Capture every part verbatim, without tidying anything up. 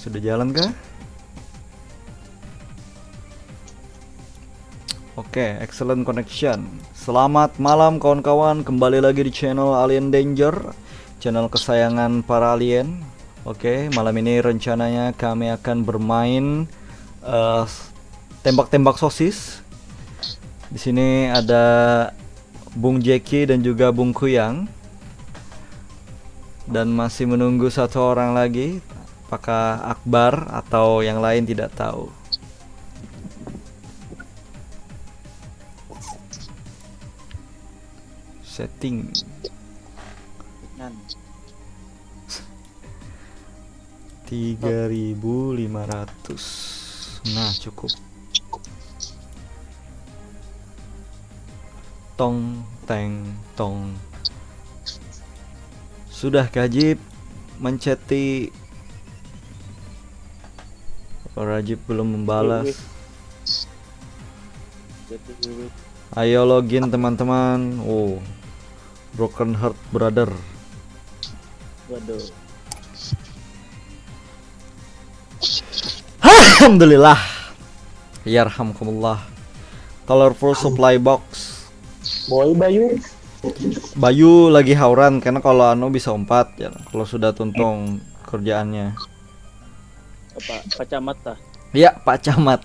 Sudah jalan kah? Oke, excellent connection. Selamat malam kawan-kawan, kembali lagi di channel Alien Danger, channel kesayangan para alien. Oke, malam ini rencananya kami akan bermain eh, tembak-tembak sosis. Di sini ada Bung Jeki dan juga Bung Kuyang. Dan masih menunggu satu orang lagi, apakah Akbar atau yang lain tidak tahu. Setting. Nan. Tiga ribu lima ratus. Nah, cukup. Tong, teng, tong. Sudah kah, Jip? Menceti. Rajib belum membalas. Jadi dulu. Ayo login, teman-teman. Oh, broken heart brother. Waduh. Alhamdulillah. Yarhamkumullah. Colorful supply box. Boy Bayu. Bayu lagi hauran karena kalau anu bisa umpat ya. Kalau sudah tuntung kerjaannya. Apa? Pak Camat tah. Ya, Pak Camat.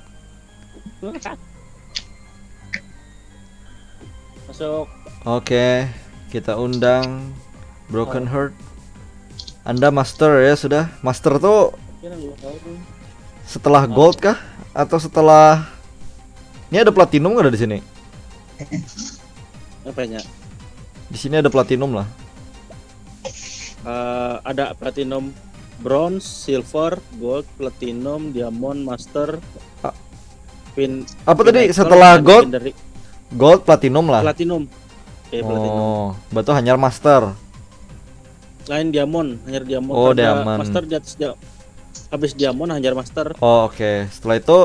Masuk. Oke, kita undang Broken Heart. Anda master ya sudah. Master tuh Ini yang gua tahu tuh. Setelah gold kah? Atau setelah... Ini ada platinum nggak ada di sini? Apanya? Di sini ada platinum lah. Eh, ada platinum, bronze, silver, gold, platinum, diamond, master, Ah. pin. Apa tadi? Pinnacle, Setelah dan gold? Legendary. Gold, platinum lah. Platinum. Eh, platinum. Oh, berarti hanyar master. Lain diamond, hanyar diamond. Oh, Kada diamond. Master di atas dia. Habis diamond hanyar master. Oh, oke. Setelah itu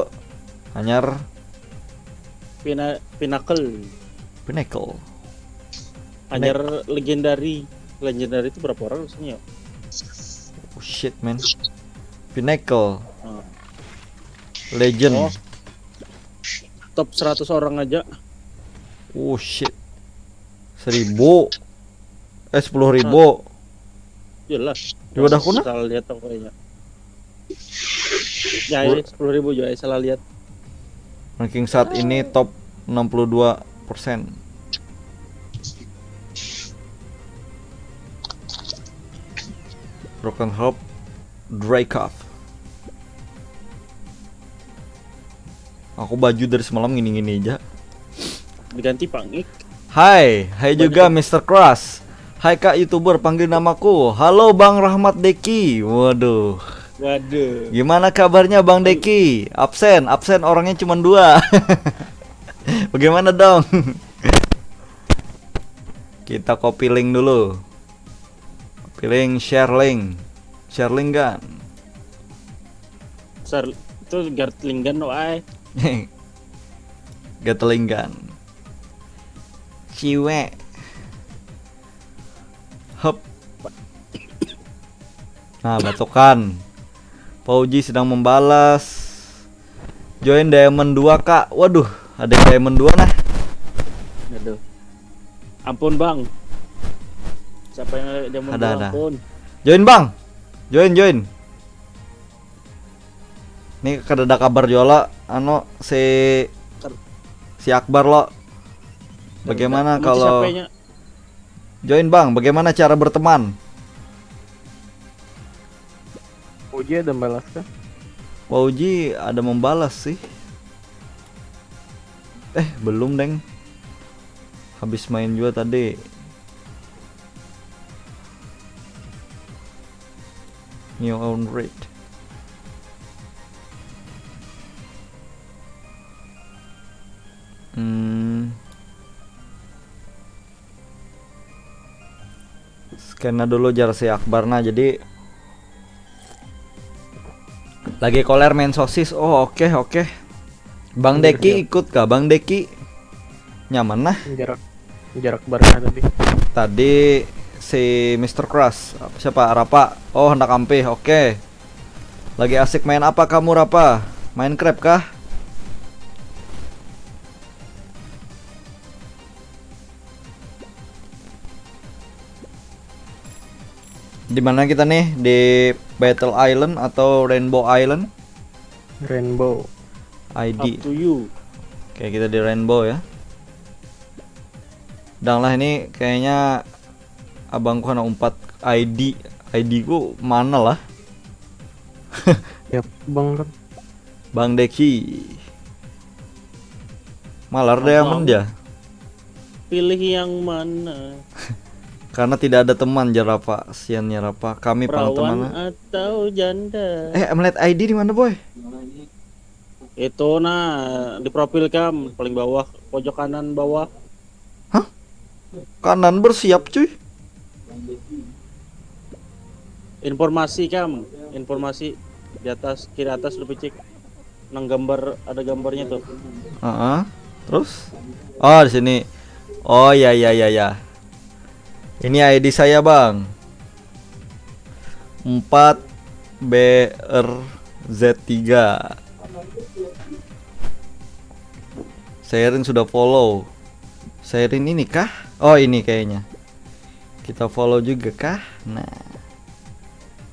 hanyar Pina, pinnacle. pinnacle. Hanyar legendary. Legendary itu berapa orang maksudnya? Oh shit, man. Pinnacle. Oh. Legend. Oh. Top seratus orang aja. Oh shit. Seribu. Eh, sepuluh ribu. Jelas. Di wadahku nah. Salah lihat aku kayaknya. Ya, ini sepuluh ribu juga, salah lihat. Ranking saat ini top enam puluh dua persen. Broken Heart, Dreykov. Aku baju dari semalam gini-gini aja. Diganti pangik. Hai, hai juga Mister Crush. Hai Kak YouTuber, panggil namaku. Halo Bang Rahmat Deki. Waduh. Waduh. Gimana kabarnya Bang Deki? Absen, absen orangnya cuma dua. Bagaimana dong? Kita copy link dulu. Copy link, share link. Share link kan? Sar itu Gert Linggan no ai. Gatelinggan. Ciwe. Hup. Nah, batukan. Pauji sedang membalas. Join Diamond dua, Kak. Waduh, ada yang Diamond dua nah. Aduh. Ampun, Bang. Siapa yang ada Diamond Ada, dua, ada. Ampun. Join, Bang. Join, join. Ini kada ada kabar jua lo, anu si si Akbar lo. Bagaimana Nanti kalau siapanya? Join, Bang, bagaimana cara berteman? Uji ada balas kah? Pauji ada membalas sih. Eh, belum, Deng. Habis main juga tadi. New on raid. Hmm. Scan dulu jar si Akbar nah, jadi lagi koler main sosis. Oh, oke, oke. Bang Deki ikut kah? Bang Deki nyaman nah. Jarak jarak barang tadi. Tadi si Mister Crush, siapa? Rapa. Oh, hendak ampih. Oke. Lagi asik main apa kamu, Rapa? Minecraft kah? Di mana kita nih? Di Battle Island atau Rainbow Island? Rainbow. I D. Up to you. Oke, kita di Rainbow ya. Dang lah, ini kayaknya abangku hana umpat I D. I D ku mana lah? Yap, bang kan. Bang Deki. Malar Abang. Diamond ya. Pilih yang mana? Karena tidak ada teman, jar Rapa. Siannya Rapa. Kami pang Perawan teman. Atau janda? Eh, melihat I D di mana, boy? Itu nah, di profil kam, paling bawah, pojok kanan bawah. Kanan bersiap, cuy. Informasi kam, informasi di atas, kiri atas lu picik. Nang gambar, ada gambarnya tuh. Heeh. Terus? Oh, di sini. Oh, ya, ya, ya, ya. Ini I D saya, Bang. Empat B R Z tiga. Sairin sudah follow. Sairin ini kah? Oh, ini kayaknya. Kita follow juga kah? Nah.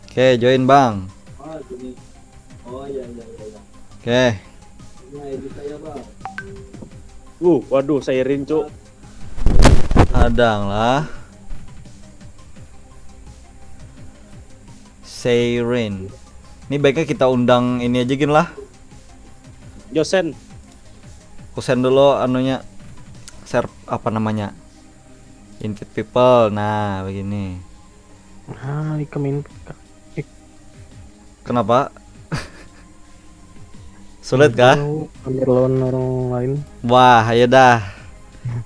Oke, join, Bang. Oh, gini. Oh, iya, iya, iya, iya. Oke. Ini I D saya, Bang. Uh, waduh, Sairin, Cuk. Hadang lah. Sairin. Ini baiknya kita undang ini aja gin lah. Josen. Aku send dulu anunya. Share apa namanya? Invite people. Nah, begini. Nah, ikam invite, Kak. Kenapa? Sulit kah? Tahu, ambil lawan orang lain. Wah, ayo dah.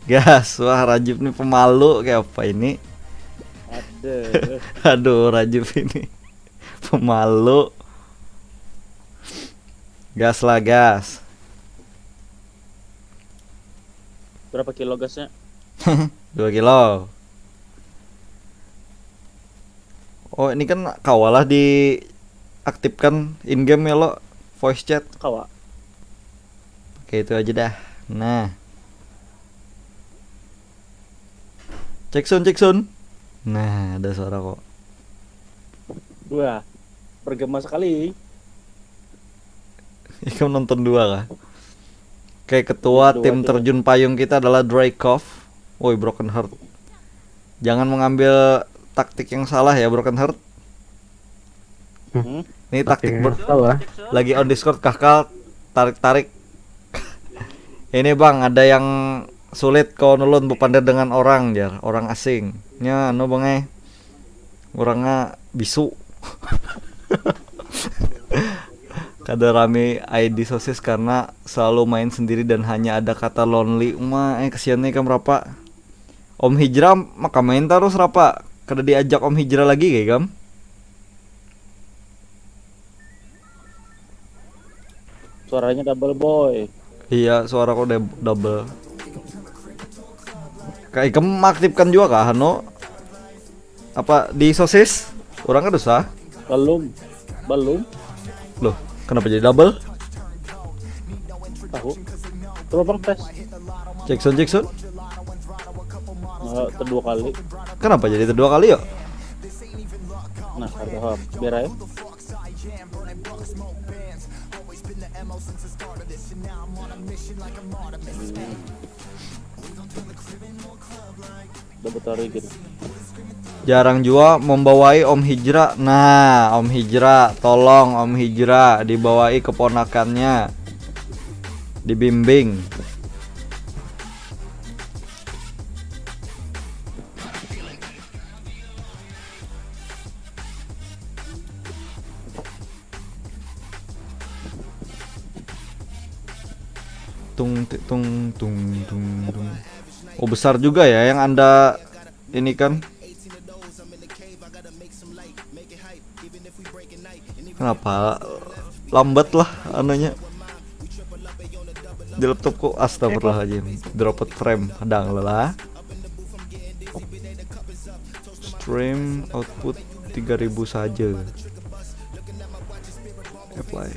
Gas, wah Rajib nih pemalu kayak apa ini? Aduh. Aduh, Rajib ini pemalu. Gas lah, gas. Berapa kilo gasnya? Dua kilo. Oh, ini kan kawalah diaktifkan in game ya lo, voice chat. Kawa. Oke, itu aja dah. Nah. Cek sun, cek sun. Nah, ada suara kok. Wah, bergema sekali. Ikam nonton dua kah? Oke, ketua Dua tim tuh. Terjun Payung kita adalah Dry Cough. Woi, Broken Heart. Jangan mengambil taktik yang salah ya, Broken Heart. Hmm? Ini taktik Taktik ber- yang salah. Lagi on Discord, kakak tarik-tarik. Ini, Bang, ada yang sulit kau nulun bepander dengan orang, jar, orang asing. Nya anu, Bang, eh. Orangnya bisu. Kada rami I D sosis karena selalu main sendiri dan hanya ada kata lonely. Uma, eh, kesian nih kam, Rapa. Om Hijra maka main terus, Rapa. Kada diajak Om Hijra lagi kayak kam. Suaranya double, boy. Iya, suara kok deb- double. Kayak ikam aktifkan juga kah, anu? Apa di sosis? Orang kan susah. Belum. Belum. Loh, kenapa jadi double? Tahu. Coba, Bang, tes. Jackson, Jackson. Nah, kedua kali. Kenapa jadi kedua kali ya? Nah, harga hap. Biar aja. Dapat hari gitu. Jarang jua membawai Om Hijra. Nah, Om Hijra, tolong Om Hijra dibawai keponakannya. Dibimbing. Tung ti- tung tung tung tung. Oh, besar juga ya yang Anda ini kan. Kenapa lambat lah anunya di laptopku? Astagfirullahaladzim. Dropped frame, kadang lelah. Stream output tiga ribu saja. Apply.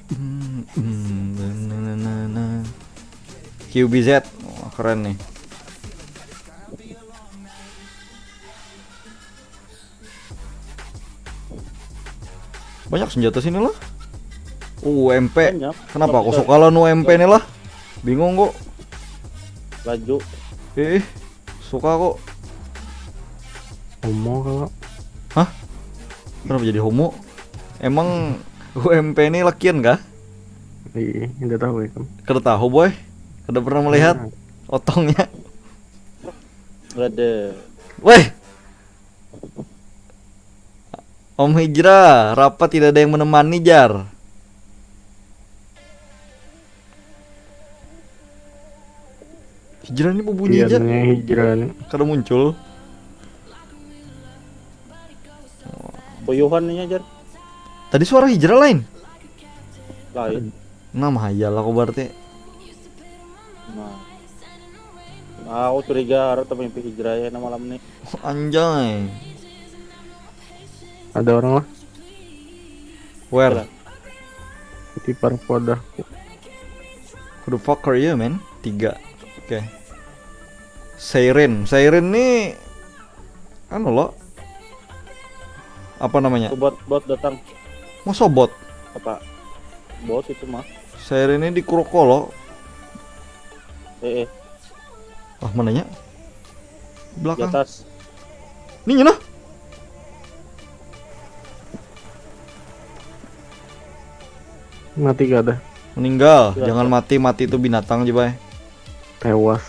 Hmm, hmm, na, na, na, na. Q B Z. Wah, keren nih. Banyak senjata sini lah. U M P. Banyak. Kenapa aku suka lah U M P nih lah? Bingung kok. Laju. Eh, suka kok. Homo kalau. Kenapa jadi homo? Emang U M P ini lakian kah? Iya, tidak tahu itu. Kada tahu boy. Kada pernah melihat otongnya. Ada. Weh. Om Hijrah, rapat tidak ada yang menemani jar. Hijrah ini berbunyi Iya, aja. Namanya Hijrah nih. Kada muncul. Puyuhan nih ajar. Tadi suara Hijrah lain. Lain. Nah, mahayal aku berarti. Nah. Nah, aku curiga ada teman mimpi Hijrah ya nah malam nih. Anjay. Ada orang lah Where? Di parpoda. Who the fuck are you, man? Tiga. Oke. Siren. Siren nih anu lo. Apa namanya? Tuh bot bot datang. Mau sobot. Apa? Bot itu mah. Siren ini di Kuroko lo. Eh, eh. Ah, mananya? Di Belakang. Atas. Ini nah. Mati gak ada. Meninggal. Iya. Jangan mati, mati itu binatang aja, bay. Tewas.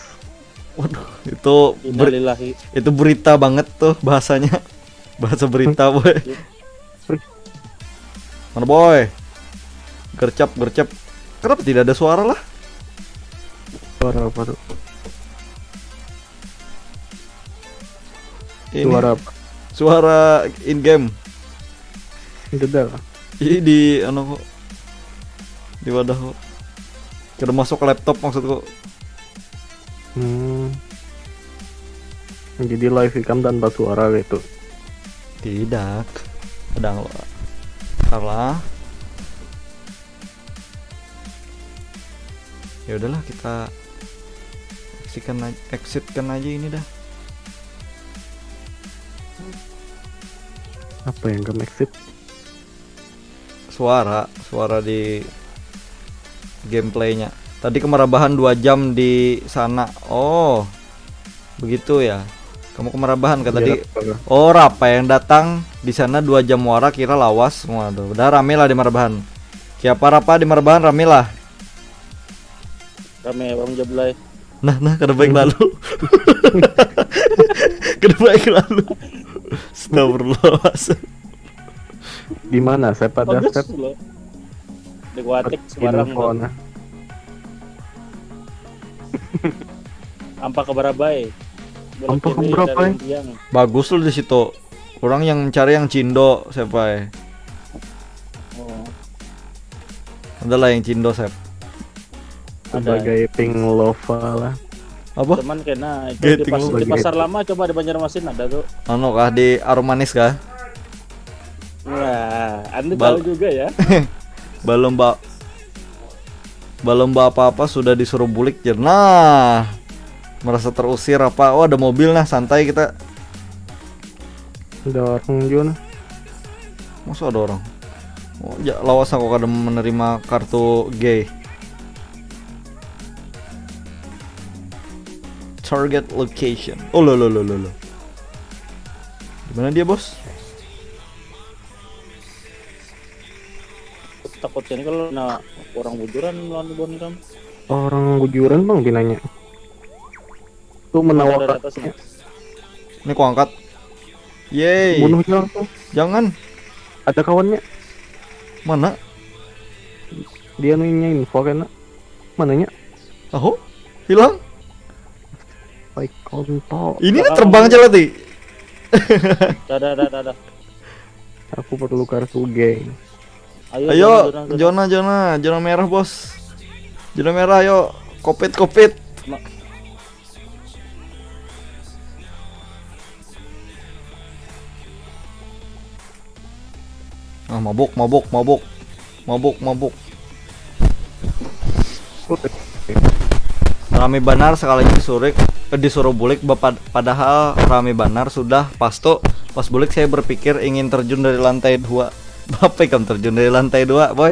Waduh, itu ber- Innalillahi. itu berita banget tuh bahasanya. Bahasa berita, boy. Mana, boy? Gercep, gercep. Kenapa tidak ada suara lah? Suara apa tuh? Ini Suara apa? Suara in game. Itu dah lah. Ih, di anu kok. Di wadah kok. Kada masuk ke laptop maksudku. Hmm. Jadi live ikam tanpa suara gitu. Tidak. Kadang lo. Salah. Ya udahlah, kita exitkan aja, exitkan aja ini dah. Apa yang kamu exit? Suara, suara di gameplaynya. Tadi kemarabahan dua jam di sana. Oh, begitu ya. Kamu kemarabahan kah tadi? Jarak berapa? Oh, rapa yang datang di sana dua jam wara kira lawas. Waduh, udah rame lah di marabahan. Kiapa rapa di marabahan, rame lah. Rame orang Jablay. Nah, nah, kada baik lalu. Kada baik lalu. Astagfirullah. Di mana? Saya pada Bagus step lo. Di Guatik sembarang info lo. Nah. Ampa ke Barabai. Belok Ampa ke kiri Barabai. dari Lumpiang. Bagus lu di situ. Orang yang cari yang cindo siapa ya? Oh. Adalah yang cindo, Sep. Ada. Sebagai ping lova lah. Apa? Cuman kena itu Gating di, pas, lu di lagi. Pasar Lama coba di Banjarmasin ada tuh. Anu kah, di Arum Manis kah? Wah, Anda Bal- tahu juga ya. Belum ba belum ba apa-apa sudah disuruh bulik ya. Nah, merasa terusir apa? Oh, ada mobil nah, santai kita. Ada orang juga nah. Masa ada orang? Oh, ya, lawas aku kada menerima kartu G. Target location. Oh, lo lo lo lo lo. Di mana dia, Bos? Takutnya ini kalau na orang bujuran melawan Bondam. Orang bujuran bang dinanya. Tuh Ada di menawarkan atasnya. Ini ku angkat. Yeay. Bunuhnya langsung. Jangan. Ada kawannya. Mana? Dia nanya info kena. Mananya? Tahu? Hilang. Baik kontol. Ini nih terbang aja lah, Ti. Dadah, dadah, dadah. Aku perlu kartu geng. Ayo, zona, zona, zona merah, Bos. Zona merah, ayo. Kopit, kopit. Ma- Ah, mabuk, mabuk, mabuk. Mabuk, mabuk. Rame banar sekalinya disurik, eh, disuruh bulik, bapad- padahal rame banar sudah. Pas tu, pas bulik saya berpikir ingin terjun dari lantai dua. Bapak ikam terjun dari lantai dua, boy?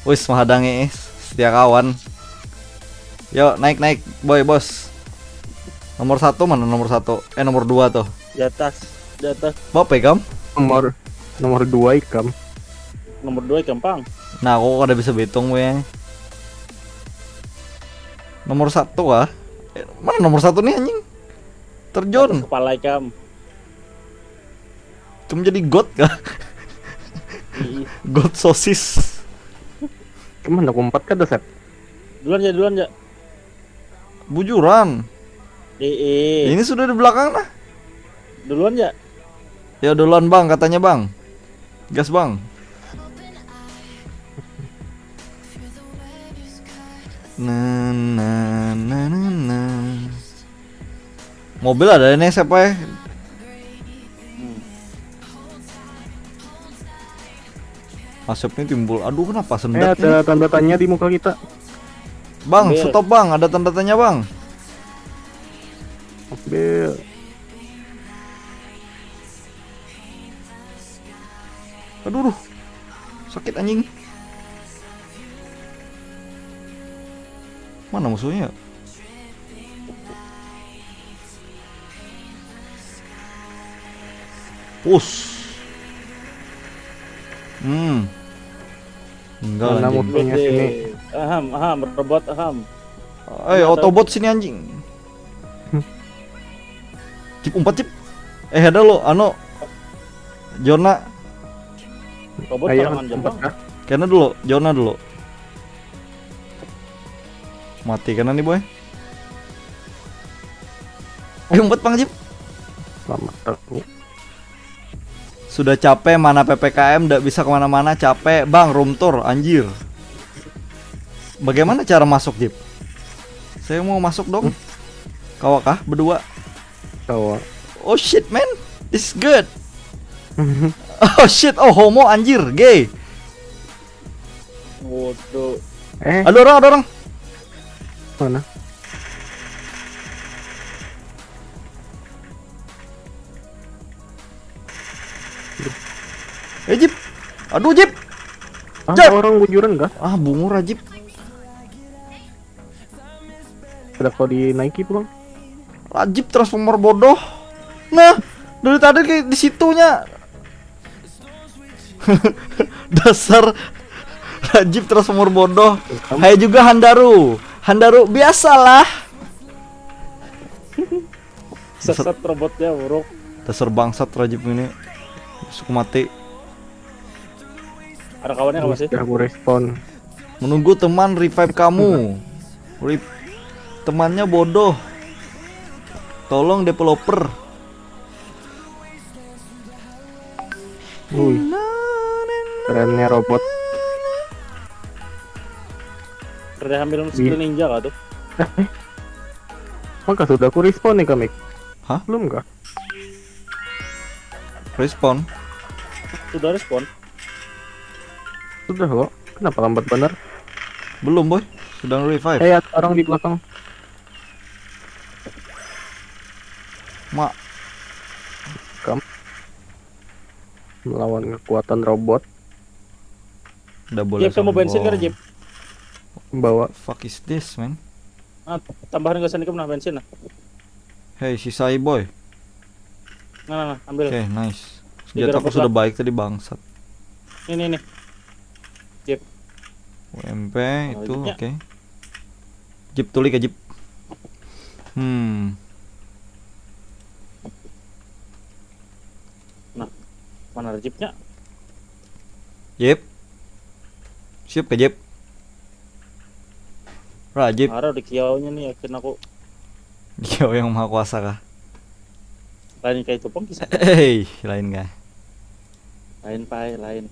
Wis, mahadangi, eh, setia kawan. Yo, naik, naik, boy, bos. Nomor satu mana, nomor satu? Eh, nomor dua tuh. Di atas, di atas. Bapak ikam? Nomor nomor dua ikam. Nomor dua ikam, pang. Nah, aku kada bisa bitung, weh. Nomor satu kah? Eh, mana nomor satu nih, anjing? Terjun. Atas kepala ikam. Kamu jadi god kah? Ih. God sosis. Cuman aku empat kada, Sep. Duluan ya, duluan ya. Bujuran. Ih, ih. Ini sudah di belakang nah. Duluan ya. Ya, duluan, Bang, katanya, Bang. Gas, Bang. Na, na, na, na, na. Mobil ada ini siapa ya? Hmm. Asapnya timbul. Aduh, kenapa sendat ini? Eh, ada tanda tanya di muka kita. Bang, ambil. Stop, Bang. Ada tanda tanya, Bang. Ambil. Aduh, aduh. Sakit, anjing. Mana musuhnya? Us. Hmm. Enggak, mana anjing. Musuhnya sini? Aham, aham, robot, aham. Eh, mana Autobot tuh? Sini, anjing. Cip, umpat, Cip. Eh, ada lo, anu. Jona. Robot. Ayo, kalangan umpat, Jepang. Kah? Kena dulu, Jona dulu. Mati kena nih, boy. Ayo, umpat, Pang, Cip. Selamat aku. Sudah capek, mana P P K M, ndak bisa kemana-mana, capek, Bang, room tour, anjir. Bagaimana cara masuk, Jip? Saya mau masuk dong. Hmm? Kawa kah berdua? Kawa. Oh shit, man, this is good. Oh shit, oh homo, anjir, gay. Waduh. Eh. Ada orang, ada orang. Mana? Eh, Jip. Aduh, Jip. Ah, Jip. Orang bujuran kah? Ah, bungur, Jip. Sudah kau dinaiki pulang? Rajib transformer bodoh. Nah, dari tadi kayak di situnya. Dasar Rajib transformer bodoh. Hai juga Handaru. Handaru biasalah. Sesat robotnya, buruk. Dasar bangsat Rajib ini. Suku mati. Ada kawannya apa sih? Sudah aku respon. Menunggu teman revive kamu. Rip. Temannya bodoh. Tolong developer. Wih. Kerennya robot. Kerja ambil skill ninja kah tuh? Maka sudah aku respon nih, Kamik. Hah? Belum kah? Respon. Sudah respon. Sudah kok. Kenapa lambat benar? Belum, boy. Sedang revive. Eh, ada orang di belakang. Mak. Kamu melawan kekuatan robot. Udah boleh. Jep, kamu bensin kada, Jep? Bawa. Fuck is this, man? Ah, tambahan gasan ikam nah bensin nah. Hei, sisai, boy. Nah, nah, nah, ambil. Oke, nice. Senjataku sudah baik tadi, bangsat. Ini, ini. Jep. U M P itu, oke. Jep, tuli ka, Jep. Hmm. Nah, mana Rajibnya? Jep. Siap ka, Jep? Rajib. Ada di kiaunya nih, yakin aku. Kiau yang maha kuasa kah? Lain kayak itu pun kisah. Hei, lain kah? Lain, pai, lain.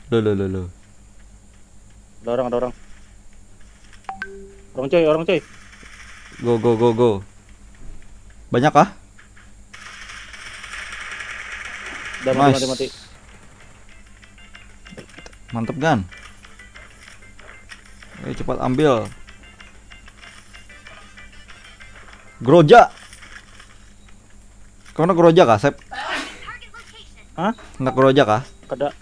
Lo, lo, lo, lo. Ada orang, ada orang. Orang, coy, orang, coy. Go, go, go, go. Banyak kah? Dah mati, nice, mati, mati. Mantep, Gan. Ayo, cepat ambil. Groja. Kau nak groja kah, Sep? Hah? Nak groja kah? Kada.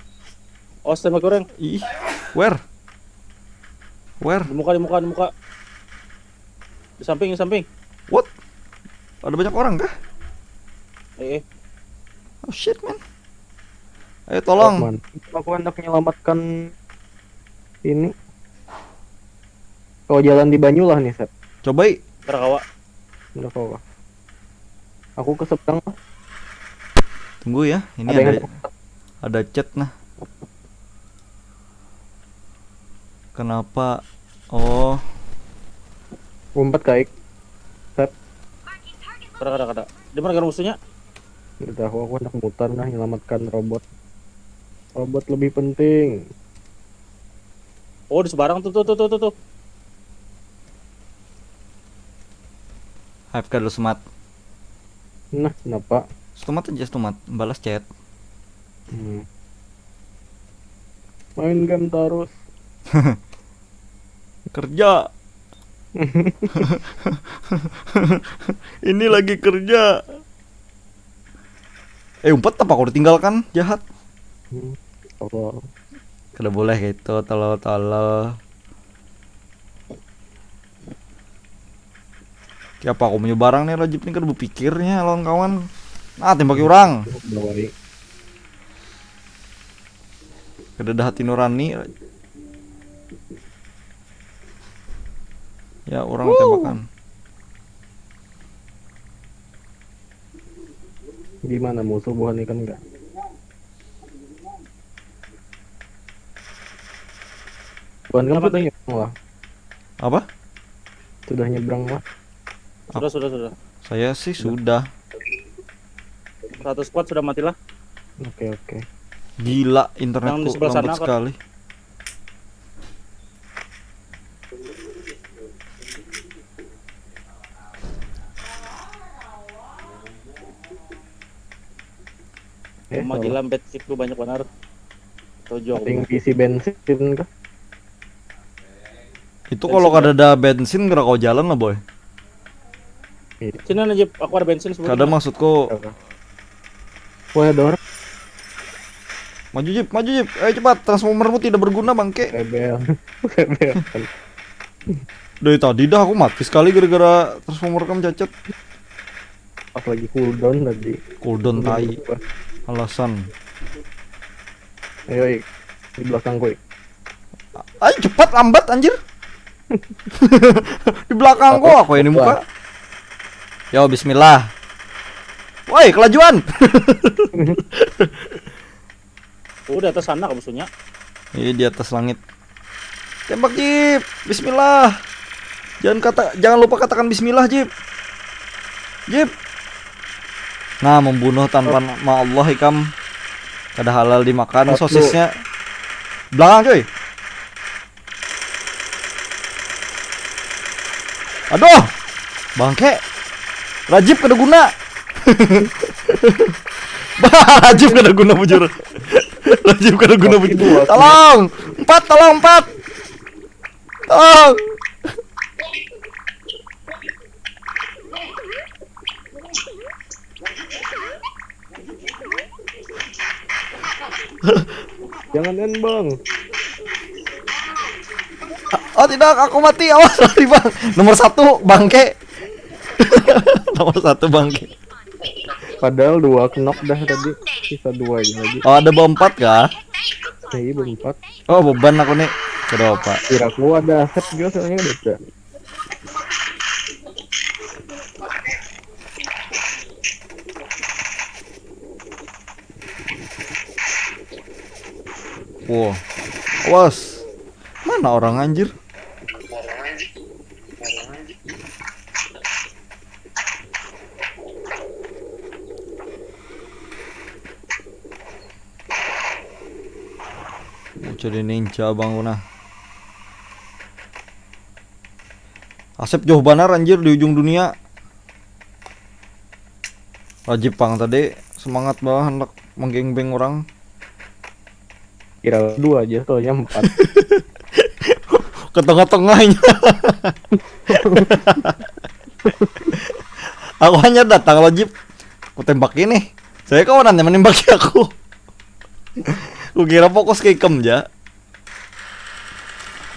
Oh, tembak orang. Ih, where? Where? Di muka, di muka, di muka. Di samping, di samping. What? Ada banyak orang kah? Eh, eh. Oh shit, man. Ayo, tolong. Man. Aku hendak menyelamatkan ini. Kau jalan di banyu lah nih, Sep. Cobai. Kada kawa. Kada kawa. Aku ke seberang lah. Tunggu ya, ini ada, ada, ada chat nah. Kenapa? Oh. Umpat, Kaik. Sep. Kada, kada, kada. Di mana, kada musuhnya? Udah, aku, aku hendak mutar nah, menyelamatkan robot. Robot lebih penting. Oh, di seberang tuh, tuh, tuh, tuh, tuh, tuh. H F K dulu, Sumat. Nah, kenapa? Sumat aja, Sumat. Balas chat. Hmm. Main game terus. Kerja. Ini lagi kerja. Eh, umpat apa aku ditinggalkan? Jahat. Hmm. Tolol. Kada boleh gitu, tolol-tolol. Siapa aku menyebarang nih, Rajib nih kada berpikirnya lawan kawan. Ah, tembaki orang. Bawai. Kada ada hati nurani. Ya, orang tembakan. Gimana, musuh buhan ikan enggak? Buhan kamu sudah nyebrang lah. Apa? Sudah nyebrang lah. Sudah, sudah, sudah. Saya sih sudah. Satu squad sudah mati lah. Oke, oke. Gila, internetku lambat sekali. Eh, Uma salah. Gila, bed kitku banyak banar. Tujuh aku. Yang isi bensin kah? Itu kalau kada ada bensin, kada kau jalan lah, boy. Iya. Sini aja, aku ada bensin sebenarnya. Kada, maksudku. Wah, ada orang. Maju, Jip, maju, Jip. Ayo cepat, transformermu tidak berguna, bangke. Rebel. Rebel. Dari tadi dah aku mati sekali gara-gara transformer kamu cacat. Pas lagi cooldown tadi. Cooldown tai. Alasan. Ayo, Ik. Di belakangku, Ik. Ayo cepat, lambat anjir. Di belakangku aku ini muka. Yo, bismillah. Woi, kelajuan. Oh, di atas sana musuhnya. Iya, di atas langit. Tembak, Jip. Bismillah. Jangan kata, jangan lupa katakan bismillah, Jip. Jip. Nah, membunuh tanpa nama Allah ikam. Kada halal dimakan sosisnya. Belakang, cuy. Aduh. Bangke. Rajib kada guna. Bah, Rajib kada guna bujur. Rajib kada guna bujur. Tolong. Empat, tolong, empat. Tolong. Jangan end, Bang. Oh tidak, aku mati. Awas, lari, Bang. Nomor satu, bangke. Nomor satu, bangke. Padahal dua knock dah tadi. Sisa dua aja lagi. Oh, ada berempat kah? Iya, berempat. Oh, beban aku nih. Kada apa. Kiraku ada aset juga, soalnya udah ada. Wow. Awas. Mana orang, anjir? Mau jadi ninja, Bang, ku nah. Asep jauh banar, anjir, di ujung dunia. Rajib pang tadi semangat banar handak menggengbeng orang. Kira dua aja, soalnya empat. Ke tengah-tengahnya. Aku hanya datang, Rajib. Aku tembak ini. Saya kawanan yang menembaki aku. Aku kira fokus ke ikam ja.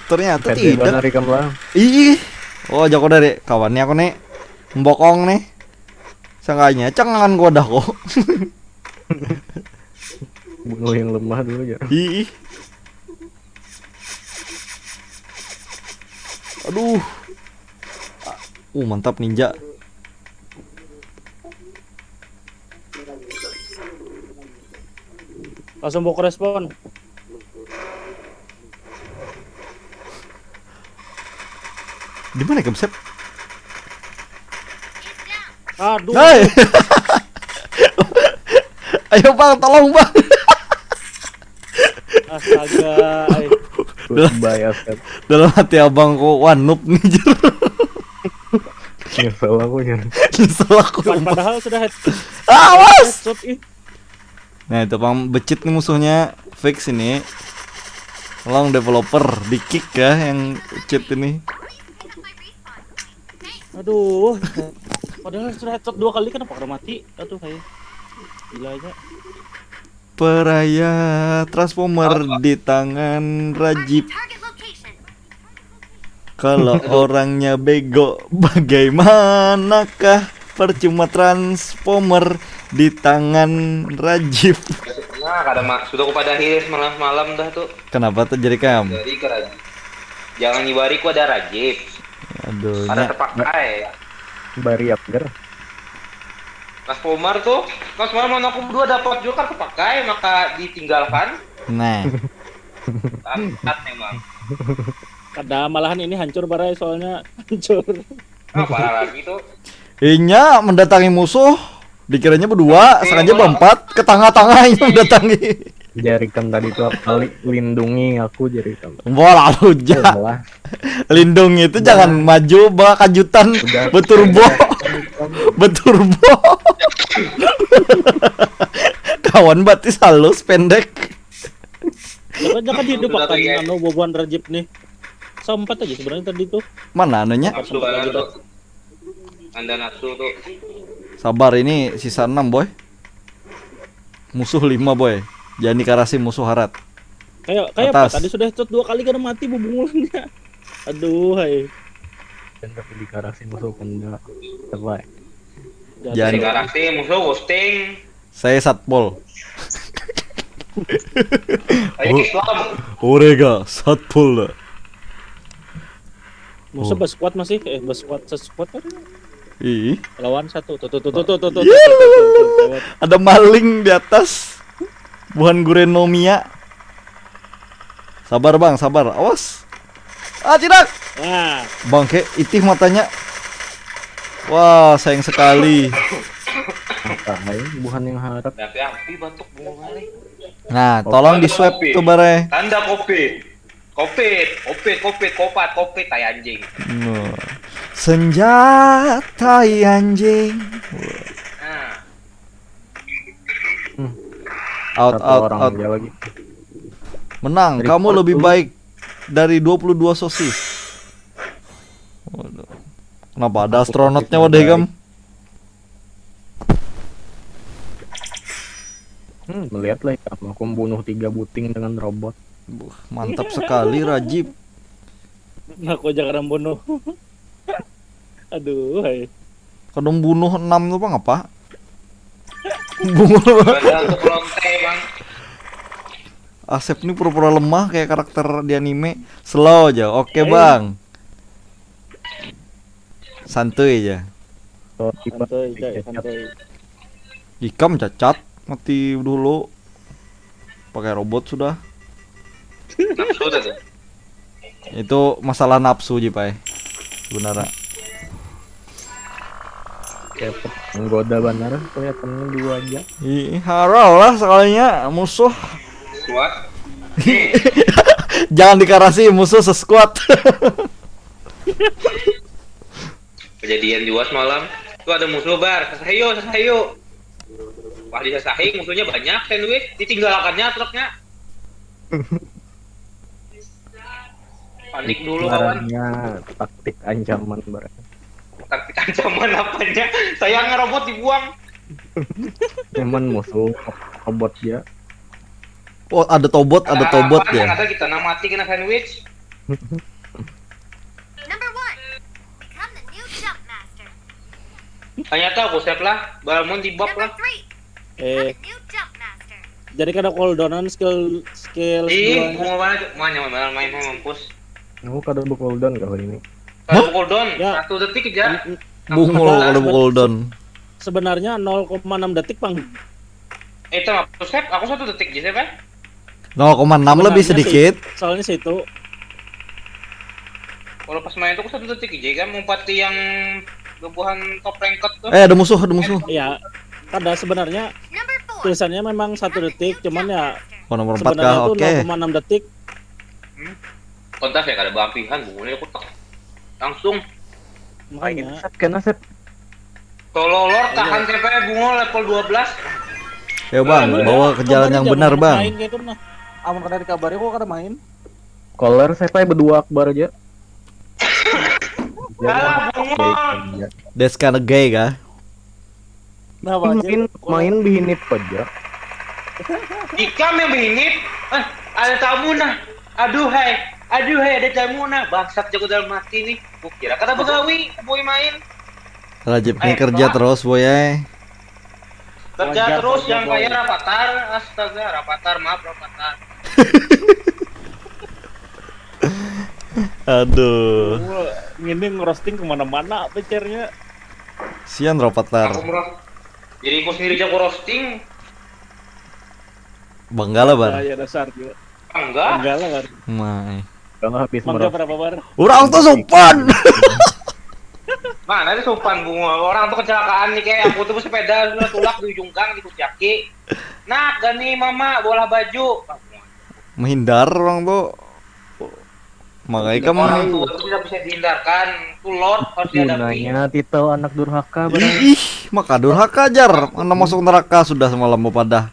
Ternyata Pede tidak. Benar ikam lah. Ih. Oh, jago dari kawannya aku nih. Mbokong nih. Sangkanya cengangan ku dah kok. Bunuh yang lemah dulu ya. Ih. Aduh. Uh, mantap ninja. Langsung bawa ke respon. Di mana, Kemsep? Aduh. Hai. Ayo, Bang, tolong, Bang. Astaga. Ay. Goodbye Asep. Dalam hati abangku, wah, noob nih, jer. Nyesel aku ya. Nyesel aku. Pad- Padahal sudah head Awas. Headshot ih. Nah, itu pang becit nih musuhnya, fix ini. Long developer di kick ya yang cheat ini. Aduh. Padahal sudah headshot dua kali, kenapa kada mati? Aduh, kayak gila aja. Peraya transformer di tangan Rajib. Kalau orangnya bego, bagaimanakah percuma transformer di tangan Rajib? Nah, kada ma- sudah ku padahi semalam-semalam dah tuh. Kenapa tuh jadi kam? Jadi keraja. Jangan nyibari ku ada Rajib. Aduh, Ada nya. Terpakai. Bariak ger. Transformer tuh, transformer lawan aku berdua dapat juga kan terpakai, maka ditinggalkan. Nah, Bangsat memang. Kada, malahan ini hancur barai soalnya hancur. Nah, parah lagi tuh. Inya mendatangi musuh, dikiranya berdua, sengaja berempat, ke tengah-tengah ini mendatangi. Jarikan tadi tuh apa li- lindungi aku jarikan. Wah, lalu ja. Malah Lindungi itu jangan maju, bah, kajutan. Udah. Beturbo. Beturbo. Kawan batis halus, pendek. Jangan jangan hidup Sudah akan tuh, ya. Anu, bubuhan Rajib nih. Sempat aja sebenarnya tadi tuh. Mana anunya? Nafsu banget tuh. Anda nafsu tuh. Sabar, ini sisa enam, boy. Musuh lima, boy. Jangan dikarasi musuh harat. Kayak kayak Atas. Apa tadi sudah headshot dua kali kada mati bubungulannya. Aduh, hai. Dan tapi dikarasi musuh kena. Terbaik. Jangan. Sekarang sih musuh ghosting. Saya satpol. Ayo Islam. Orega satpol. Musuh Oh. Bersquad masih, eh, Bersquad, sesquad kan? Ih, Lawan satu, tuh tuh tuh tuh tuh tuh tuh, Iya. tuh, tuh, tuh, tuh, tuh. Ada maling di atas. Buhan Gurenomia. Sabar, Bang, sabar. Awas. Ah, tidak. Wah, Bangke, itih matanya. Wah, sayang sekali. Apa aja buhan yang harap. Tapi api batuk bunga kali. Nah, tolong di swab tuh, bare. Tanda covid. Covid, covid, covid, kopat, covid, tai anjing. Nuh. Senjata anjing. Nah, Out, Satu out, orang out. Aja lagi. Menang, Dari kamu part lebih dulu. Baik dari dua puluh dua sosis. Waduh. Kenapa ada astronotnya, wadah, Gam? Hmm, melihatlah ya, aku membunuh tiga buting dengan robot. Buh, mantap sekali, Rajib. Ngaku aja kada bunuh. Aduh, hai. Kadang bunuh enam tuh, Bang, apa? Bunuh. Badan untuk lonte, Bang. Asep ini pura-pura lemah kayak karakter di anime. Slow aja. Oke, Eh. Bang. Santuy aja. Kalau tiba Santai, Cak, santai. Ikam cacat, mati dulu. Pakai robot sudah. Nafsu dah tuh. Itu masalah nafsu ji, Pai. Benar. Kayak menggoda benar kelihatannya dua aja. Ih, haro lah sekalinya musuh. Kuat. Jangan dikarasi musuh sesquad. Kejadian juga semalam. Tuh ada musuh bar. Sasayo, sasayo. Wah, disasahi musuhnya banyak sandwich, ditinggalakannya truknya. Panik dulu kawan. Ngarannya taktik ancaman barang. Taktik ancaman apanya? Saya ngerobot dibuang. Emang musuh robot ya. Oh, ada tobot, ada tobot ya. Ada kita nang mati kena sandwich. Number one. Become the new jump master. Ternyata aku siap lah. Balamun di buff Number lah. Three. Eh, New jump master. Jadi kada cooldownan skill skill Ih, skillnya. Bungo banget. Mana mana main main mampus. Aku kada bercooldown kali ini. Kalau cooldown, Ya. satu detik aja. Bungo kalau cooldown. Sebenarnya nol koma enam detik pang. Eh, itu apa? Sep, aku satu detik aja, Sep, eh. Nol koma enam lebih Sebenarnya sedikit. Soalnya situ. Kalau pas main tuh aku satu detik aja kan, mumpati yang bubuhan top ranked tuh. Eh, ada musuh, ada musuh. Ya, kada sebenarnya Number four. Tulisannya memang satu detik, cuman ya Oh, nomor empat sebenarnya kah? tuh Oke. nol koma enam detik. Kontak ya, kada berapihan, Bungonya kutek. Langsung. Makanya. Sep, kena Sep. Tololor tahan T P Bungo level dua belas. Ya bang, bawa ke jalan yang benar bang. Main kayak itu nah. Amun kada dikabari aku kada main. Caller saya pakai berdua Akbar aja. Alah, Bungo. That's kinda gay kah? Nah, Ih, main main bihinip aja. Ikam yang bihinip. Eh, ada tamu nah. Aduh hai. Aduh hai, ada tamu nah. Bangsat jago dalam hati nih. Kukira kata begawi, boy main. Rajib ini kerja terus boy eh. Kerja terus yang kaya Rapatar. Astaga, Rapatar, maaf Rapatar. Aduh. Ini ngerosting kemana-mana pacarnya. Sian Rapatar. Aku merasa diriku sendiri jago roasting. Bangga lah bar. Ya dasar juga. Enggak. Enggak lah kan. Mai. Kalau habis Mangga merokok. Berapa bar? Orang tuh sopan. Mana ada sopan Bungo? Orang tuh kecelakaan nih kayak aku tuh bersepeda sudah tulak di ujung gang di Kuciaki. Nah, gani mama bola baju. Menghindar orang tuh. Makanya kamu Orang tua itu tidak bisa dihindarkan. Itu Lord harus dihadapi. Gunanya titel anak durhaka barang. Ih, maka durhaka jar. Mana masuk neraka sudah semalam mau pada.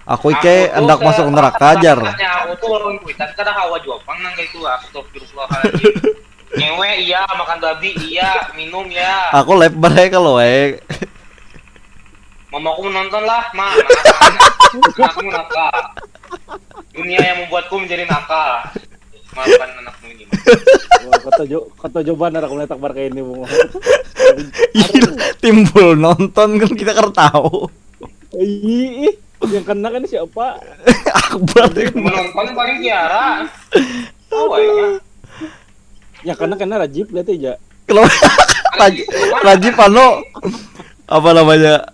Aku ike Aku tuh hendak se- masuk neraka jar. Makanya aku tuh orang kuitan kada hawa jua pang nang itu, astagfirullahaladzim. Ngewe iya, makan babi iya, minum ya. Aku lebar ya kalau eh. Mamaku menonton lah, ma. Aku nakal. Dunia yang membuatku menjadi nakal. Maafkan anakmu ini. Ma. Wah, kata jo, kata jo banar aku netak bar kayak ini bungo. Iya, timbul nonton kan kita kada tahu. Ih, yang kena kan siapa? Akbar. Menonton paling Kiara. Tahu ya. Yang kena kena Rajib lihat aja. Kenapa? Rajib, Rajib anu apa namanya?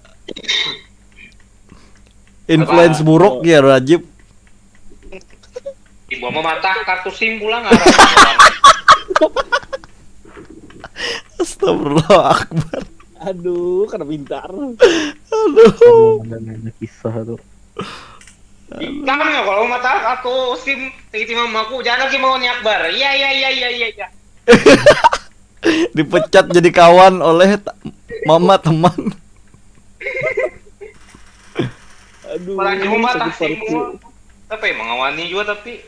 Influence buruk ya Rajib. Ibu mau matah kartu SIM pulang arah. Astagfirullah Akbar. Aduh, kena pintar. Aduh. Aduh, ada, ada kisah tuh. Ikam ya kalau matah kartu SIM titi mamaku jangan lagi mau nyak bar. Iya iya iya iya iya. Iya. Dipecat jadi kawan oleh ta- mama teman. Aduh. Malah cuma matah sakit SIM. perutku. Tapi emang ngawani juga tapi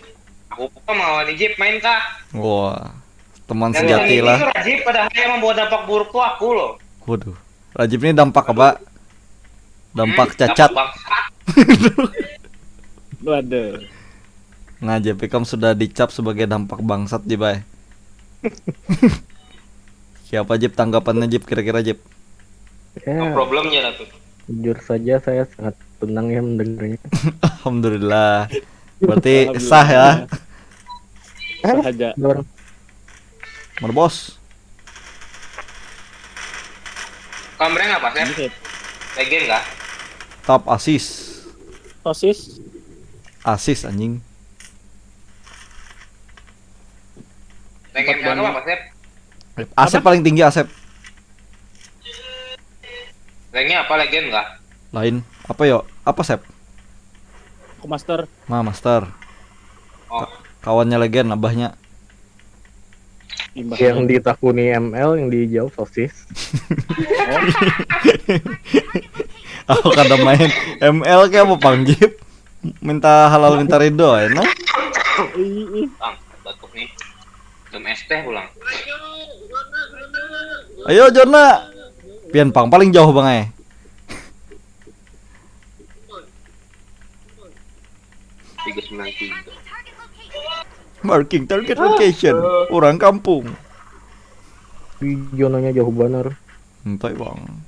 aku pun mengawani Jeep main kah? Wah, teman Yang sejati ini lah. Tuh Rajib padahal yang membawa dampak buruk tuh aku loh. Waduh, Rajib ini dampak apa? Dampak Hmm, cacat. Dampak bangsat. Waduh. Nah, Jep ikam sudah dicap sebagai dampak bangsat, Jep, ai. Siapa, Jep, tanggapannya, Jep, kira-kira, Jep? No Ya, problemnya lah tuh. jujur saja saya sangat tenang ya mendengarnya. Alhamdulillah. Berarti sah ya. Sah aja. Luar Mana, Bos? Kamreng apa sih? Ini sih. Legend kah? Top asis. Sosis. Asis anjing. Legend Empat apa banget. apa sih? Asep paling tinggi, Asep. Legend apa legend kah? Lain. Apa yo? Apa, Sep? Aku master. Ma, master. Oh, Kawannya legend, abahnya. Imbah. Yang ditakuni M L, yang dijawab sosis. Aku kada main M L kayak apa, Pang Jip? Minta halal, minta ridho, ya, nah? Bang, batuk nih. Minum es teh pulang. Ayo, Jona. Pian, Pang, paling jauh, Bang, eh. Tiga sembilan tiga. Marking target location. Orang kampung. Ih, zonanya jauh banar. Entah, Bang.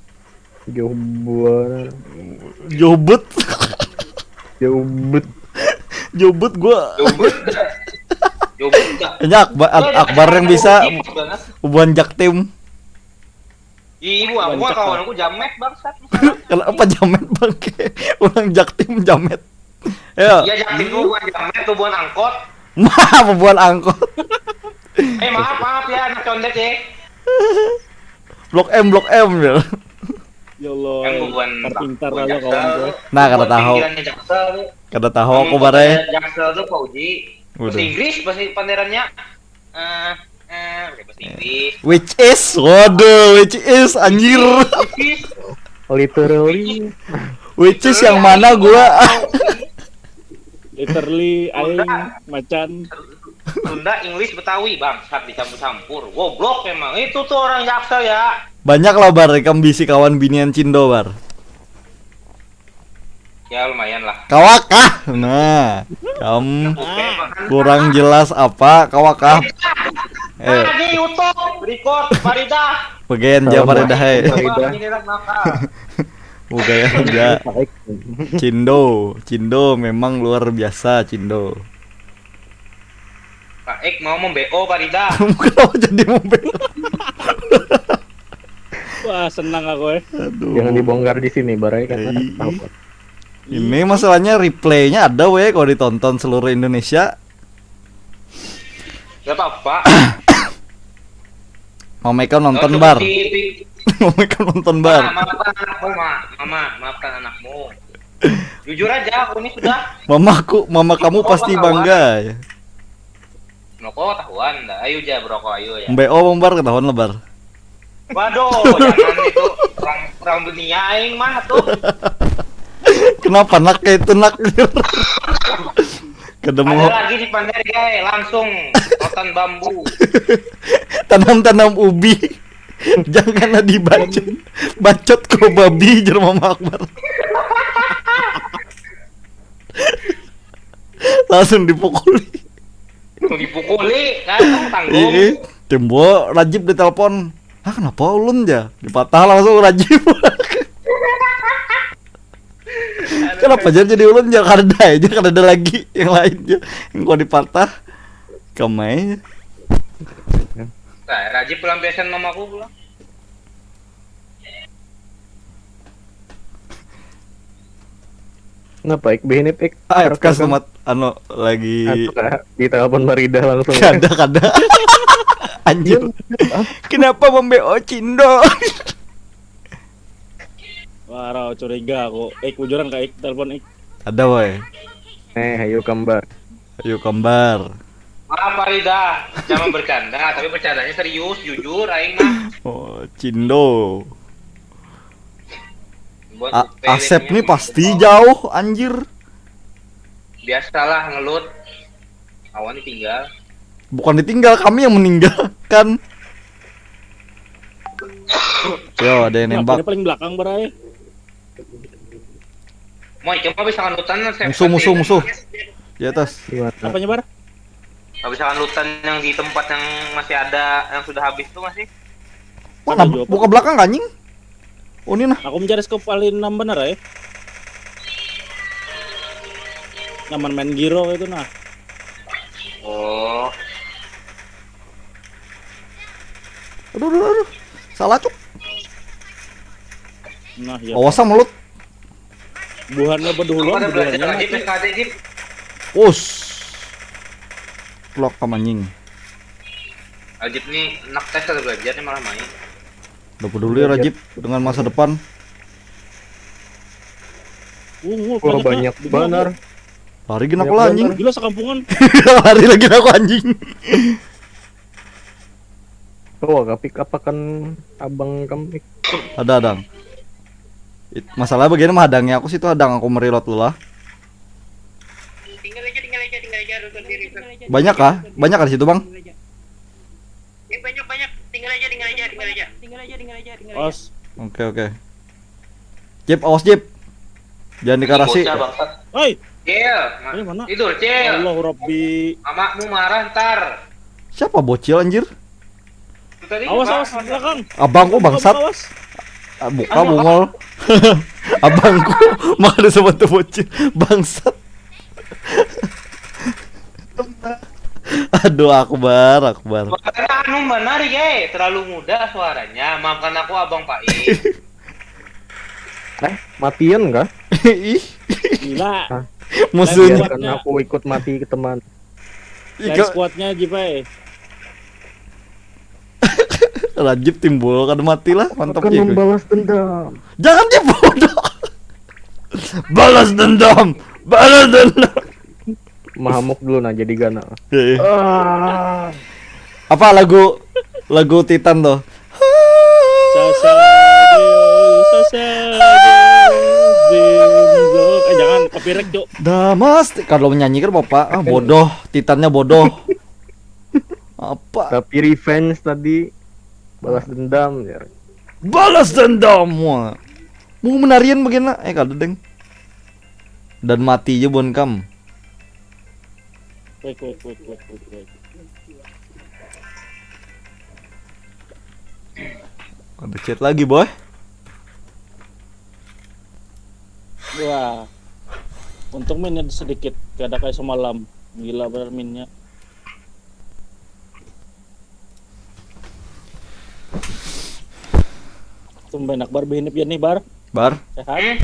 Jauh banar. Jauh bet. Jauh bet. Jauh bet gua. Jobut dah. Jobut dah. Ini Akbar, Ak- Akbar yang bisa hubungan Jaktim. Ih, ibu aku mah kawan aku jamet bangsat. Kenapa jamet, Bang? Orang Jaktim jamet. Ya. Ya Jaktim tuh bukan jamet tuh bukan angkot. Mah, bubuhan angkot. Eh maaf maaf ya anak condet ya. Blok M, Blok M, ya. Ya Allah. Kan bubuhan Terpintar bukan aja Jaksel. kawan gue. Nah, kada Bukan tahu. Pinggirannya Jaksel. Kada tahu aku Ngomong barai. Jaksel tuh Pak Uji. Bahasa Waduh. Inggris, bahasa panderannya. Eh, eh, bahasa Inggris. Which is, waduh, which is, anjir. Inggris. Literally. Which is yang mana gua? Literally aing macan. Sunda, Inggris, Betawi, bangsat dicampur-campur. Goblok emang. Itu tuh orang Jaksel ya. Banyak lah, Bar, ikam bisi kawan binian Cindo, Bar. Ya lumayan lah. Kawakah? Nah, kamu Oke, makan. Kurang jelas apa, kawakah? Eh, Nah, di YouTube record Faridah. Pegen ja Faridah, hai. Coba ini lah nakal. Bukan aja. Cindo, Cindo memang luar biasa, Cindo. Pak Ek mau membo Faridah. Kenapa jadi membela? Wah, senang aku eh. Aduh. Jangan dibongkar di sini, Barai, karena Ih. tahu. Ini masalahnya replaynya ada weh kalau ditonton seluruh Indonesia. Gak apa-apa. Mama Eka nonton Nonton bar. T V. Mama Eka nonton Ma, bar. maafkan anakmu, Ma. Mama, maafkan anakmu. Jujur aja, aku ini sudah. Mamaku, mama kamu Aku pasti kawan. Bangga ya. Rokok tahuan dah. Ayo ja berokok ayo ya. Mbe oh bar ketahuan lebar. Waduh, jangan itu orang orang dunia aing mah tuh. Kenapa nak kayak itu nak? Kada Ada mau lagi di Pandergai langsung rotan bambu. Tanam-tanam ubi. Jangan dibacot. Bacot kau babi, jer Mama Akbar. Langsung dipukuli. Dipukuli kan tanggung. Ih, timbul Rajib ditelepon. Ah, kenapa ulun ja? Dipatah langsung Rajib. Kenapa ja jadi ulun ja? Kada aja, kada ada lagi yang lain ja. Yang kau dipatah. Kamai. Nah, Rajib pelampiasan mamaku pulang. Kenapa, Ik? Behinip, Ik? Ah, Harap F K rekam. Selamat anu lagi Anu kah? Ditelepon Marida langsung. kada kada. Anjir. Kenapa membo Cindo? Wah, rau curiga aku. Ik, bujuran kak Ik, telepon Ik. Ada woi. Eh, ayo gambar. Ayo gambar. Maaf Farida, jangan bercanda, tapi bercandanya serius, jujur aing mah. Oh, Cindo. Buat A- P W Asep nya nih mah pasti mau. Jauh, anjir. Biasalah ngelut. Awan ditinggal. Bukan ditinggal, kami yang meninggalkan. Yo, ada yang Ini nembak. Apunnya paling belakang, Bray. Mau coba bisa ngalutan. Musuh, musuh, musuh. Di atas. Gimana? Apanya, Bar? Nggak bisa ngalutan yang di tempat yang masih ada, yang sudah habis tuh masih. Mana? Ada juga, Buka belakang, anjing. Oh, ini nah. Aku mencari scope paling enam bener ya. Nyaman main giro itu nah. Oh. Aduh, aduh, aduh. Salah, Cuk. Nah, ya. Awas ah, melut. Buhannya berduluan, Ada belajar berduluannya lagi mati. P K D Jip. Us. Blok kam anjing. Ajib nih nak tes ada belajar nih malah main. Udah peduli Rajib dengan masa depan. Uh, uh, Wah, banyak, banyak Kak. Di banar. bawah. Lari genap Banyak lah banar. anjing. Gila sekampungan. Lari lagi aku anjing. Oh, gak pick up akan abang kamu. Ada, Dang. Masalah bagian mah hadangi aku situ, hadang aku merilot lu lah. Banyak kah? Banyak kah di situ, Bang? Ya, banyak, banyak. Tinggal aja, tinggal aja, tinggal aja. Tinggal aja, tinggal aja, tinggal aja. Os. Oke, oke. Jip, awas, Jip. Jangan dikarasi. Bocah bangsat. Hei. Cil. Dari mana? Tidur, Cil. Allah Rabbi. Mamamu marah ntar. Siapa bocil, anjir? Itu tadi. Awas, awas, belakang. Abangku, bangsat. Awas. Ah, buka bungol. Abangku, maka disebut tuh bocil. Bangsat. Aduh, Akbar, Akbar. Suaranya anu benar, Ge. Terlalu muda suaranya. Maafkan aku, Abang Pais. Eh, matian kah? Ih, Gila. musuhnya. Biarkan aku ikut mati ke teman. Live Ika, squadnya Jipai. Rajib timbul kada mati lah, mantap Akan ya. Membalas dendam. Jangan dia bodoh. Balas dendam, balas dendam. Mahamuk dulu nah jadi gana. Eh, Ah, Apa lagu lagu Titan tuh? Sasa, sasa, bingo. Eh, jangan, copyright, Cuk. Damas, kalau menyanyi kan bapak, ah bodoh, Titannya bodoh. Apa? Tapi revenge tadi balas dendam ya. Balas dendam. Wah. Mau menarian begini, eh kada deng. Dan mati aja bon kam. Wait, wait, wait, wait, wait, wait. Ada chat lagi, boy. Wah. Untung minnya sedikit, kada kayak semalam. Gila benar minnya. Tumben Akbar behinip ya nih, Bar. Bar, Sehat? Hmm?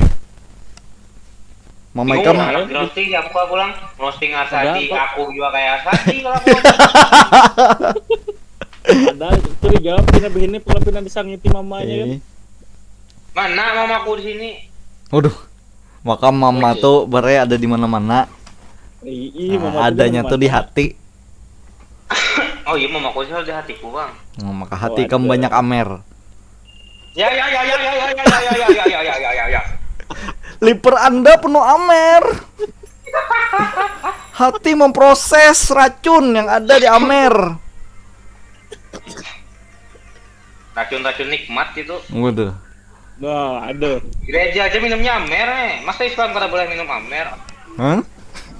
mama Bingung ikam. Anak di roasting siapa pulang? Roasting Asadi, Ada apa? Aku juga kayak Asadi kalau aku. Ada curiga pina behinip kalau pina disangiti mamanya kan. Eh, Mana mamaku di sini? Waduh. Makam mama Oke. tuh bare ada di mana-mana. Ih, ih, Nah, mama adanya di tuh di mana? Hati. Oh iya, mamaku sih di hatiku, Bang. Nah, maka Hati Waduh. Kamu banyak amer. Ya ya ya ya ya ya ya ya ya ya ya ya ya ya ya. Liver Anda penuh amer. Hati memproses racun yang ada di amer. Racun-racun nikmat gitu. Waduh. Nah, aduh. Gereja aja minumnya amer, eh. Masa Islam kada boleh minum amer? Hah?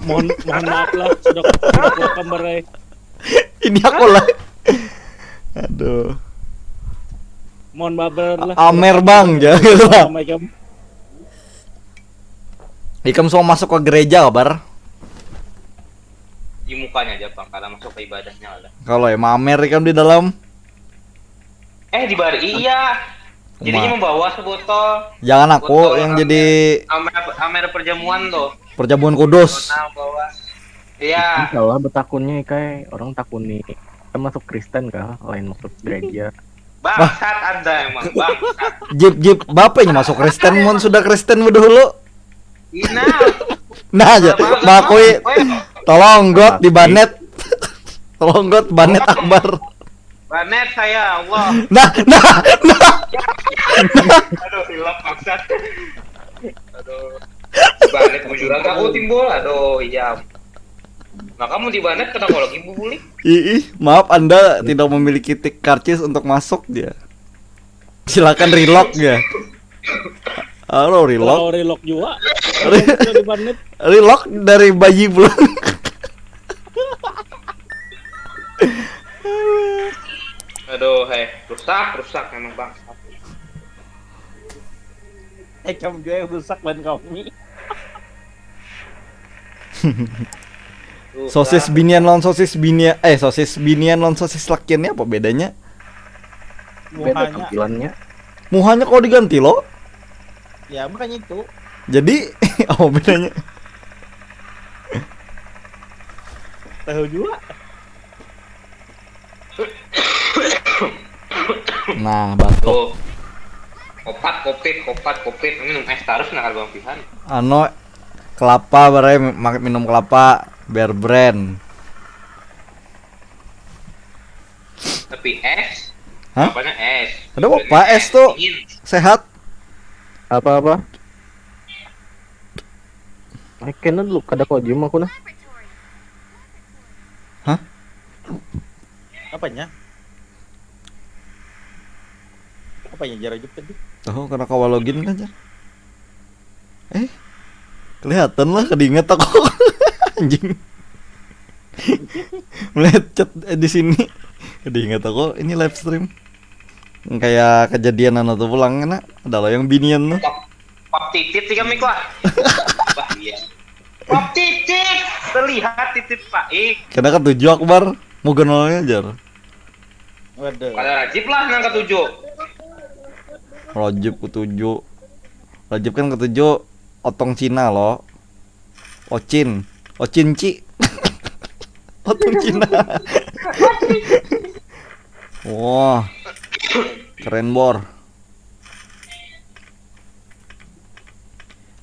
Mohon, mohon maaf lah, sudah sudah kuat kamar, eh. Ini aku lah. Aduh. Mohon maaf bener lah. Amer, Bang, jangan gitu lah. Sama ikam. Ikam semua masuk ke gereja, Bar? Di mukanya aja, Bang, karena masuk ke ibadahnya ada. Kalau emang amer ikam di dalam. Eh, di bar iya. Jadinya Uma. Membawa sebotol. Jangan aku Botol yang amer. Jadi Amer amer perjamuan tuh. Perjamuan Kudus. Nah, bawa. Iya. Salah betakunnya ikai orang takuni. Kita masuk Kristen kah? Lain masuk gereja. Bangsat ada emang, bangsat. Jip, Jip, bapak ini masuk Kristen, mun sudah Kristen dahulu. Ina. Nah aja, bakui. Tolong got di banet. Tolong got banet Akbar. Banet saya, Allah. Nah, nah, nah. Aduh, hilap, bangsat. Aduh. Banet bujuran aku timbul. Aduh, iya. Nah, kamu di banet kenapa lagi bubulik? Ih, ih, maaf, Anda tidak memiliki tik karcis untuk masuk dia. Silakan relock ya. Halo, relock. Kalau relock juga. Re- Sudah di banet. Relock dari bayi pulang. Aduh, heh, rusak, rusak memang, bangsat. Eh, kamu juga yang rusak dan kami. Rusak. Sosis binian lawan sosis binian, eh, sosis binian lawan sosis lakiannya apa bedanya? Beda Muhanya. Tampilannya. Muhanya kalau diganti lo? Ya, makanya itu. Jadi apa bedanya? Tahu juga. Nah, batuk. Tuh. Kopat, kopit, kopat, kopit. Minum es terus, nah, kalau pisan. Anu, kelapa, barai mak- minum kelapa, Bear Brand. Tapi es. Hah? Apanya es? Ada apa? Es tuh. Dingin. Sehat. Apa-apa? Eh, kena dulu, kada kau diem aku nah. Hah? Apanya? Apanya jar Rajup tadi? Tahu karena kawa login kan, Jar? Eh, kelihatan lah, kada ingat aku. Anjing. Melihat chat, eh, di sini. Kada ingat aku ini live stream. Kayak kejadian anu tuh pulang kena. Ada lo yang binian tuh. Pap titit sih kami kuah. Bah iya. Pap titit, terlihat titit Pak Ik. Kena ketujuh Akbar. Mau kenalnya, Jar. Waduh. Pada Rajib lah nang ketujuh. Rajib ketujuh. Rajib kan ketujuh otong Cina lo. Ocin. Ocinci. Otong Cina. Wah. Keren, Bor.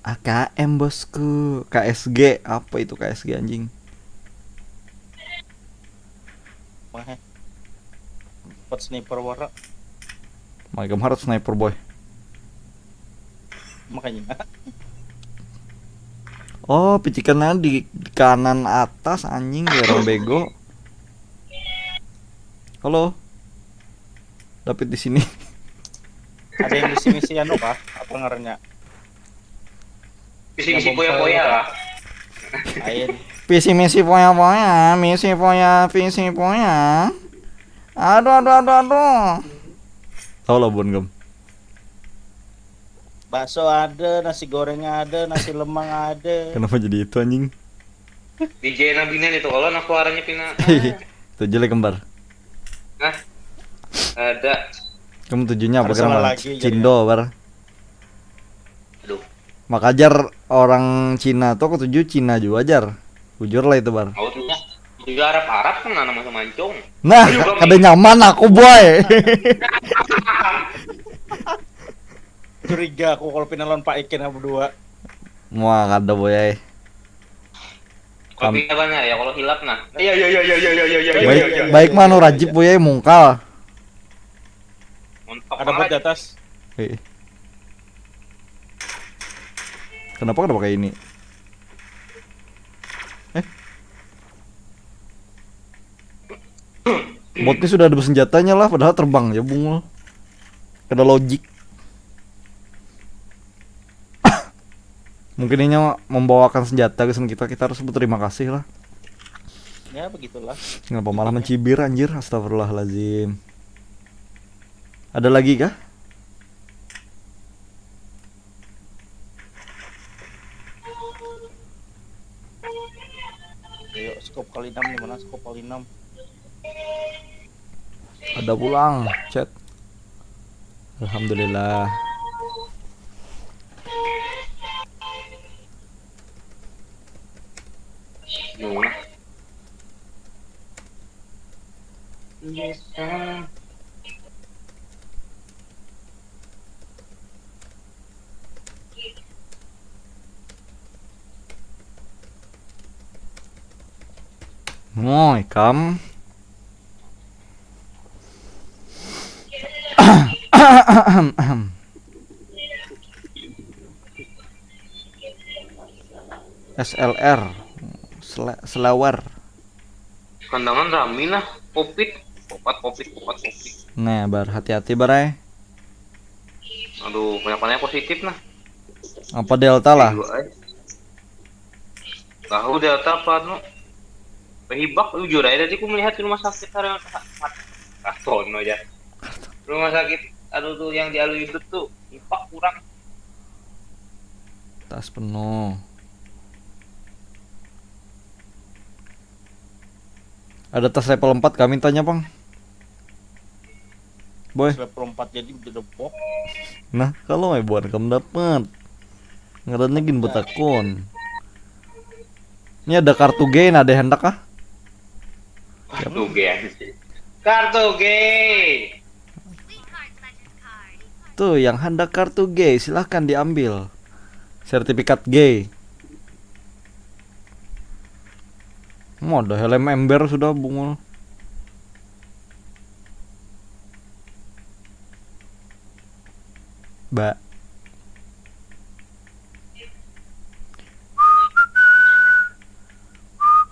A K M, bosku. K S G. Apa itu K S G, anjing? Mah. Empat sniper wara. Mai kam harat sniper, boy. Makanya. Oh, picikannya di kanan atas, anjing, ya orang bego. Halo. David di sini. Ada yang misi-misi anu kah? Apa ngarannya? Misi-misi poya-poya lah. Lain. Visi misi poya poya, misi poya, visi poya. Aduh, aduh, aduh, aduh. Tahu lah, Bun, kam. Bakso ada, nasi goreng ada, nasi lemang ada. Kenapa jadi itu, anjing? D J nang binian itu kalau nak suaranya pina. Itu jelek kembar. Nah, ada. Kamu tujuannya apa? Harus Kena sama mana? lagi, Cindo, bar. Aduh, Makajar orang Cina tuh ketujuh Cina juga, Jar. Bujur lah itu, bar. Mau tuh ya. Juga Arab-Arab kan nama mancung. Nah, Ayo, Bang. Kada nyaman aku, boy. Curiga aku kalau pina lawan Pak Ikin aku dua. Wah, kada, boy, ai. Kalau pindah mana ya? Kalau hilap nah. Iya iya iya iya iya iya iya iya. Baik, baik mah anu Rajib, boy, ai, mungkal. Montok Ada bot di banget. Atas. Eh. Kenapa kada pakai ini? Eh. Botnya sudah ada bersenjatanya lah, padahal terbang ya bungul. Kada logik. Mungkin inya membawakan senjata ke kita, kita harus berterima kasih lah. Ya begitulah. Kenapa malah mencibir, anjir? Astagfirullahalazim. Ada lagi kah? Ayo, scope kali enam, di mana scope kali enam? Ada pulang chat. Alhamdulillah. Nyulah. Moi, kam. S L R. Sele- Selewer. Kandangan rami nah. Covid. Opat covid opat covid. Nah, bar, hati-hati, bar, ai. Aduh, banyak banyak positif nah. Apa Delta lah? Dua ai. Tahu Delta apa nu? Pehibak jujur aja tadi aku melihat di rumah sakit hari karton aja. Rumah sakit aduh tuh yang di Alwi itu tuh hibak kurang. Tas penuh. Ada tas level empat kami tanya, Pang. Boy. Level empat jadi udah depok. Nah, kalau mau buat kamu dapat. Ngarannya gin betakun. Ini ada kartu gain, ada hendak kah? Kartu gain. Kartu gain. Tuh, yang hendak kartu G, silahkan diambil. Sertifikat G. Mau ada helm ember sudah bungul. Ba.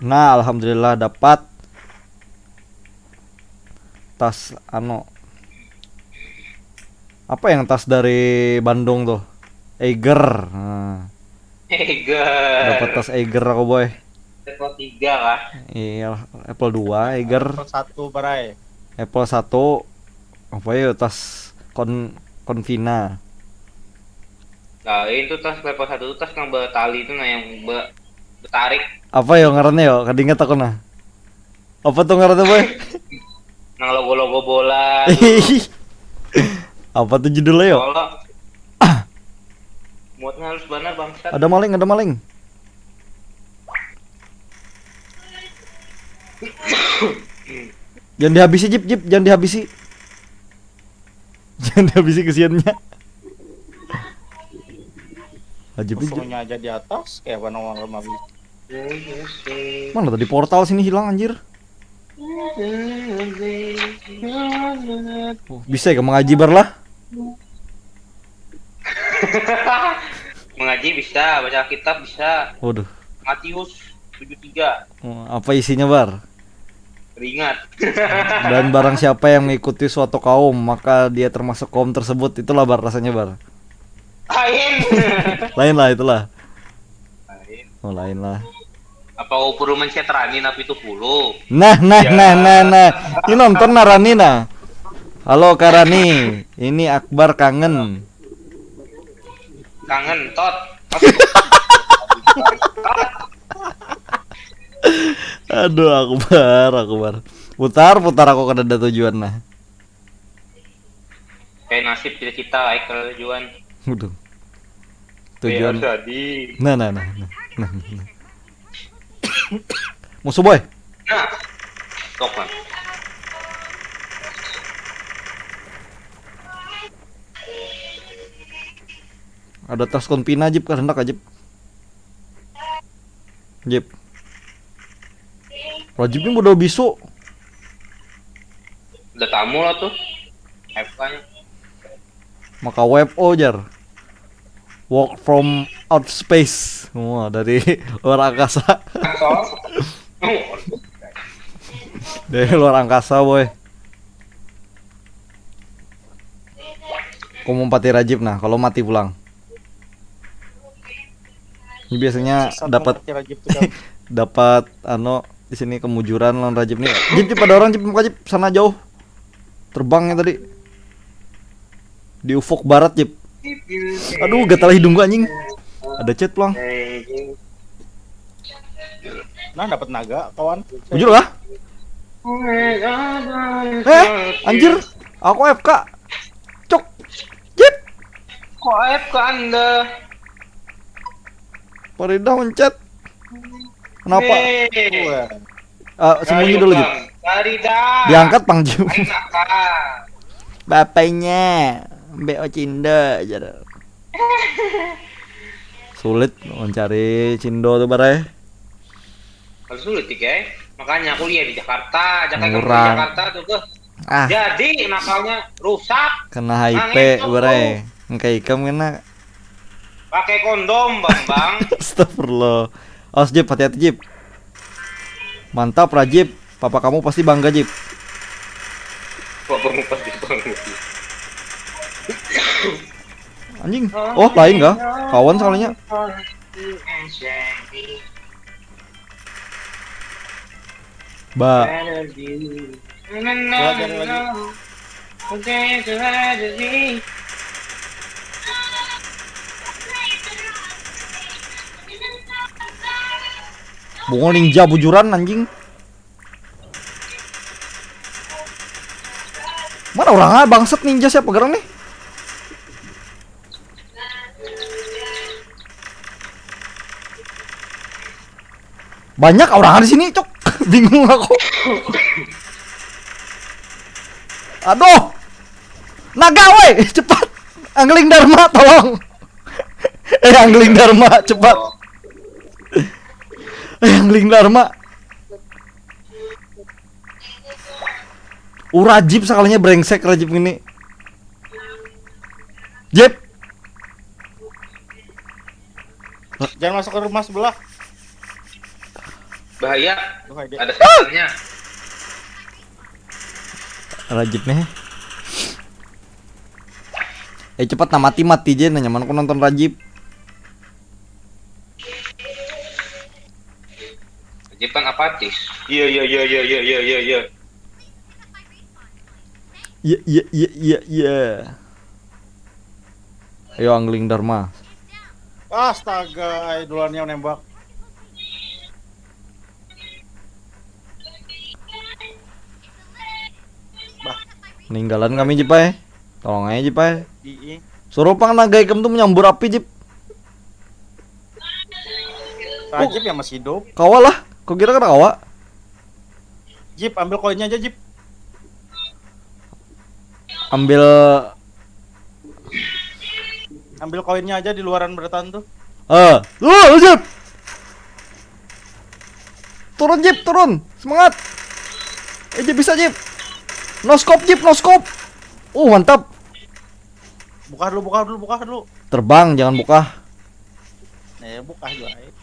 Nah, alhamdulillah dapat tas anu. Apa yang tas dari Bandung tuh? Eiger. Nah, Eiger. Dapat tas Eiger aku, boy. Level tiga kah? Iya, Apple dua Eiger. Level satu, Bray. Apple satu. Apa ya, tas kon Confina. Nah, itu tas level satu tuh tas yang bertali itu, nah, yang be, bertarik. Apa ya ngarannya ya? Kada ingat aku nah. Apa tuh ngarannya, boy? Nang logo-logo bola. Apa tuh judulnya ya? Kalau muatnya halus benar, bangsat. Ada maling, ada maling. Jangan dihabisi, Jip, Jip, jangan dihabisi. Jangan dihabisi kesiannya. Ajib, Jip. Musuhnya aja di atas, kayak apa nang orang habis. Mana tadi portal sini hilang, anjir? Oh, bisa ya mengaji bar lah? Mengaji bisa, baca kitab bisa. Waduh. Matius tujuh tiga. Oh, apa isinya, bar? Teringat. Dan barang siapa yang mengikuti suatu kaum, maka dia termasuk kaum tersebut. Itulah, bar, rasanya, bar. Lain. Lain lah, itulah. Lain. Oh, lain lah. Apa ukur mencet Rani napi itu puluh? Nah, nah, Ya. nah, nah, nah. Ini nonton nah Rani nah. Halo, Kak Rani, ini Akbar kangen. Kangen tot. Aduh, Akbar, Akbar. Putar, putar, aku kada ada tujuan nah. Kayak nasib cita-cita, like, kalau tujuan. Waduh. Kayak Tujuan. Arsadi. Nah, nah, nah, nah. Nah, nah, nah. Musuh, boy. Nah. Tok, man. Ada tas Confina, Jip, kada hendak, Jip. Jip. Rajib ini modal bisu. Udah tamu lah tuh. F K-nya. Maka W F O, jar. Work from out space. Wah, dari luar angkasa. Atau Dari luar angkasa, boy. Aku mau mati Rajib nah, kalau mati pulang. Ini biasanya Satu dapat mati Rajib tuh, Kang. dapat anu di sini kemujuran lawan Rajib nih. Jib, Jib, ada orang, Jib, muka, Jib, sana jauh. Terbangnya tadi. Di ufuk barat, Jib. Aduh, gatal hidungku, anjing. Ada chat pulang. Nah, dapat naga, kawan. Bujur lah. Eh, anjir. Aku F K. Cok. Jib. Kok F K Anda? Faridah mencet. Kenapa? Eh, Wah, Ah, sembunyi dulu, Jib. Faridah. Diangkat, Pang, Jib. Ayo, nakal. Bapaknya B O Cindo, jar. Sulit mencari Cindo tuh, barai. Harus sulit sih, guys. Makanya aku lihat di Jakarta, Jakarta, Murah. Jakarta tuh, tuh. Ah, Jadi nakalnya rusak. kena H I P, Nangis aku. Barai. Engkai ikam kena. Pakai kondom, Bang, Bang. Astagfirullah. Awas, Jib, hati-hati, Jib. Mantap, Rajib. Papa kamu pasti bangga, Jib. Kok bengkak di bang? Anjing. Oh, lain kah? Kawan soalnya. Ba. Belajar lagi. Bungul ninja bujuran, anjing. Mana orangnya, bangsat, ninja siapa garang nih? Banyak orang di sini, cok. Bingung aku. Aduh. Naga, woi, cepat. Angling Dharma, tolong. Eh, Angling Dharma, cepat. Eh, Angling Dharma. Uh, Rajib sekalinya brengsek, Rajib ini. Jeb. Jangan masuk ke rumah sebelah. Bahaya. Ada setannya. Rajib nih. Eh, cepat nah, mati, mati je, nah, nyaman ku nonton Rajib. Rajib kan apatis. Iya, iya, iya, iya, iya, iya, iya, iya. Iya, iya, iya, iya, iya. Ayo, Angling Dharma. Astaga, ai, duluan yang nembak. Bah. Meninggalan kami, Jip ai. Tolong aja, Jip ai. Ii. Suruh pang naga ikam tuh menyambur api, Jip. Rajib yang masih hidup. Kawa lah. Kau kira kada kawa? Jip, ambil koinnya aja, Jip. Ambil Ambil koinnya aja di luaran bertahan tuh. Eh, lu, lu, Jip. Turun, Jip, turun. Semangat. Eh, Jip, bisa, Jip. No scope, Jip, no scope. Uh, mantap. Buka dulu, buka dulu, buka dulu. Terbang, jangan buka. Eh, buka juga, eh.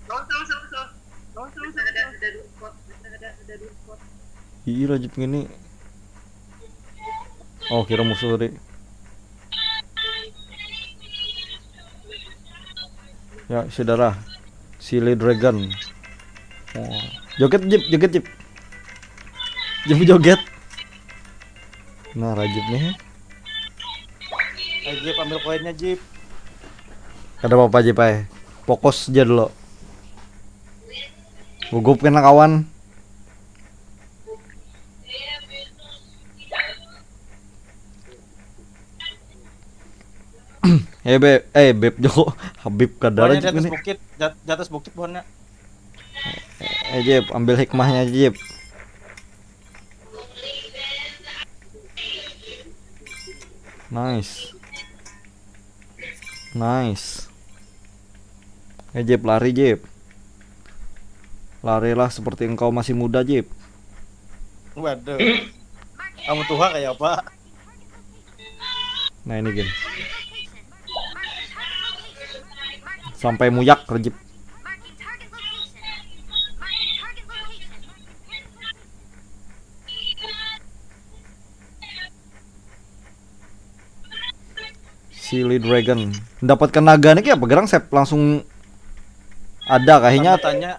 Terus, terus, terus, terus. Terus, terus, terus, terus. Ada, ada dua spot, ada, ada, ada dua spot. Ih, Rajib ngini. Oh, kira musuh tadi. Ya, saudara. Silly Dragon. Oh. Joget, Jip, joget, Jip. Jip joget. Nah, Rajib nih. Ayo, Jip, ambil koinnya, Jip. Kada apa-apa, Jip ai. Fokus aja dulu. Gugup kena kawan. Eh, Beb, eh, Beb Joko. Habib Kadara. Pokoknya di juga atas nih. Bukit, di at-, di atas bukit pohonnya. Eh, Jip, ambil hikmahnya aja, Jip. Nice. Nice. Eh, Jip, lari, Jip. Larilah seperti engkau masih muda, Jip. Waduh. Kamu tua kayak apa? Nah, ini, Jip. Sampai muyak, Rajib. Silly Dragon. Mendapatkan naga nih kayak apa gerang, Sep? Langsung ada kah inya? Tanda tanya.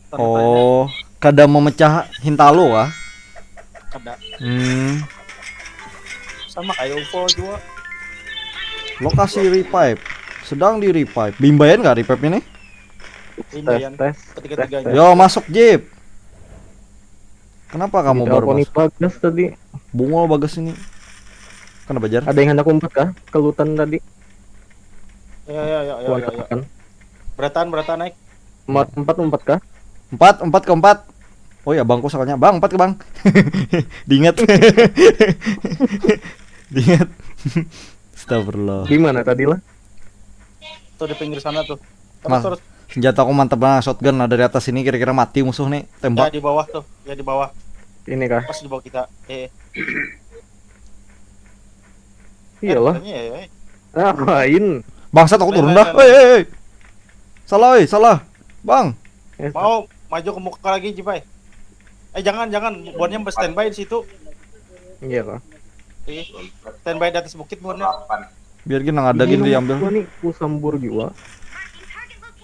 Tanda tanya. Oh, kada memecah hintalo kah? Kada. Hmm. Sama kayak U F O juga. Lokasi revive. Sedang di revive. Bimbayan kah revive ini? Bimbayan. Tes, tes, ketiga-tiganya. Tes, tes. Yo, masuk, Jip. Kenapa kamu baru masuk? Diteleponi Bagas tadi. Bungul Bagas ini. Kenapa, Jar? Ada yang hendak umpat kah? Kelutan tadi. Ya, ya, ya, ya, ya, ya. Kuat kan? Berataan, berataan naik. Empat, empat, empat kah? Empat, empat ke empat. Oh ya, bangku soalnya. Bang, empat ke bang. Diingat. Diingat. Astagfirullah. Di mana tadi lah? Tuh di pinggir sana tuh. Terus, terus. Senjata aku mantep banget, shotgun. Nah, dari atas ini kira-kira mati musuh nih, tembak. Ya, di bawah tuh, ya, di bawah. Ini kah? Pas di bawah kita. Eh. Iyalah. Eh, ya, ya. Ngapain? Bangsat, aku turun dah. Lain, lain, lain. Hei, hei, hei. Salah, hei, salah. Bang. Eh, mau maju ke muka lagi, Jipai? Eh, jangan, jangan. Buatnya standby di situ. Iya kah? Iya. Standby di atas bukit buatnya. Biar gini nang ada gini diambil. Gua nih, ku sambur jua.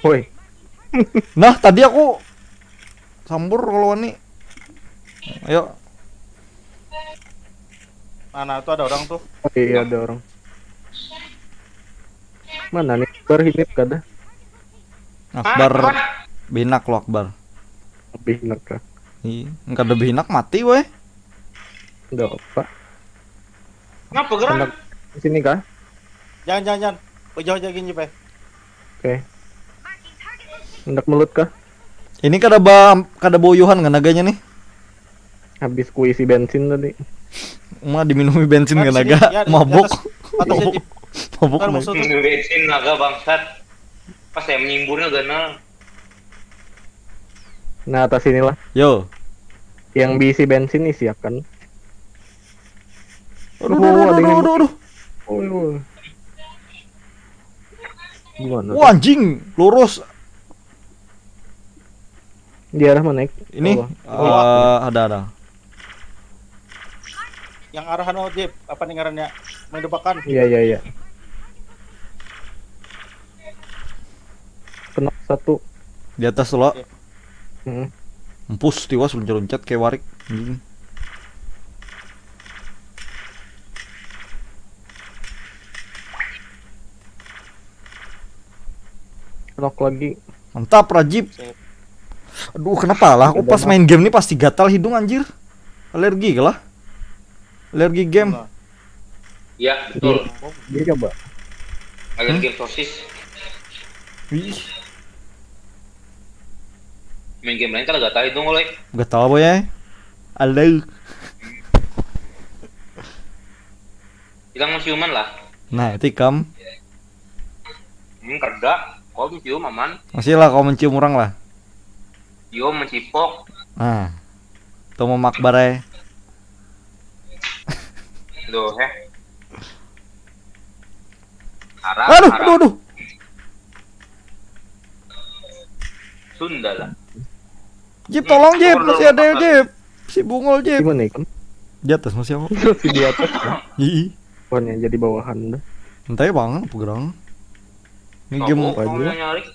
Woi. Nah, tadi aku sambur kalau wani. Ayo. Nah, nah, itu ada orang tuh. Oh, iya, ada orang. Mana nih? Akbar hinip kada? Akbar. Hah? Apa? Behinak lo, Akbar. Behinak kah? Iya, kada behinak mati weh. Nggak apa. Kenapa gerak? Hendak di sini kah? Jangan, jangan, jangan. Jauh-jauh gini, Pe. Oke. Hendak melut kah? Ini kada ba-, kada bauyuhan kan naganya nih? Habis ku isi bensin tadi. Uma diminumi bensin kan naga. Mabuk. Mabuk. Mabuk. Minum bensin naga bangsat. Pas saya menyimburnya ganal. Nah, atas sini lah. Yo. Yang diisi bensin isiakan. Aduh, aduh, aduh, aduh, aduh. Oh, iya. Gimana? Wah, anjing, lurus. Di arah mana, Ik? Ini Bawah. Eh, ada, ada. Yang arahan mau Jip, apa nih ngarannya? Mendebakan. Iya, iya, iya. Kena satu. Di atas lo. Hmm. Empus, tiwas, loncat-loncat kayak warik. Anjing. Knock lagi. Mantap, Rajib. Aduh, kenapa lah aku pas main game nih pasti gatal hidung, anjir. Alergi kah lah. Alergi game. Ya, betul. Dia coba. Alergi sosis. Ih, Main game lain kalau gatal hidung, oleh. gatal apa ya? Aduh. Hilang menciuman lah. Nah, itu ikam. Hmm, kerja. Kau mencium aman. Masih lah kau mencium orang lah. Cium mencipok. Nah. Itu mau makbar ya. Duh, eh. Haram, Aduh, haram. Aduh, aduh. Sunda lah. Jip, tolong, Jip, Tolong, masih ada, tolong. Jip. Si Bungul, Jip. Gimana, Ikam? Di atas masih apa? Masih di atas. Ih, Bukannya jadi bawahan dah. entah ya bang, apa gerang. Ini game Kau apa mau aja? Nyarik.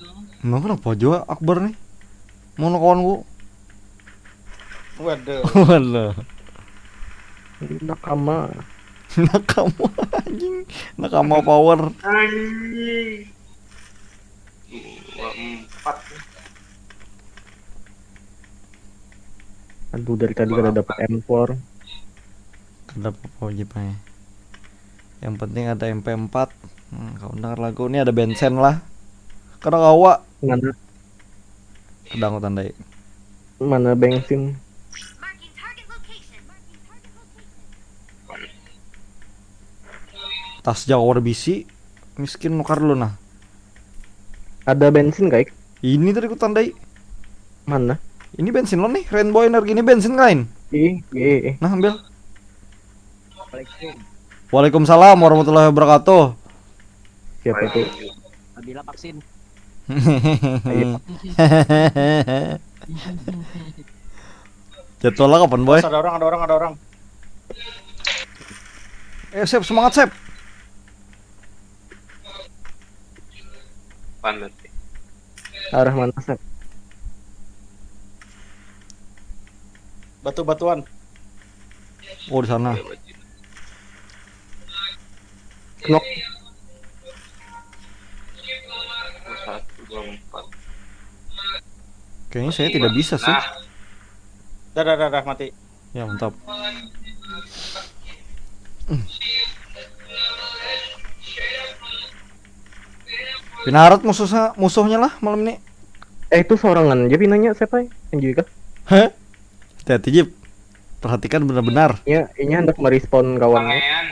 Emang kenapa aja Akbar nih? Mau kawanku. Waduh. Walah. Nakama. Nakama, anjing. Nakama power. Anjing. Dua, empat. Aduh, dari tadi kada dapat M four. Kada apa-apa, Jip, ya. Yang penting ada M P empat. Hmm, kau dengar lagu ini ada bensin lah. Kada kawa. Mana Kada aku tandai. Mana bensin? Marking target location. Marking target location. Tas jawar bisi. Miskin nukar dulu nah. Ada bensin, Kaik? Ini tadi ku tandai. Mana? Ini bensin lo nih, Rainbow Energy ini bensin lain. Ih, ih, ih. Nah, ambil. Assalamualaikum. Waalaikumsalam warahmatullahi wabarakatuh. Siapa tuh? Apabila vaksin. Jadwalnya kapan, boy? Ada orang, ada orang, ada orang. Eh, Sep, semangat, Sep. Panas. Arah mana, Sep? Batu-batuan. Oh, di sana. Knock. Satu, dua, empat. Kayaknya saya tidak bisa sih. Nah, Dah, dah, dah, dah, mati. Ya, mantap. Pinarat musuhnya, musuhnya lah malam ini. Eh, itu sorangan aja pinanya siapa ya? Yang Juika? Hah? Hati-hati, Jip. Perhatikan benar-benar. Ya, ini hendak merespon kawan. Tangan.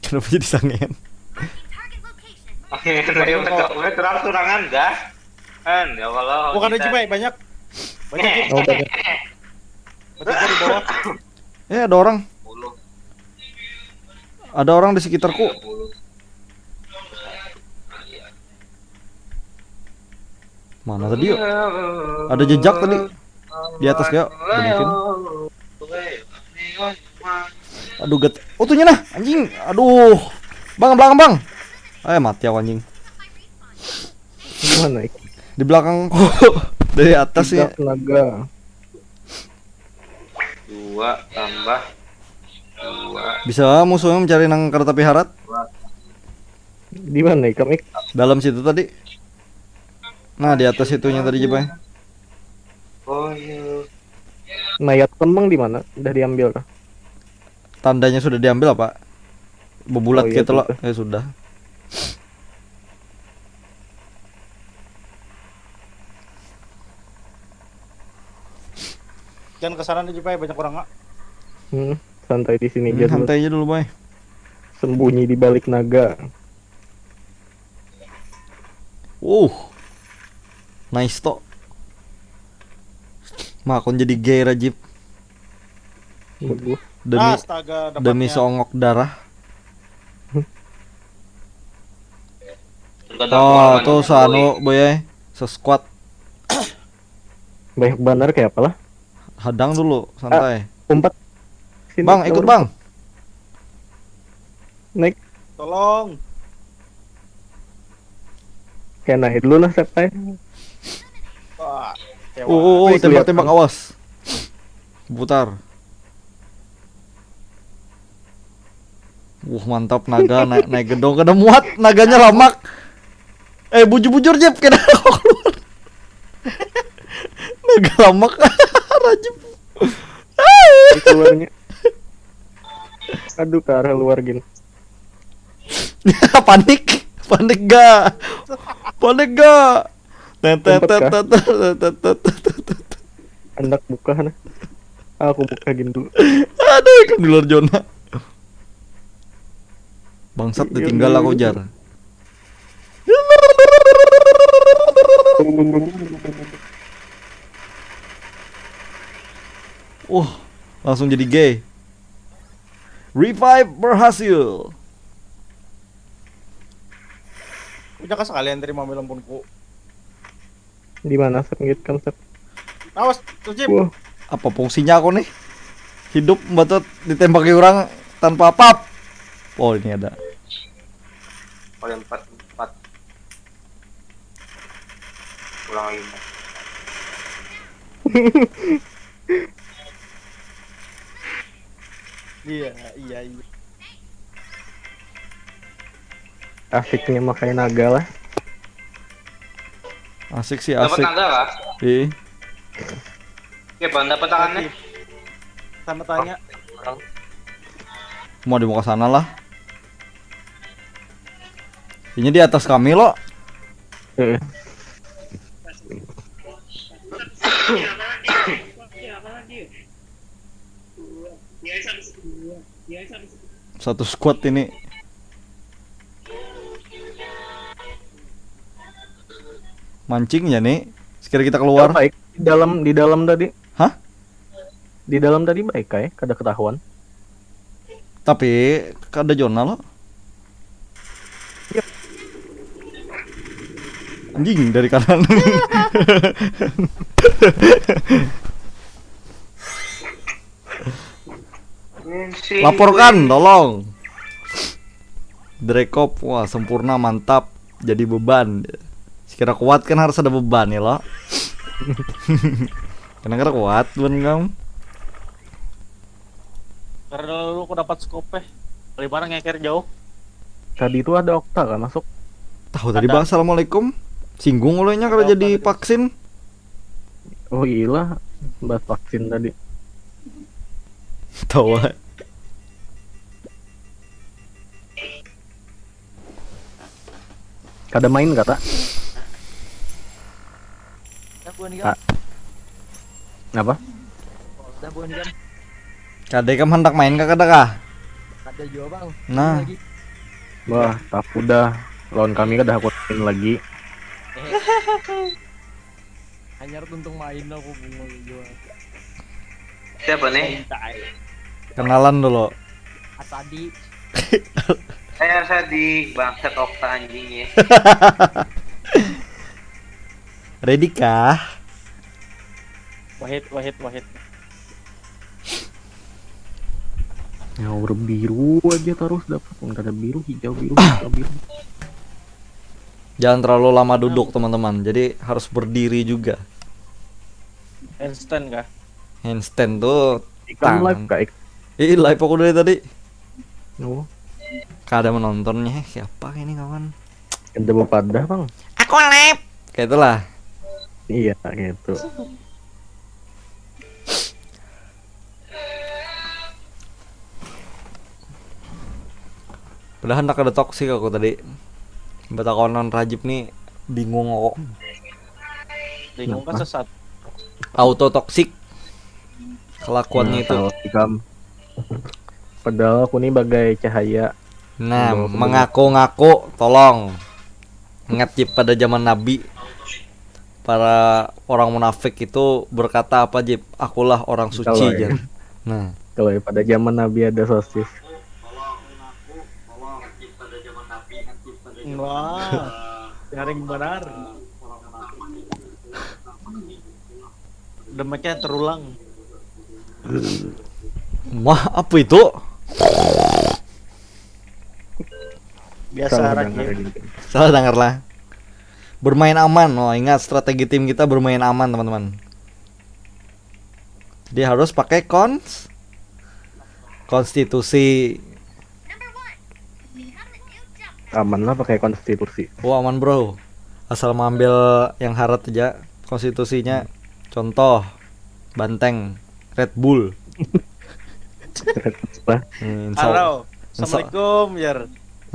Kenapa jadi sangean? Marking target location. Tangan. Udah terang sorangan dah. Kan, ya Allah. Bukan ada kita Jip, banyak. Banyak Jip. Oh, banyak. Bertiga di bawah. Eh, ada orang. Sepuluh. Ada orang di sekitarku. Tiga puluh. Mana tadi yuk? Ada jejak tadi. Di atas kayak, ada mungkin. Aduh, get. Oh, tuhnya nah, anjing. Aduh. Bang, belakang, Bang. Eh, mati aku, anjing. Gimana, Ik? Di belakangku. Dari atas nih. Tidak naga. Dua tambah dua. Bisa musuhnya mencari nang kada tapi harat. Di mana, Ikam, Ik? Dalam situ tadi. Nah, di atas itunya tadi, Jep, eh. Oh iya. Mayat kembang di mana? Udah diambil kah? Tandanya sudah diambil apa? Bebulat Oh, iya, gitu loh. gitu. Ya sudah. Jangan ke sana nih, Jep, banyak orang, Kak. Hmm, santai di sini Hmm, aja dulu. santai aja dulu, boy. Sembunyi di balik naga. Uh. Nice toh. Makon jadi gay, Rajib. Bagus. Demi Astaga, dapatnya. demi songok darah. Untuk Wah, tuh sanu boy, sesquad. Banyak banar kayak apalah. Hadang dulu, santai. Umpat. Sini, bang, ikut bang. Naik. Tolong. Kayak naik dulu lah, santai. Wah. Oh, oh, oh, tembak-tembak, awas. Putar. Wah, mantap naga, naik, naik gedong, kada muat, naganya lamak. Eh, bujur-bujur, Jep, kada keluar. Naga lamak. Rajib. Keluarnya. Aduh, ke arah luar gini. Panik, panik ga? Panik ga? Anak buka nah. Aku buka gini dulu. Aduh, ikam di luar zona. Bangsat, ditinggal aku, jar. Wah, langsung jadi gay. Revive berhasil. Udah kah sekalian terima ambil lampunku? Di mana, Sep? Ngit kan, Sep? Awas, tuh, Jim. Wah. Apa fungsinya aku nih? Hidup, mbatut, ditembaki orang tanpa apa-apa. Oh, ini ada. Oh, yang empat, empat. Ulang lagi, empat. Iya, iya, iya. Asiknya makai naga lah. Asik sih, asik. Dapat naga lah. Iya. Oke, bang, dapat tangannya. Sama tanya. Mau di muka sana lah. Ini di atas kami, lo. Heeh. Satu squad ini. Mancing ya nih. Sekira kita keluar. Baik, di dalam, di dalam tadi. Hah? Di dalam tadi baik kayak kada ketahuan. Tapi kada zona lo. Anjing dari kanan. Laporkan, tolong. Drekop, wah, sempurna, mantap. Jadi beban. Sekira kuat kan harus ada beban ya lo. Kenapa kada kuat, bukan kamu? Karena dulu aku dapat scope. Dari mana ngeker jauh? Tadi itu ada Okta kan masuk? Tahu tadi, Bang, assalamualaikum. Singgung olehnya kalau jadi vaksin. Oh iya, bahas vaksin tadi. Tahu. Kada main kata. Jagoan ikam. Apa? Jagoan ikam. Kada ikam handak main kah kada kah? Kada jua, Bang. Nah. Wah, tak udah lawan kami kada aku main lagi. Hanyar tuntung main aku bungul jua. Siapa nih? Kenalan dulu. Asadi. Saya Asadi, bangsat Okta anjing ya. Ready kah? Wahid, Wahid, Wahid. Nyaur biru aja terus dapat. Enggak ada biru, hijau, biru, hijau, biru. Jangan terlalu lama duduk, teman-teman. Jadi harus berdiri juga. Handstand kah? Handstand tuh Ikam live kah? Ih, live aku dari tadi. Oh. Kada menontonnya, siapa ini kawan? Ada bepadah, Bang. Aku live. Kayak itulah. Iya, gitu. Padahal hendak ada toksik aku tadi. Batakonan Rajib nih bingung aku. Bingung kan sesat. Auto toksik kelakuannya itu. Ikam. Padahal aku nih bagai cahaya. Nah, mengaku-ngaku, tolong. Ingat, Jip, pada zaman Nabi, para orang munafik itu berkata apa, Jip? Akulah orang suci, ya. Nah. Kalau pada zaman Nabi ada sosis. Wah. Garing banar. Demeknya terulang. Mah, apa itu? Biasa Salah arak dengar ya. Gitu. Salah dengar lah. Bermain aman. Oh, ingat strategi tim kita bermain aman, teman-teman. Jadi harus pakai kons konstitusi. Aman lah pakai konstitusi. Oh, aman, bro. Asal mengambil yang harat aja konstitusinya. Contoh, banteng, Red Bull. Lah, Hmm, insya, Halo. Insya, Assalamualaikum, Jar.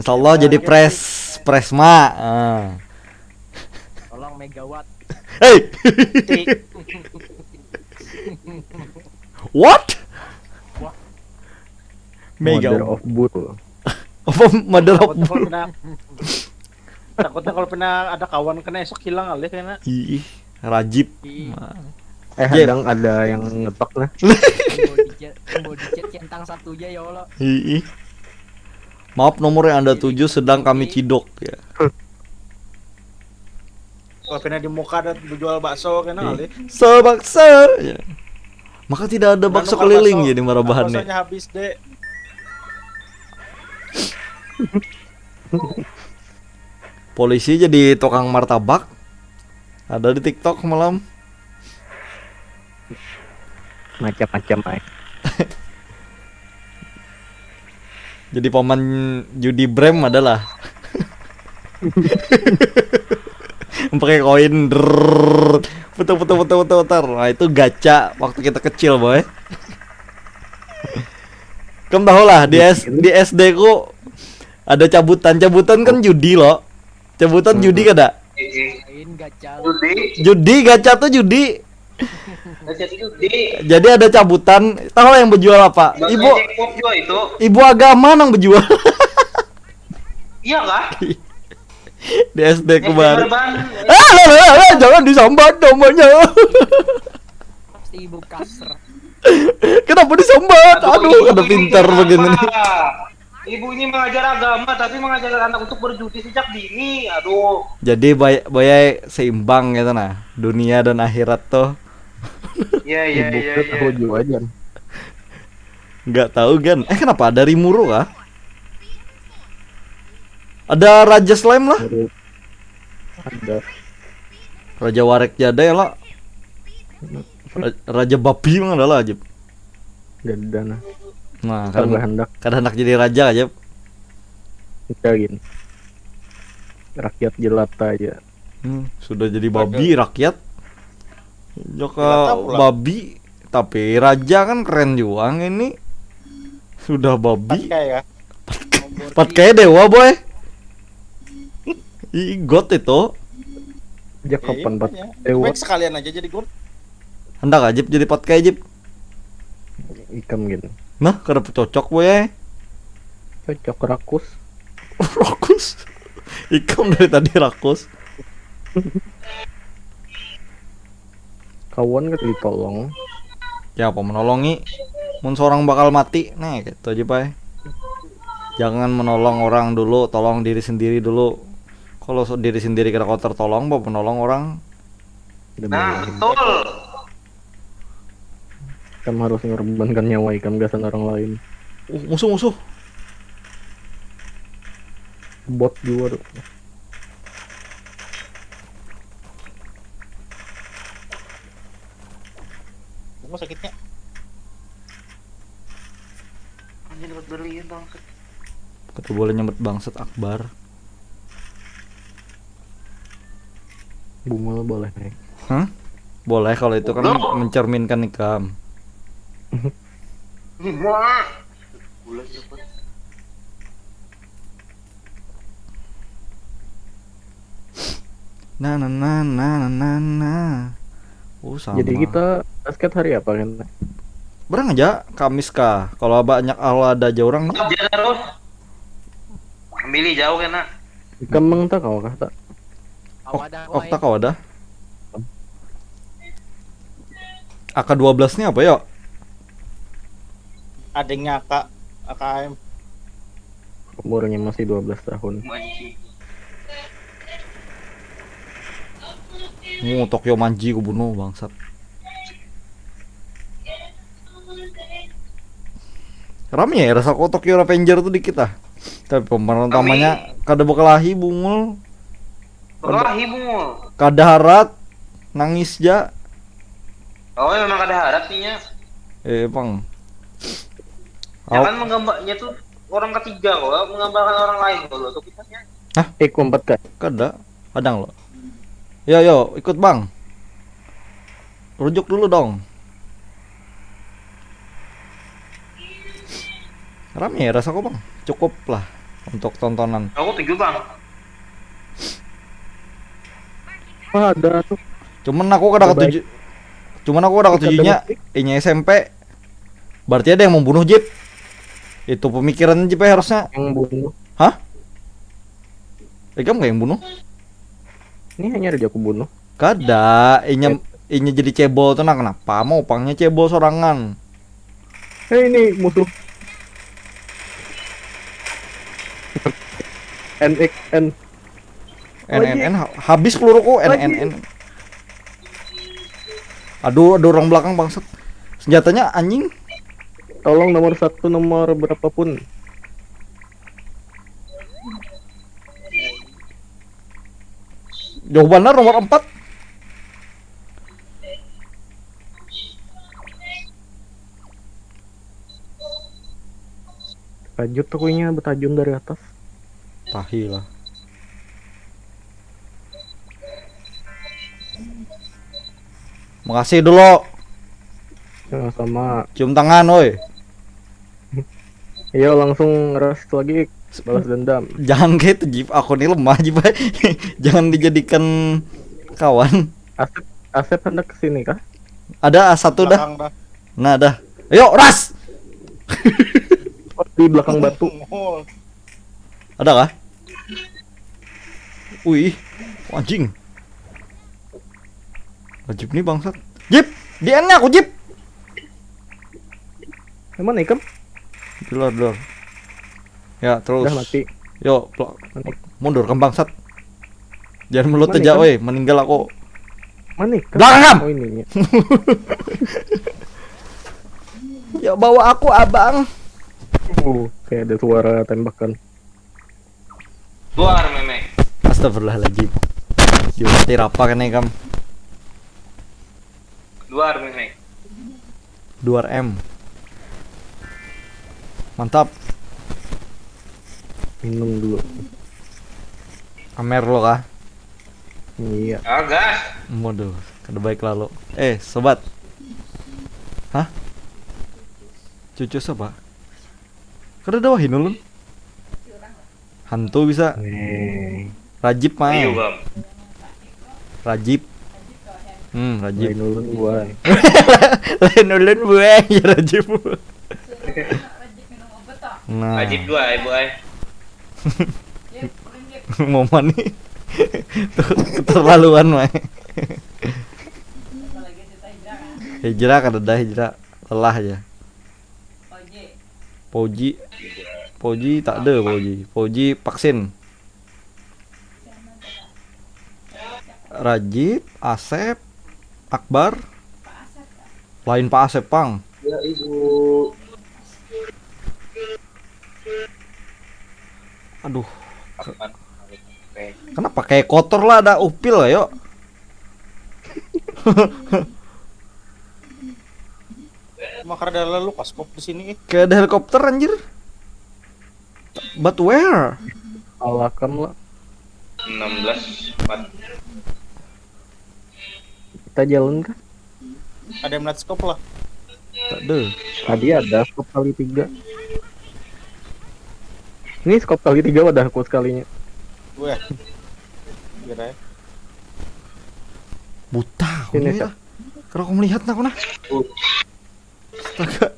insya Allah jadi pres presma. Ah. Tolong megawatt. Hey, Ti- what? mother Mega. Of Bull. Apa mother of Takutnya kalau bull? pernah takutnya kalau pernah ada kawan kena esok hilang alih kena. Ih, rajib. Ih. Nah, Eh, Jep. Kadang ada yang ngetok lah. Body chat, body chat centang satu aja ya Allah. Ih. Maaf, nomor yang Anda tuju sedang kami cidok, ya. Kalau pernah di muka ada jual bakso kena Ih. alih. So bakso. Ya. Maka tidak ada bakso Nukar keliling bakso. Jadi marabahan nih. Baksonya habis, Dek. Polisi jadi tukang martabak. Ada di TikTok malam. Macam-macam ay. Jadi paman judi brem adalah pakai koin, drrrr, putar putar putar putar putar. Nah, itu gacha waktu kita kecil, boy. Kamu tahu lah, di S, di S D ku ada cabutan. Cabutan kan judi, lo. Cabutan judi kada? Lain gacha. Judi, Judi, gacha tuh judi. Gacha judi. Jadi ada cabutan. Tahu lah yang berjual apa? Buat Ibu, jackpot juga itu. Ibu agama nang berjual. Iya kah? Di S D ku Eh, baru. Korban. Ah, lah, lah, lah, jangan disambat namanya. Pasti ibu kasar. Kenapa disambat? Aduh, Aduh, ibu kada ini pintar kenapa? begini nih. Ibu ini mengajar agama tapi mengajar anak untuk berjudi sejak dini. Aduh. Jadi bay bayai seimbang gitu nah. Dunia dan akhirat tuh. Iya iya Ibu iya tuh iya. Tahu juga aja. Nggak tahu kan. Eh, kenapa ada Rimuru kah? Ada Raja Slime lah. Baru ada Raja Warek Jada ya lah. Ra- Raja Babi emang ada lah, Jep. Gada nah. Nah, Kalau kan hendak kada hendak jadi raja, Jep. Kita gini. Rakyat jelata aja. Hmm, sudah jadi babi rakyat. Joka Jelata pula. Babi, tapi raja kan keren juga ini. Sudah babi. Pakai ya. Pat kayak dewa, boy. Ih, god itu. Aja kapan bat Iya, dewa baik sekalian aja jadi god. Hendak aja jadi pat kayak, Jep. Ikam gini. Nah, kada cocok, boy. Cocok rakus. Rakus. Ikam dari tadi rakus. Kawan kan ditolong. Ya, apa menolongi? Mun seorang bakal mati, nah gitu aja, Pak. Jangan menolong orang dulu, tolong diri sendiri dulu. Kalau so- diri sendiri kada kotor tolong, apa menolong orang? Udah Nah, biarin. betul. Kamu harus mengorbankan nyawa ikam gasan orang lain. Uh, musuh, musuh. Bot juga tuh. Bunga sakitnya. Anjir dapat berlian bangset. Kata boleh nyambut bangsat Akbar. Bunga boleh naik. Hah? Boleh kalau itu kan Goblok. Mencerminkan ikam. Wah. Bulan dapat. Nah, nah, nah, nah, nah, nah, nah. Oh, sama. Jadi kita basket hari apa kan? Barang aja Kamis kah? Kalau banyak, kalau ada aja orang. Dia terus. Milih jauh kena. Ikam mengta kau kah tak? Awak ada Ok, tak kau ada. A K dua belas ni apa ya? Adanya Kak A K M. Umurnya masih dua belas tahun. Anjing. Mau Tokyo Manji ku bunuh, bangsat. Rame ya rasa kok Tokyo Revenger tuh dikit lah. Tapi pemeran utamanya kada bekelahi, bungul. Berkelahi, bungul. Kada harat, nangis ja. Oh, memang kada harat nih, ya. Eh, bang. Ya kan, menggambarnya tuh orang ketiga kok, menggambarkan orang lain kok, lo tuh kisahnya. Hah? Iku empat kah? Kada. Kadang lo. Yo, yo, ikut, bang. Rujuk dulu dong. Rame ya rasaku, bang. Cukup lah untuk tontonan. Aku tujuh, bang. Wah, ada tuh. Cuman aku kada ketuju. Cuman aku kada ketujunya inya S M P. Berarti ada yang membunuh Jip. Itu pemikiran Jip ya harusnya. Yang bunuh. Hah? Ikam gak yang bunuh? Ini hanya ada aku bunuh. Kada, inya inya jadi cebol tuh nah, kenapa mau pangnya cebol sorangan? Eh, ini musuh. N X N. N N N ha- habis peluruku N N N. Aduh, ada orang belakang, bangsat. Senjatanya anjing. Tolong nomor satu, nomor berapapun. Jauh benar nomor empat. Tajut tuh kuenya betajun dari atas. Tahi lah. Makasih dulu. Sama-sama. Cium tangan, woi. Iya, langsung ngeras lagi, balas dendam. Jangan kayak itu, Jip. Aku nih lemah, Jip. Jangan dijadikan kawan. Asep, Asep hendak kesini kah? Ada satu dah. Belakang dah. Nah, dah. Ayo, ras. Oh, di belakang batu. Oh, Ada kah? Wih, anjing. Jip nih, bangsat. Jip, di N-nya aku, Jip. Emang ikam? Di luar, di luar. Ya, terus. Udah mati. Yo, pl- Mati. Mundur, kam, bangsat. Jangan melut Mana aja, ikam? Woi, meninggal aku. Mana ikam? Belakang, kam! Oh, ininya. Ya, bawa aku, abang. Uh, kayak ada suara tembakan. Luar, memek. Astagfirullahaladzim. Diulah tirapa kena, kam. Luar, memek. Dua M. Mantap. Minum dulu. Amer lo kah? Iya. Ah, gas. Waduh, kada baik lalu. Eh, sobat. Hah? Cucu siapa? Kada ada wahin ulun. Hantu bisa. Nih. Rajib Ayo, main. Bam. Rajib. Hmm, Rajib. Lain ulun buai. Lain ulun buai ya Rajib. Nah, Ajib dua, ibu ay. Momen nih. Tuh, keterlaluan, Mai. Hijrah kada ada hijrah, lelah aja. Poji. Poji tak ada Poji. Poji vaksin. Rajib, Asep, Akbar. Lain Pak Asep, pang. Ya, ibu. Aduh, kenapa kayak kotor lah, ada upil, ayo. Makar ada lalu kaskop di sini, eh. Kayak ada helikopter, anjir. But where? Alakam lah. Enam belas empat. Kita jalan kah? Ada yang melihat skop lah. Tak ada. Tadi ada skop kali tiga. Ini skop kali tiga wadahku sekalinya. Gue. Kira ya. Buta aku Ini, nih. Kalau aku melihat, aku nah. Astaga.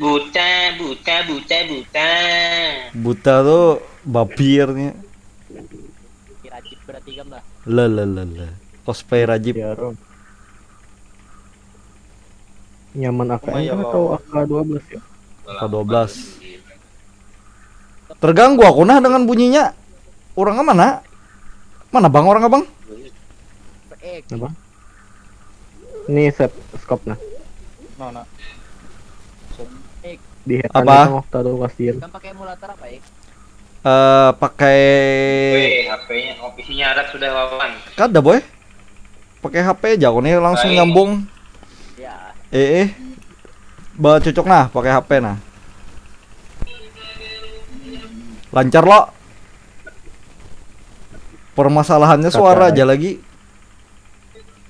Buta, buta, buta, buta. Buta tuh babi artinya. Rajib berarti, kam lah. Le le le le. Cosplay Rajib. Ya, Rom. Nyaman A K M Lumayan, kah atau loh. A K dua belas ya? K dua belas. Terganggu aku nah dengan bunyinya. Orang mana? Mana, bang, orang, abang? Apa? Ini set scope nah. No, no. Di hetan Apa? Itu waktu ada kasihan. Kan pakai emulator apa ya? Eh pakai Weh, H P-nya, oh, P C-nya ada sudah lawan. kada boy. Pakai H P aja aku nih langsung Baik. Nyambung. Ya. Eh eh. Ba cocok nah pakai H P nah. Lancar lo. Permasalahannya suara Pakai. Aja lagi.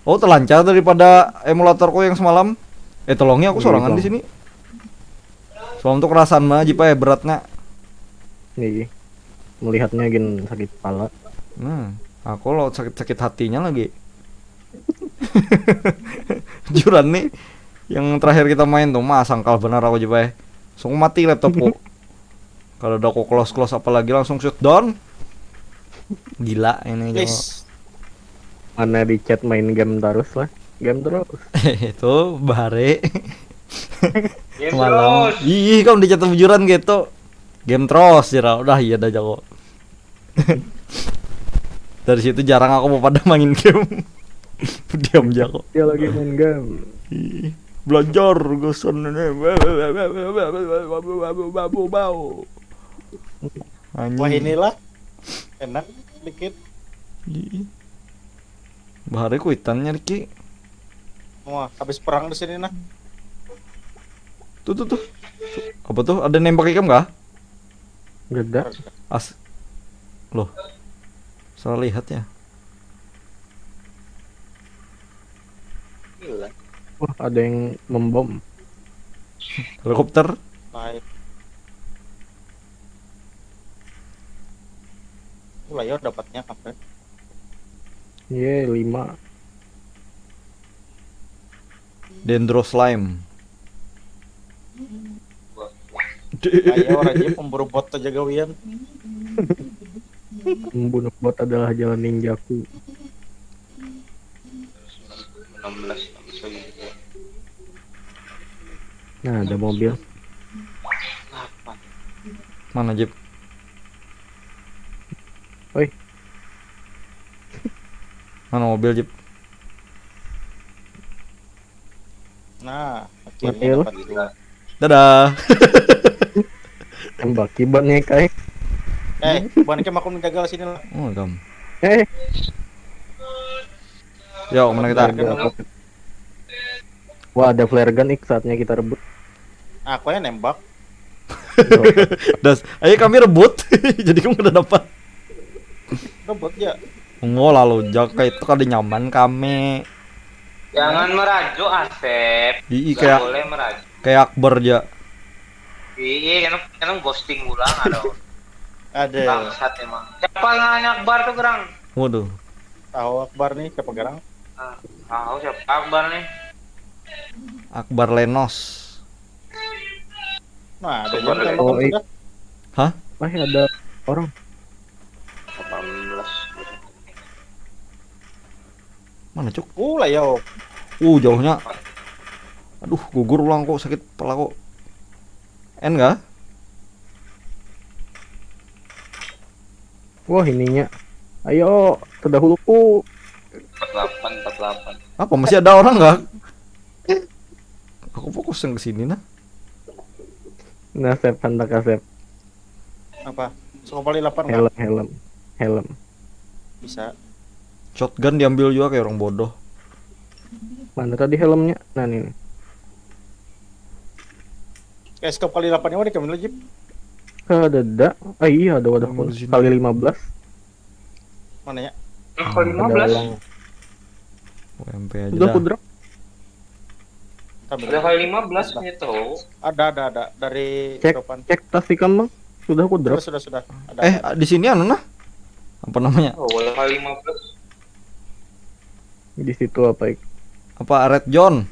Oh, terlancar daripada emulatorku yang semalam. Eh, tolongnya aku Iya, sorangan Bang. Di sini. Semalam tuh kerasaan banget Jipa ya beratnya. Nih, melihatnya gin sakit kepala. Nah, aku lo sakit-sakit hatinya lagi. Juran nih yang terakhir kita main tuh mah sangkal benar aku Jipa ya. Langsung mati laptopku. Kalau udah aku close close apalagi langsung shutdown. Gila ini Jawa. Please. Mana di chat main game terus lah. Game terus. Itu bahare. Game Malam. terus. Ih, kamu di chat bujuran gitu. Game terus ya udah iya dah jago. Dari situ jarang aku mau pada main game. Diam jago. Dia lagi main game. Ih, belajar gusan ini. Bau. Anjing. Wah, inilah. Enak dikit. Ih. Bahari kuitannya Riki. Wah, habis perang di sini nah. Tuh tuh tuh. Apa tuh? Ada nembak ikam kah? Geda. As. Loh. Salah lihat ya. Gila. Wah, ada yang membom. Helikopter. Baik. Mulai ya dapatnya kampret. Ye, lima. Dendro slime. Kayak orang aja pemburu bot aja gawian. Membunuh bot adalah jalan ninjaku. enam belas enam belas lagi gitu. Nah, ada mobil. Delapan. Mana Jip? Oi. Mana mobil Jip? Nah, Mati akhirnya lu. Dapat dua. Dadah. Tembaki bannya kai. Eh, bukan kayak aku gagal sini lah. Oh, kamu. Eh, Yo, mana kita? ada apa? Wah, ada flare gun, ik, saatnya kita rebut. Aku yang nembak. Das, ayo kami rebut. Jadi kamu udah dapat. Rebut ya. Mau lalu jaga itu kada nyaman kami. Jangan merajuk Asep. Ii, Nggak kayak- boleh merajuk. Kayak Akbar aja. Iya, kan kan ghosting ulang ada. Ada. Bangsat emang. Siapa namanya Akbar tuh gerang? Waduh, Tahu Akbar nih siapa gerang? Nah, tahu siapa Akbar nih? Akbar Lenos. Nah, ada Akbar yang Lenos. tembak Oh, iya. sudah. Hah? Eh, ada orang. delapan belas. Mana cuk? Uh, lah yo. Uh, jauhnya. Aduh, gugur ulang kok, sakit kepala kok. N kah? Wah, ininya. Ayo, terdahuluku. Empat delapan, empat delapan. Apa masih ada orang kah? Aku fokus yang ke sini nah. Nah, Sep, handak ka Sep. Apa? Suka paling lapar nggak? Helm, helm. Helm. Bisa. Shotgun diambil juga kayak orang bodoh. Mana tadi helmnya? Nah, ini. Kayak skop kali delapan ini kami lagi. Ada, ada. Ah, iya, ada wadah Kamu pun. di sini. Kali lima belas. Mananya? Nah, kali lima Ada belas. Ulang. U M P aja Udah dah. Kudrak. Kami Udah kali lima belas menit tuh. Ada, ada, ada dari Cek, Eropan. Cek tas ikam, Bang. Sudah Kudrak. Sudah, sudah, sudah. Ada. Eh, Ada. Di sini anu nah. Apa namanya? Oh, udah kali lima belas. Di situ apa, Ik? Apa Red John?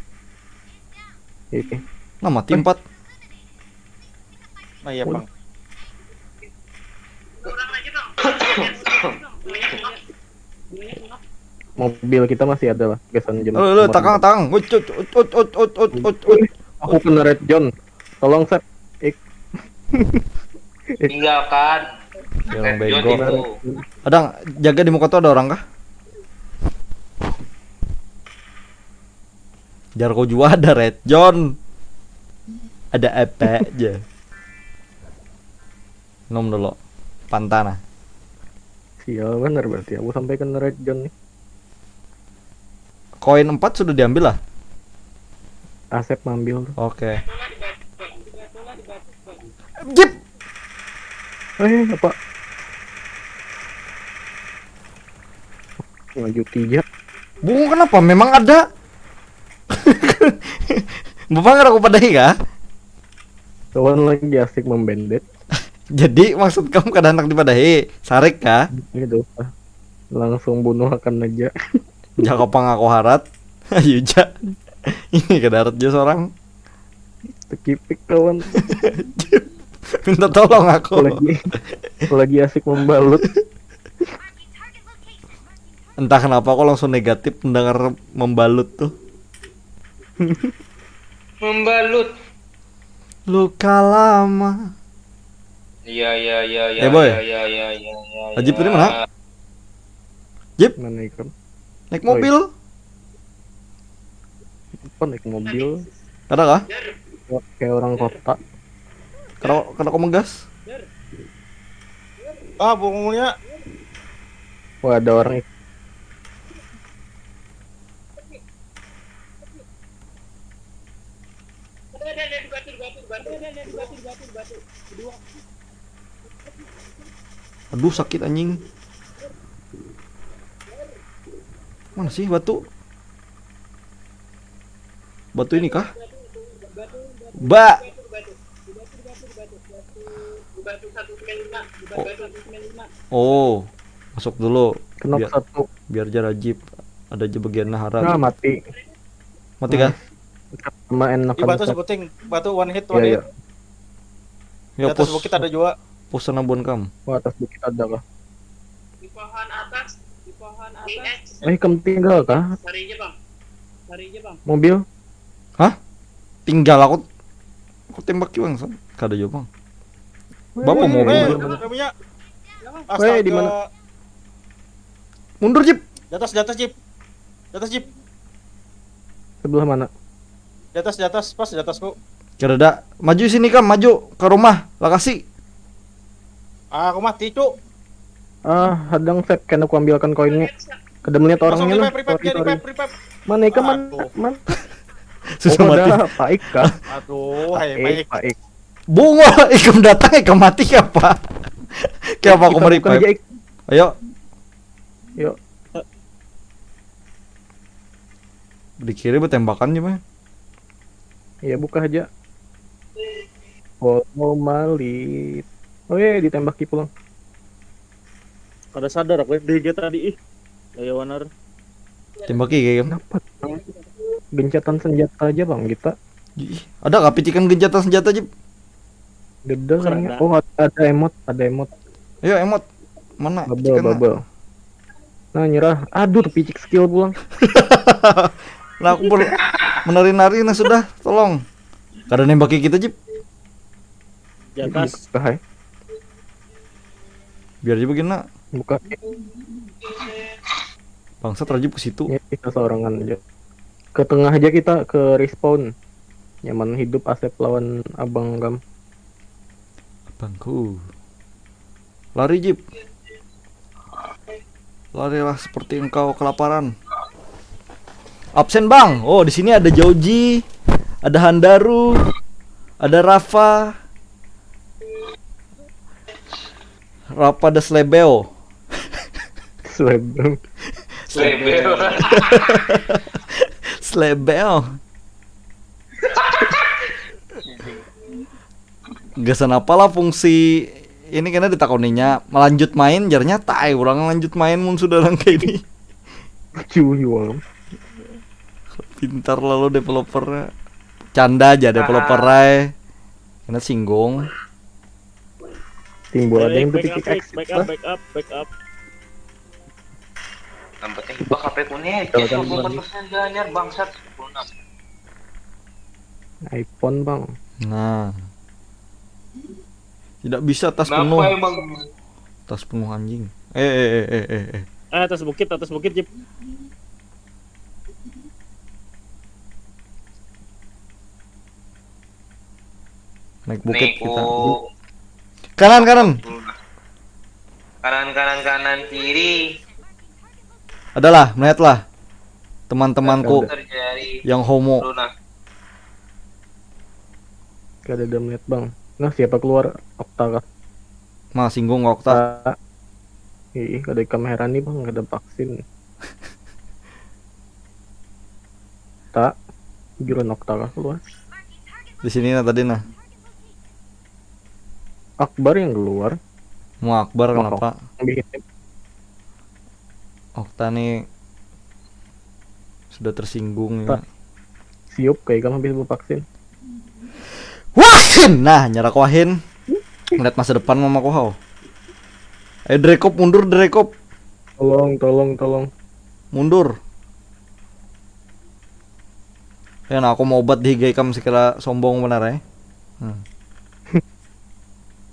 Ini. Nah, mati empat. Nah, iya, Bang. Mobil kita masih ada lah, gasan jam. Lo lo takang takang. Uc uc uc uc uc uc uc. Aku kena Red John. Tolong, Sep. Ik. Tinggalkan. Dia orang Red John bego. Itu. Ada jaga di muka tuh ada orang kah? Jar kau jua ada red zone. Ada apa aja? Minum dulu. Panta nah. Sial bener berarti aku sampai kena red zone nih. Koin empat sudah diambil lah. Asep ngambil tuh. Oke. Jip. Eh, apa? Lanjut tiga. Bungo kenapa? Memang ada. Bapak nggak aku padahi kah? Kawan lagi asik membendet. Jadi maksud kamu kada hendak dipadahi, sarik kah? Gitu. Langsung bunuh akan aja. Jaka pang aku harat. Ayo ja. Ini ke darat aja seorang. Tekipik kawan. Minta tolong aku. Lagi, lagi asik membalut. Entah kenapa aku langsung negatif mendengar membalut tuh. Membalut. Luka lama. Iya iya iya iya. Eh, boy. Iya iya iya iya. Iya, Ajib iya. Tadi mana? Jip. Mana ikam? Naik mobil. Apa naik mobil? Ada kah? Kayak orang kota. Kada kada kau megas. Ah, bungulnya. Wah, ada orang ik- Aduh, sakit anjing. Mana sih batu? Batu ini kah? Ba. Oh. Oh, masuk dulu. Kenok Biar, satu. Biar aja rajib. Ada aja bagiannya haram. Nah, mati. Mati kah? Sama enak Di batu sebuting, batu one hit, Iya, one iya. hit. Di Ya, atas pos, bukit ada juga. Pos sana buan kam. Wah, atas bukit ada kah? Di pohon atas, di pohon atas. Eh, kamu tinggal kah? Lari aja bang, lari aja bang. Mobil? Tinggal aku. Aku tembak bangsa. Kada juga, Bang. Bapak mau Eh, mundur. Kaminya. Weh, di mana? Mundur, Jip. Di atas, di atas, Jip. Di atas, Jip. Sebelah mana? Di atas, di atas, pas di atasku. Kada ada. Maju sini, Kam, maju ke rumah. Lokasi. Ah, aku mati, Cuk. Ah, hadang Feb, kena aku ambilkan koinnya. Kada melihat Langsung orangnya lah. Revive, revive, Sorry, revive, sorry. revive, revive. Mana ikam, Aduh. man? Susah Oh, mati. Ada paik kah? Aduh, hai Paik, baik. paik. Bungo, ikam datang, ikam mati apa? Kayak apa aku Kita buka aja, merevive? Ik. Ayo, Yuk. di kiri bertembakan gimana? Iya, buka aja. Foto malit. Oh iya, ditembaki pulang. Kada sadar aku yang D G tadi ih. Gaya wanar. Tembaki kayak gimana? Kenapa? Gencatan senjata aja, Bang, kita. Ih, ada nggak picikan gencatan senjata, Jip? Deda Kada. kayaknya. Oh, ada emot, ada emot. Ayo, emot. Mana? Bubble, Picikan, nak. Bubble. Nah, nyerah. Aduh, terpicik skill pulang. Nah, aku ber- menari-nari nah sudah, tolong. Kada nembaki kita, Jip. Di atas. Buka, hai. Biar aja begini, nak. Buka. Bangsat, Rajib ke situ. Ya, kita seorangan aja. Ke tengah aja kita, ke respawn. Nyaman hidup Asep lawan Abang Gam. Abangku. Lari, Jip. Larilah seperti engkau kelaparan. Absen, Bang. Oh, di sini ada Joji, ada Handaru, ada Rafa. Rafa ada Slebeo. Slebeo. Slebeo. Slebeo. Gasan apalah fungsi ini, kena ditakoninya melanjut main, jarnya tai orang lanjut main mun sudah nang kayak ini. Cuy, wam. Pintar lalu developernya. Canda aja developer, rai. Kena singgung. Timbul ada yang Back terpicik up, back, exit back up, lah. Back up, back up. Nampak tembak H P ku nih, Kalau dua puluh empat kan persen ganyar bangsat. Sepuluh enam. iPhone, Bang. Nah. Tidak bisa, tas penuh. Kenapa emang? Tas penuh, anjing. Eh, eh, eh, eh, eh, eh. Eh, atas bukit, atas bukit, Jip. Naik bukit kita. Niku Kanan, kanan. Kanan, kanan, kanan, kiri. Adalah, melihatlah teman-temanku Terjadi yang homo. Luna. Kada ada melihat bang. Nah, siapa keluar? Okta kah? Mah, singgung kok, Okta. Ah, ih, kada ikam herani bang, kada vaksin. Tak, juran Okta kah keluar? Di sini nah tadi nah. Akbar yang keluar. Mau Akbar Mau kenapa? Bikin Okta nih sudah tersinggung ya. Pak. Siup kayak ikam habis vaksin. Wahin, nah nyarak wahin. Melihat masa depan mama kohau. Ayo Drekop, mundur Drekop. Tolong, tolong, tolong. Mundur. Ya nah, aku mau obat di higa ikam sekira sombong benar ya. Hmm.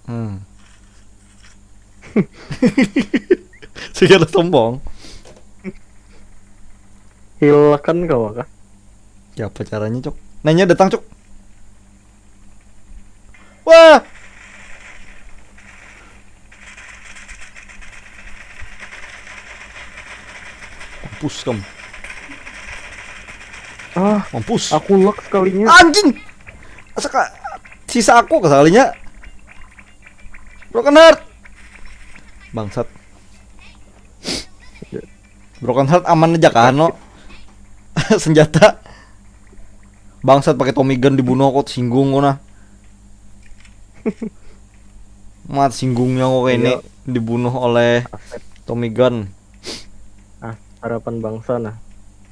Hmm. Sekira sombong. Hilakan kau kah? Ya apa caranya, Cok? Nanya datang, Cok. Wah. Mampus kamu. Ah, Mampus. Aku lag sekalinya. Anjing. Asa ka- sisa aku sekalinya. Broken heart. Bangsat. Broken heart aman aja kan lo. Senjata. Bangsat pakai Tommy gun dibunuh kok singgung kok nah. Mat singgungnya kok ini Iya. Dibunuh oleh Tommy gun. Ah, harapan bangsa nah.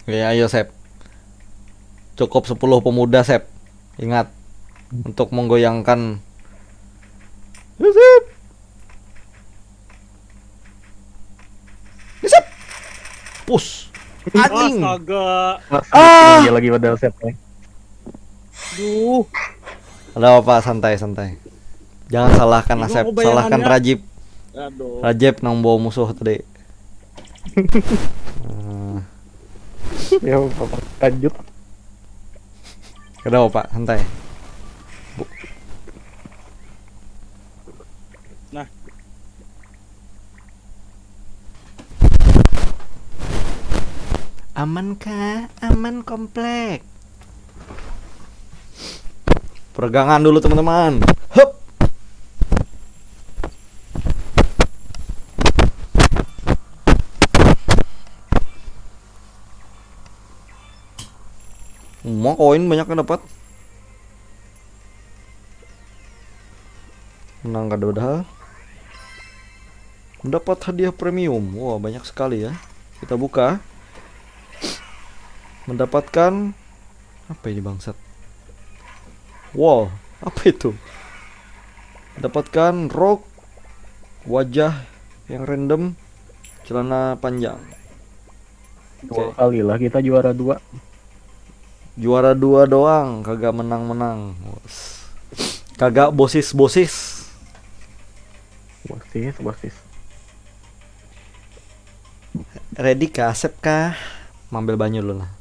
Ya ayo Sep. Cukup sepuluh pemuda Sep. Ingat untuk menggoyangkan. Ya, Sep. Ya, Sep. Push. Anjing. Astaga. Mas, Ah. Tinggi lagi pada Sep nih. Duh. Ada apa, santai santai. Jangan salahkan Ibu Asep, aku bayangannya. Salahkan Rajib. Aduh. Rajib nang bawa musuh tadi. Eh, Ya, apa kajut. Kada apa, santai. Nah. Aman kah? Aman komplek. Peregangan dulu teman-teman. Hup. Mau koin banyak yang dapat. Menang kada padahal. Mendapat hadiah premium. Wah, banyak sekali ya. Kita buka. Mendapatkan apa ini bangsat? Wow, apa itu? Mendapatkan rok, wajah yang random, celana panjang. Dua kali lah kita juara dua. Juara dua doang, kagak menang-menang. Wes. Kagak bosis-bosis. Bosis, bosis. Ready kah, Asep kah? Mambil banyu dulu lah.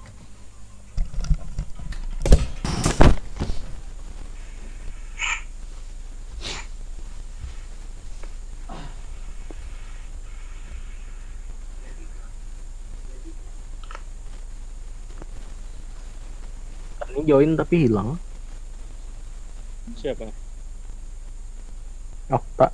Ini join tapi hilang. Siapa? Okta.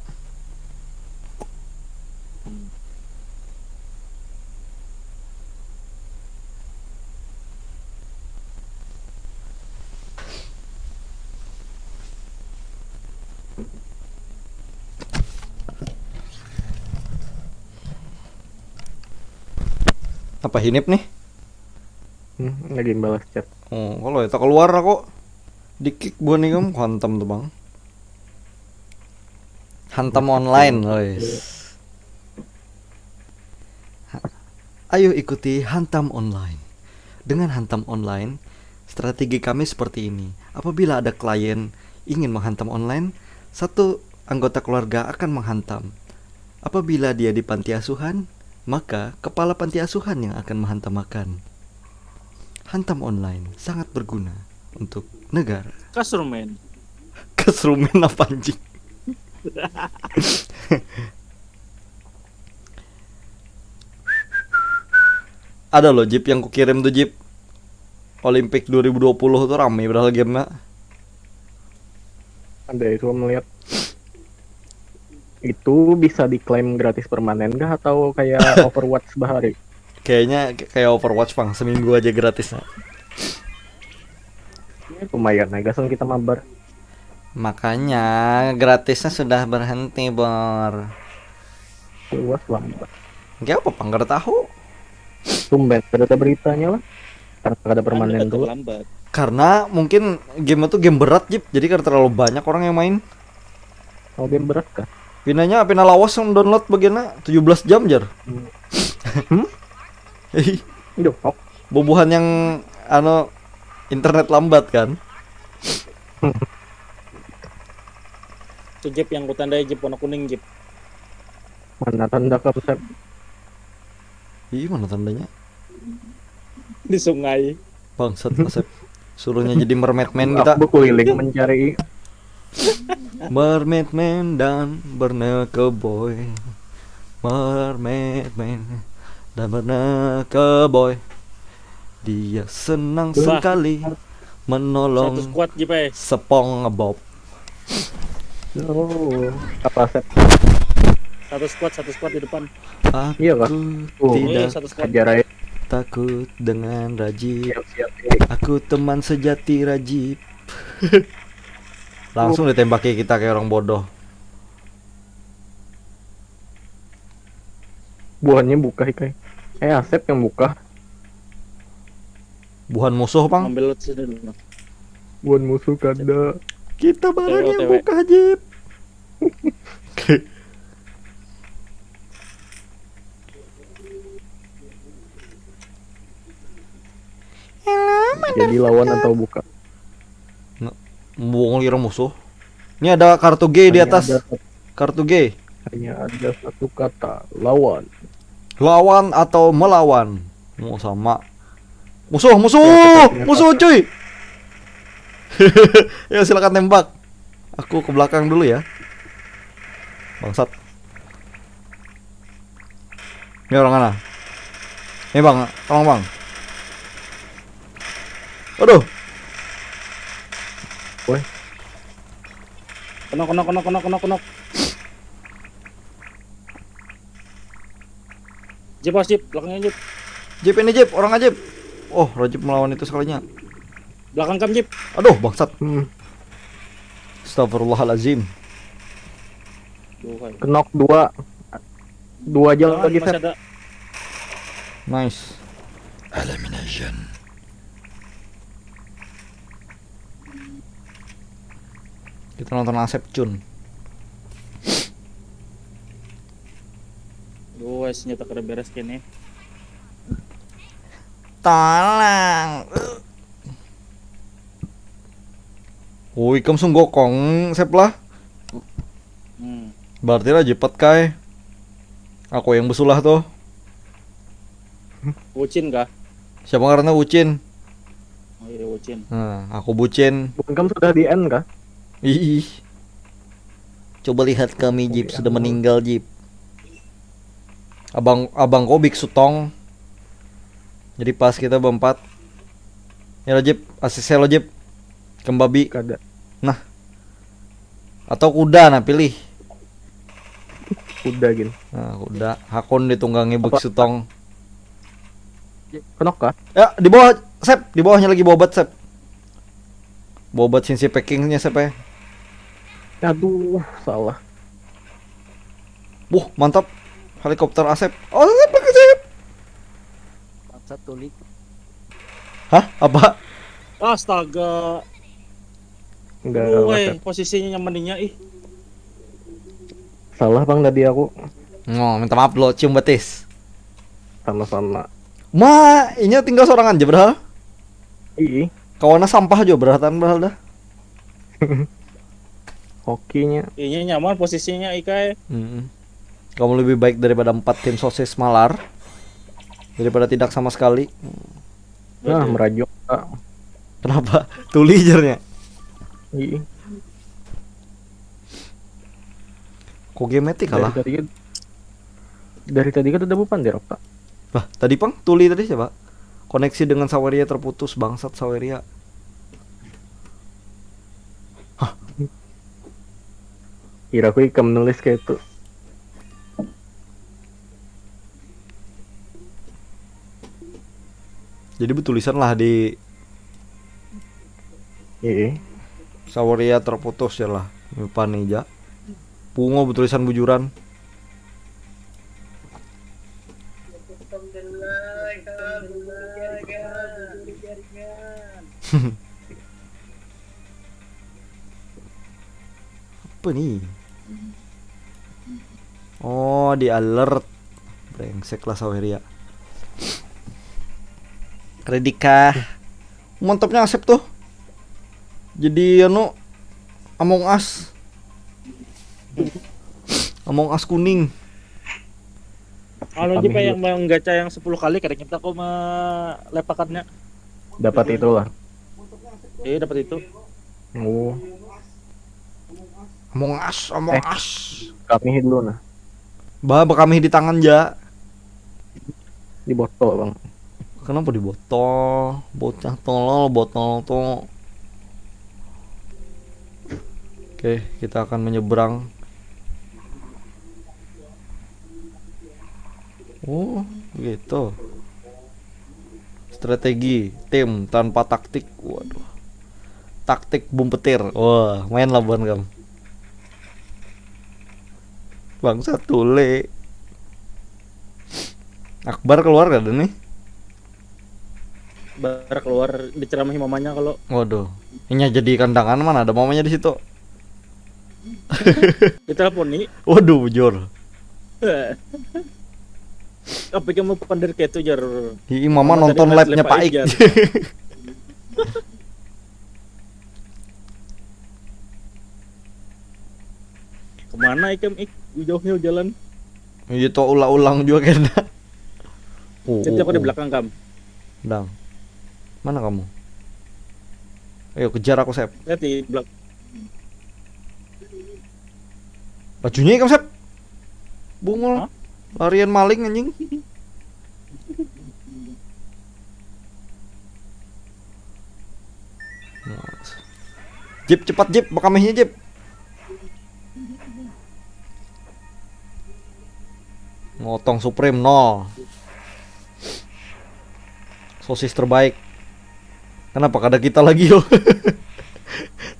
Apa Hinip nih? Hmm, lagi balas chat. Oh, kalau itu keluar aku di kick buah nih kamu hantam tuh bang. Hantam online, guys. Ayo ikuti Hantam Online. Dengan Hantam Online, strategi kami seperti ini. Apabila ada klien ingin menghantam online, satu anggota keluarga akan menghantam. Apabila dia di panti asuhan, maka kepala panti asuhan yang akan menghantam makan. Hantam online sangat berguna untuk negara. Kasur men. Serumen apa anjing? Ada loh, Jip, yang kukirim tuh, Jip. Olimpik dua ribu dua puluh tuh rame padahal gamenya. Ada itu melihat. Itu bisa diklaim gratis permanen kah atau kayak Overwatch bahari? Kayaknya kayak Overwatch, pang, seminggu aja gratisnya. Ya, lumayan aja, gasan kita mabar. Makanya gratisnya sudah berhenti, Bor. Luas banget. Gak apa, pang, kada tahu. Tumben, kada ada beritanya lah. Karena kada permanen Anda dulu. Terlambat. Karena mungkin game itu game berat, Jip. Jadi kada terlalu banyak orang yang main. Mau game berat kah? Pinanya pina lawas yang download bagiannya tujuh belas jam, jar. Hmm? Ih, Duh, oh, bubuhan yang, anu, internet lambat kan. Itu Jip yang kutandai Jip warna kuning Jip. Mana tanda konsep? Ih, mana tandanya? Di sungai. Bangsat, Asep. Suruhnya jadi mermaid man kita. Aku keliling mencari. Mermaid man dan berneke boy. Mermaid man dan berneke boy. Dia senang Wah. Sekali menolong Satu squad Jip eh. SpongeBob. Oh, apa set? Satu squad, satu squad di depan. Aku Iya, Pak. Oh. Tidak Eh, satu squad. Ajar aja. Takut dengan Rajib. Siap, siap, siap. Aku teman sejati Rajib. Langsung ditembaki kita kayak orang bodoh. Buhannya buka, Ikai. Eh, Asep yang buka. Buhan musuh, pang. Ambil loot sini dulu. Buhan musuh kada. Kita barang T W, yang T W. Buka, Jip. Jadi lawan atau buka? Buang lira musuh. Ini ada kartu G di Hanya atas. ada- Kartu G. Hanya ada satu kata, lawan. Lawan atau melawan? Mau sama. Musuh, musuh, Ya, kita punya musuh, kata. Cuy. Ya, silakan tembak. Aku ke belakang dulu ya. Bangsat. Ini orang mana? Ini, Bang, tolong, Bang. Aduh. Woi, Kenok, kenok, kenok, kenok, kenok, kenok. Jip, awas, Jip, belakangnya, Jip. Jip ini, Jip, orang aja. Oh, Rajib melawan itu sekalinya. Belakang kam, Jip. Aduh, bangsat. hmm, Astagfirullahalazim. Duh, hai. Kenok dua. Dua aja Jangan, lagi, masih Sep. Ada. Nice. Elimination. Kita nonton Asep, Cun. Duh, senjata kada beres kene. Talang. Woi, kam sunggokong, Sep lah. Hmm. Berarti lah jepat kai. Aku yang besulah tuh. Ucin kah? Siapa karena Ucin? Oh iya, Ucin. Nah, aku bucin. Bukan kamu sudah di end kah? Ih. Coba lihat kami, Jip, Iya. Sudah meninggal, Jip. Abang abang kau biksu tong. Jadi pas kita berempat. Ya lo, Jip, A C C lo, Jip. Kembabi. Kada. Atau kuda, nah, pilih. Kuda gin. Nah, kuda. Hakun ditunggangi Apa? Biksu tong. Kenok kah? Ya, di bawah, Sep. Di bawahnya lagi bobat, Sep. Bobat sinsi packingnya, Sep, ya. Aduh, salah. Wuh, mantap. Helikopter Asep. Oh, Asep pakai Sep. Bangsat tulik. Hah? Apa? Astaga. Enggak, Duh, enggak, weh, Sep. Posisinya nyamannya ih. Salah, Bang, tadi aku. Oh, minta maaf lo, cium betis. Sama-sama. Ma, inya tinggal seorang aja padahal. Ih, Kawannya sampah juga beratan padahal dah. Hokinya. Inya nyaman posisinya, Ikai. Mm-mm. Kamu lebih baik daripada empat tim sosis malar daripada tidak sama sekali. Nah, Waduh. merajuk, Kak. Kenapa? Tuli jarnya. Ih. Kok game mati kalah? Dari tadi kan, dari tadi kan ada bupan di Rokta. Lah, tadi pang tuli tadi siapa? Koneksi dengan Saweria terputus, bangsat Saweria. Kira aku ikam nulis kayak itu. Jadi betulisan lah di Iya. Saweria terputus ya lah. Nyupani ja. Pungo betulisan bujuran. Apa nih? Oh, di alert. Brengsek lah Saweria. Ready kah? Mantapnya Asep tuh. Jadi anu, Among Us. Among Us kuning. Anu aja pak yang menggacha yang sepuluh kali kadang kita kok melepakannya. Dapat itulah. Iya dapat itu. Oh, Among Us, Among Eh. Us. Kami dulu nah. Bah, bekami di tangan ja. Di botol bang. Kenapa di botol? Bocah tolol botol tuh. Oke, kita akan menyeberang. Oh, gitu. Strategi tim tanpa taktik. Waduh. Taktik bom petir. Wah, main lawan kam. Bangsat tule. Akbar keluar kada nih? Bar keluar diceramahi mamanya kalau Waduh. Inya jadi kandangan mana ada mamanya di situ. Kita telepon nih. Waduh, bujur. Apa kamu pander kayak itu jar? Ih, mama Mama nonton tadi live-nya live Pak Ik. Jar. Kemana ikam ik? Jauhnya jalan. Iya tuh ulang-ulang juga kena. Oh, Jadi oh, aku di oh. Belakang kam. Dang. Mana kamu? Ayo kejar aku, Sep. Lihat di belakang. Lajunya ikam, Sep. Bungul. Hah? Larian maling anjing. Jip, cepat Jip, bekamihnya Jip. Ngotong Supreme no. Sosis terbaik. Kenapa kada kita lagi yo?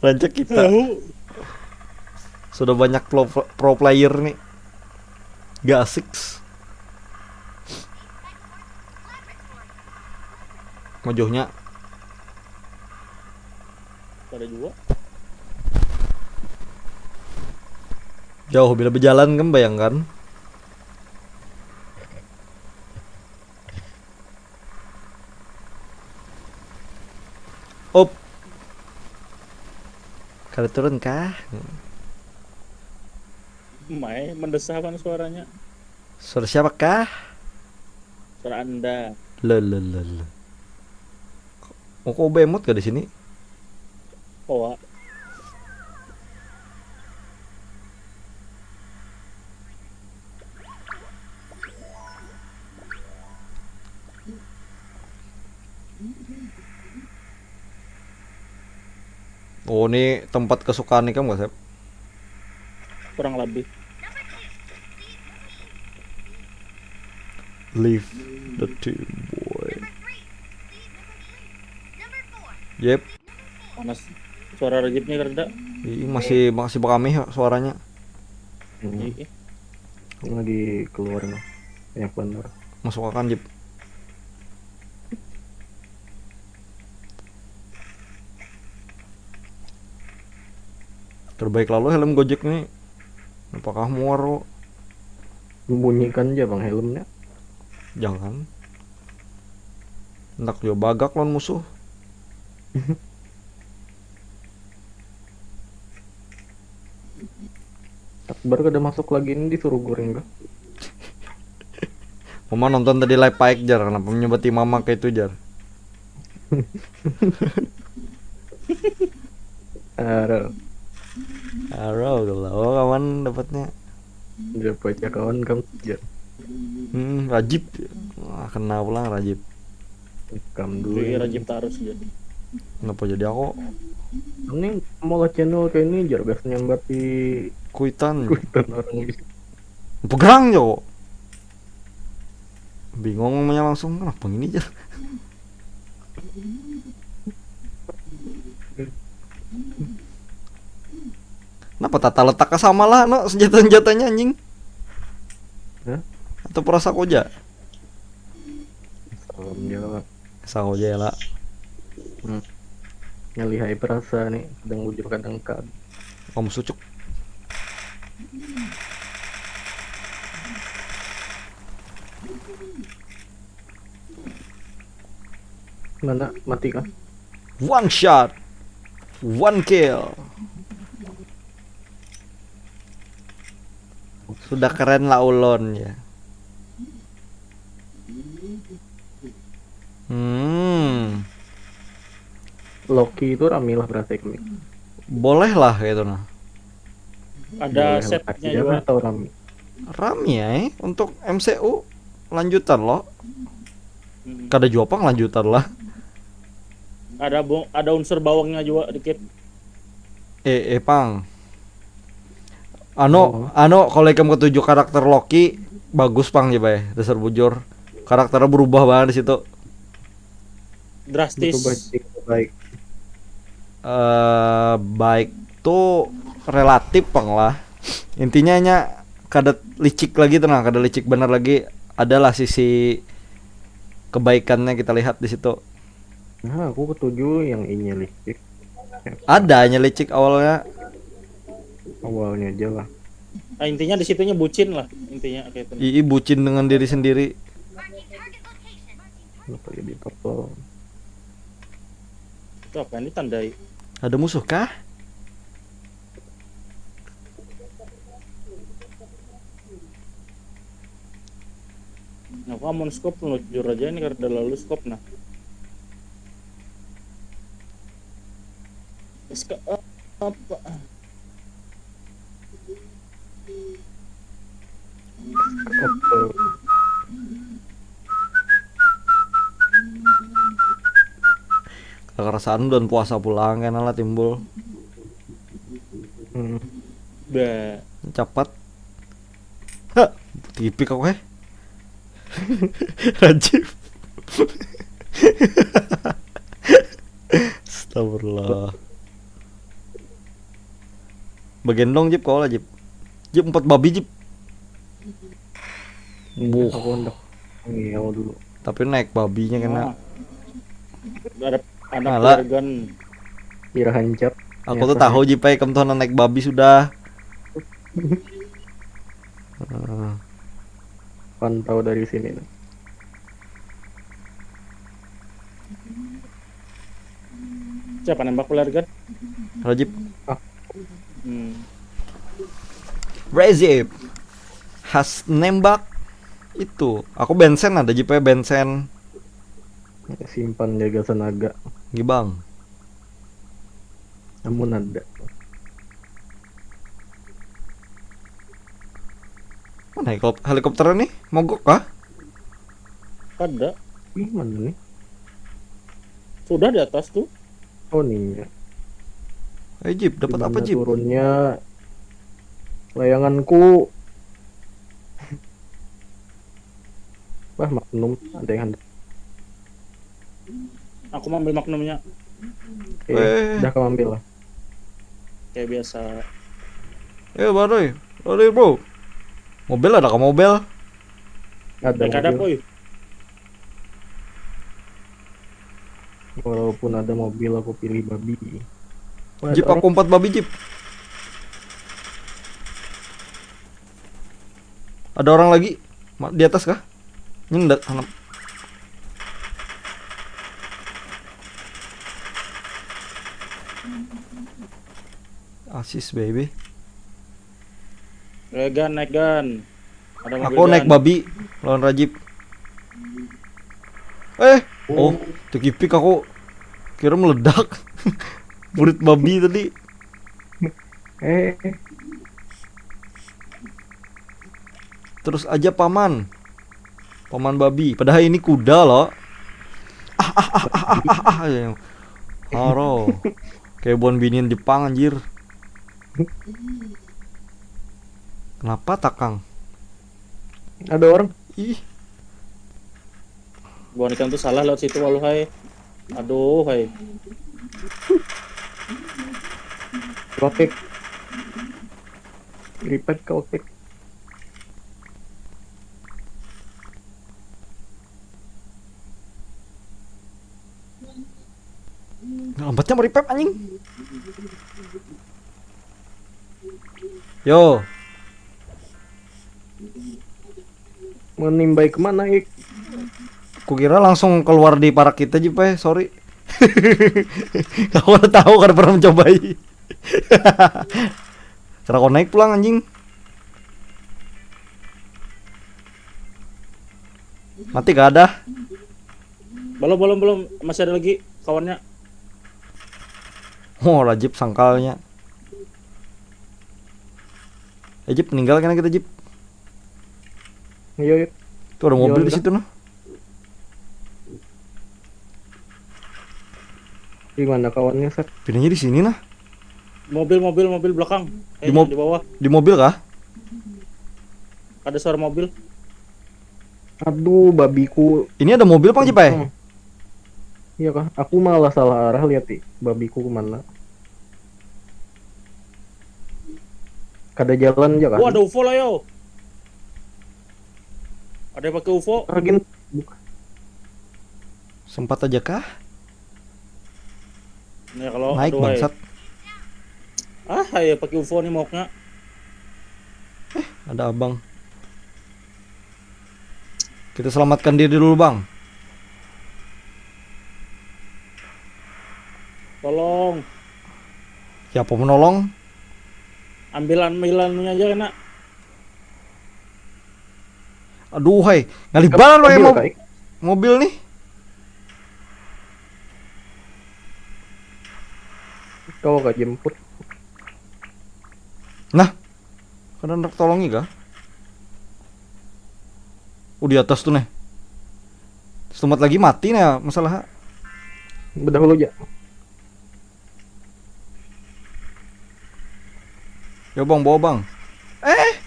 Rancak kita. Sudah banyak pro, pro player nih. Gak asik. Mojohnya. Pada juga. Jauh bila berjalan kan bayangkan. Up. Kada turun kah? Mai mendesah kan suaranya. Suara siapa kah? Suara anda. Lelelele. Oh, kok bemot kah di sini? Koa. Oh, ini tempat kesukaan ikam gak, Sep? Kurang lebih. Leave the team, boy. Yep. Panas. Suara rejepnya kereda. Ih, masih masih bekamih suaranya. Hmm. Ih, Ini lagi keluar nih. Banyak bener. Masuk akan, Jip. Terbaik lalu helm Gojek nih. Apakah muaro? Bunyikan aja bang helmnya. Jangan. Hendak juga bagak lawan musuh. Akbar kada masuk lagi ini disuruh goreng kah? Mama nonton tadi live Paik jar, kenapa menyebati mama kayak itu jar? Aduh. Aro kalau oh, kawan dapatnya. Siapa aja kawan kamu aja. Hmm, Rajib. Wah, kena pulang Rajib. Kamu dulu. Jadi Ya. Rajib tarus aja. Kenapa jadi aku? Ini malah channel kayak ini jar biasanya nyambat di Kuitan. kuitan orang ini. Pegerang jo. Bingung ngomongnya langsung, kenapa gini jar? Kenapa tata letaknya sama lah, no, senjata-senjatanya, anjing? Hah? Atau perasa koja? Salam ya lah. Sama aja ya lah. Hmm. Ngalihai perasa nih, kadang bujur kadang kad. Kamu sucuk. Mana mati kah? One shot. One kill. Sudah keren lah ulon ya. Hmm. Loki itu rame lah berarti kami. Boleh lah gitu nah. Ada Boleh setnya aja juga. Atau rame. Rame ya eh, untuk M C U lanjutan loh. Hmm. Kada jua pang lanjutan lah. Ada bo- ada unsur bawangnya juga dikit. Eh, eh pang. Anu, anu kalau ikam ketujuh karakter Loki bagus pang ya bay. Dasar bujur. Karakternya berubah banget di situ. Drastis. Itu baik, baik. Eh baik tuh relatif pang lah. Intinya nya kada licik lagi tuh nah, kada licik bener lagi. Adalah sisi kebaikannya kita lihat di situ. Nah, aku ketujuh yang ini listrik Ada nya licik awalnya. Awalnya aja lah. Nah, intinya di situnya bucin lah intinya kayak itu. Ii bucin dengan diri sendiri. Kenapa jadi purple? Itu apa yang ditandai? Ada musuh kah? Nah, aku amun scope nujur aja ini karena lalu scope nah. Terus ke apa? Oke. Kekerasan dan puasa pulang kena lah timbul. Hmm. Bah, Capat. Hah, tipik aku eh. Rajib. Astagfirullah. Bagendong Jip, kau lah Jip. Jip empat babi Jip. Buh, Aku hendak ngew dulu. Tapi naik babinya kena. Ada anak Alah. Bergen. Ira hancap. Aku tuh tahu Jip ai, kamu tuh naik babi sudah. Heeh. Pantau dari sini nih. Siapa nembak ular kan? Rajib. Hmm. Rajib has nembak itu. Aku bensen ada Jip ai, bensen. Simpan jaga senaga. Gibang. Namun ada. Mana helikop- helikopter nih? Mogok kah? Ada. Ih, mana nih? Sudah di atas tuh. Oh, nih. Eh Jip, dapat apa Gimana Jip? Turunnya layanganku. Wah, Magnum ada yang hendak. Aku mau ambil Magnumnya. Eh, Eh. Udah kamu ambil lah. Kayak biasa. Eh, baroy. Baroy, bro. Mobil ada kah mobil? Ada Ada ada mobil. Boy. Walaupun ada mobil, aku pilih babi. Wah, Jip, ada aku empat babi Jip. Ada orang lagi. Ma- Di atas kah? Ini ndak hanap. Asis baby. Eh, Gan, naik Gan. Ada mobil Aku naik Gan. Babi lawan Rajib. Eh, oh, tekipik aku. Kira meledak. Burit babi tadi. Eh, Terus aja paman. Paman babi. Padahal ini kuda loh. Ah ah ah ah ah ah, ah. Ya. Haro. Kayak buan binian Jepang anjir. Kenapa takang? Ada orang. Ih, Bukan ikan tuh salah lewat situ waluh hai. Aduh hai. Rotik. Revive ke Otik. Lambatnya merevive anjing. Yo, Menimbai kemana, Ik? kukira langsung keluar di parak kita aja, Pe. Sorry. Aku udah tahu, kada pernah mencobai. Kira kau naik pulang anjing. Mati gak ada. Belum belum belum, masih ada lagi kawannya. Oh, Rajib sangkalnya. Eh, Jib, meninggal kena kita, Jib. Iya, iya. Tuh ada mobil Iya, di situ nah. Di mana kawannya, Sat? Pinanya di sini nah. Mobil mobil mobil belakang. Eh, Di mob- di bawah. Di mobil kah? Ada suara mobil. Aduh, babiku. Ini ada mobil, Pang, Jib, eh? Hmm. Iya kah? Aku malah salah arah lihat, ih. Babiku kemana? Kada jalan aja kan? Oh, ada UFO lah yo. Ada yang pakai UFO. Lagi Sempat aja kah? Nah, kalau Naik, aduh, hai. Bangsat. Ah, ya pakai UFO nih moknya. Ada abang. Kita selamatkan diri dulu, Bang. Tolong. Siapa menolong? Ambil ambilannya aja kena. Aduh, hai. Ngalih balan wae Mobil, mob- Kai. mobil nih. Kau gak jemput. Nah. Kada hendak tolongi kah? Oh, di atas tuh nih. Setempat lagi mati nih masalah. Bedahulu aja. Ya, Bang, bawa, Bang. Eh,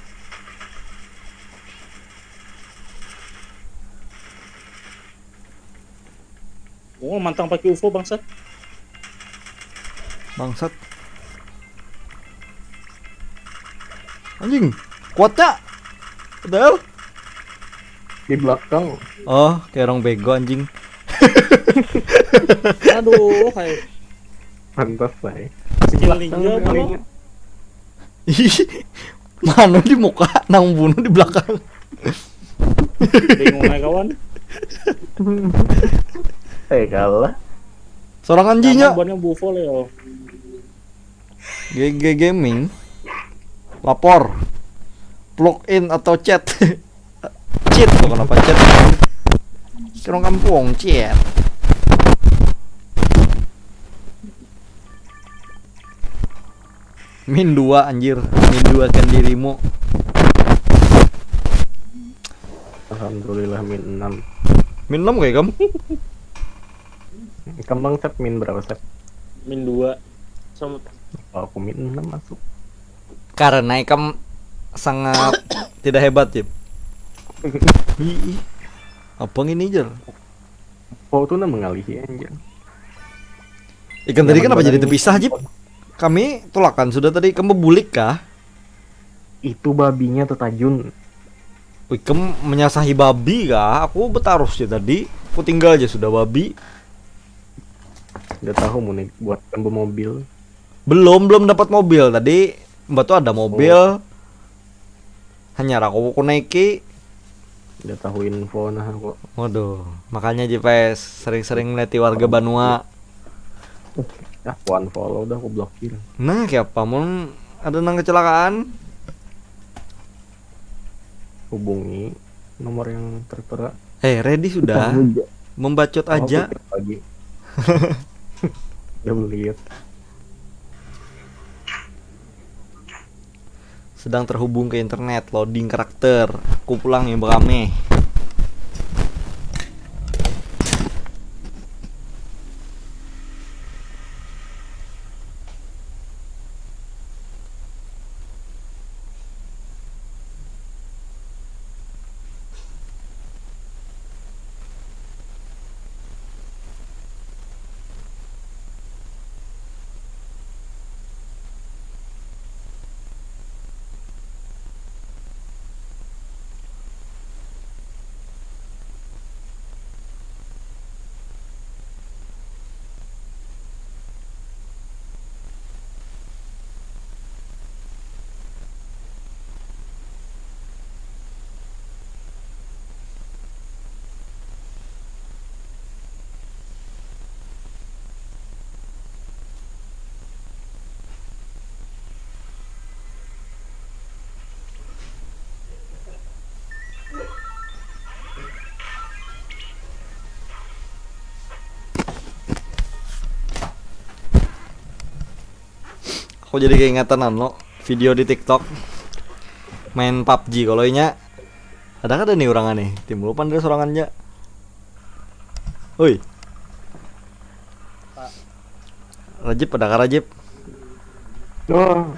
Oh, mantang pakai UFO bangsat. Bangsat. Anjing, kuat tak? Padahal. Di belakang. Oh, kayak orang bego anjing. Aduh, hai. Pantas, Bay. Skill ninja apa lo? Ih, mana di muka, nang bunuh di belakang. Bingung aja kawan. Eh, kalah. Seorang anjingnya. Buatnya bufo lah yo. G G Gaming. Lapor. Plug in atau chat. Cheat tuh, kenapa chat? Serong kampung, chat. Min dua, anjir. Min dua kan dirimu. Alhamdulillah min enam. Min enam kayak kamu. Kembang, Sep, min berapa, Sep? Min dua. Sama Oh, aku min enam masuk. Karena ikam sangat tidak hebat, Jip. Ih, apa ini, Jer? Oh, tuh nang mengalihi, anjir. Ikan tadi Nyaman kenapa jadi badan terpisah, ini. Jip? Kami tulakan sudah tadi, kamu bulik kah? Itu babinya tetajun. Wih, kamu menyasahi babi kah? Aku betarus ya tadi. Aku tinggal aja sudah babi. Udah tahu mau nih buat kamu mobil. Belum, belum dapat mobil tadi. Mbak tuh ada mobil. Hanya aku, aku naiki. Udah tahu info nah aku. Waduh, makanya J P S sering-sering meleti warga banua. Ah, aku unfollow udah, aku blokir. Nah, kayak apa mun ada nang kecelakaan? Hubungi nomor yang tertera. Eh, ready sudah. Membacot Oh, aja. Aku cek lagi. Udah melihat. Sedang terhubung ke internet, loading karakter. Aku pulang yang beramai. Aku jadi keingatan anu video di TikTok, main pubg kalau inya. Ada kada nih orangnya nih? Timbul pan dari sorangan ja. Oi. Rajib, ada kah Rajib? Oh,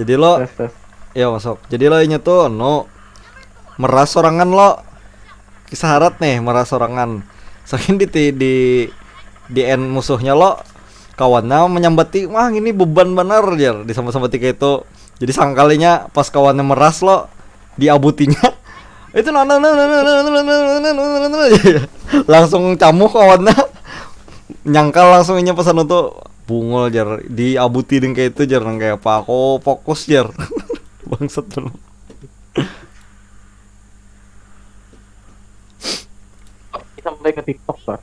Jadi lo, tes tes. Ya masuk. Jadi lo inya tuh no meras sorangan lo. Kisah harat nih, meras sorangan. Saking di di di end musuhnya lo, kawannya menyambati, "Wah, ini beban banar," jar, disambati kayak itu. Jadi sangkalinya pas kawannya meras lo, diabutinya. Itu nana langsung camuh kawannya. Nyangkal langsung inya pesan untuk bungul jar, diabuti deng kayak itu jar, nang kayak apa, aku fokus jar. Bangsat tuh. Sampai ke TikTok lah.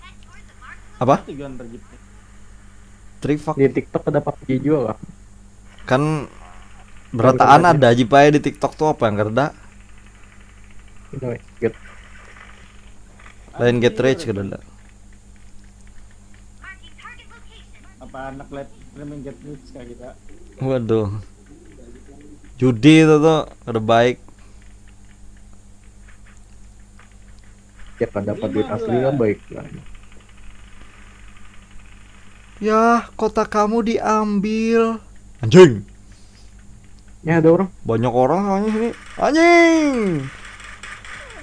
Apa? Tujuan Rajib. Trifak. Di TikTok ada pubg juga lah. Kan berataan ada aja pae di TikTok tuh, apa yang kerda? Ini weh, gitu. Lain get rich kerda. Apa anak live streaming get rich kayak gitu? Waduh. Judi itu tuh kada baik. Ya kan dapat duit asli kan baik lah. Ya, kota kamu diambil. Anjing. Ya ada orang. Banyak orang soalnya sini. Anjing.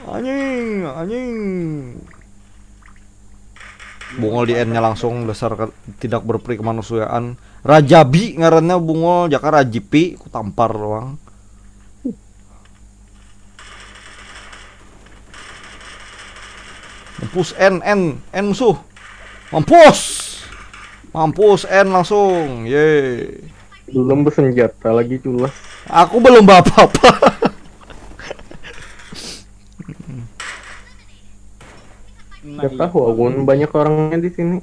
Anjing, anjing. Bungul di N-nya langsung, dasar ke- tidak berperi kemanusiaan. Rajabi ngarannya, bungul, jaka Rajipi, ku tampar doang. Mampus N, N, N musuh. Mampus. Mampus N langsung. Ye. Belum bersenjata lagi culas. Aku belum apa-apa. Nah, Gak tahu, aku banyak orangnya di sini.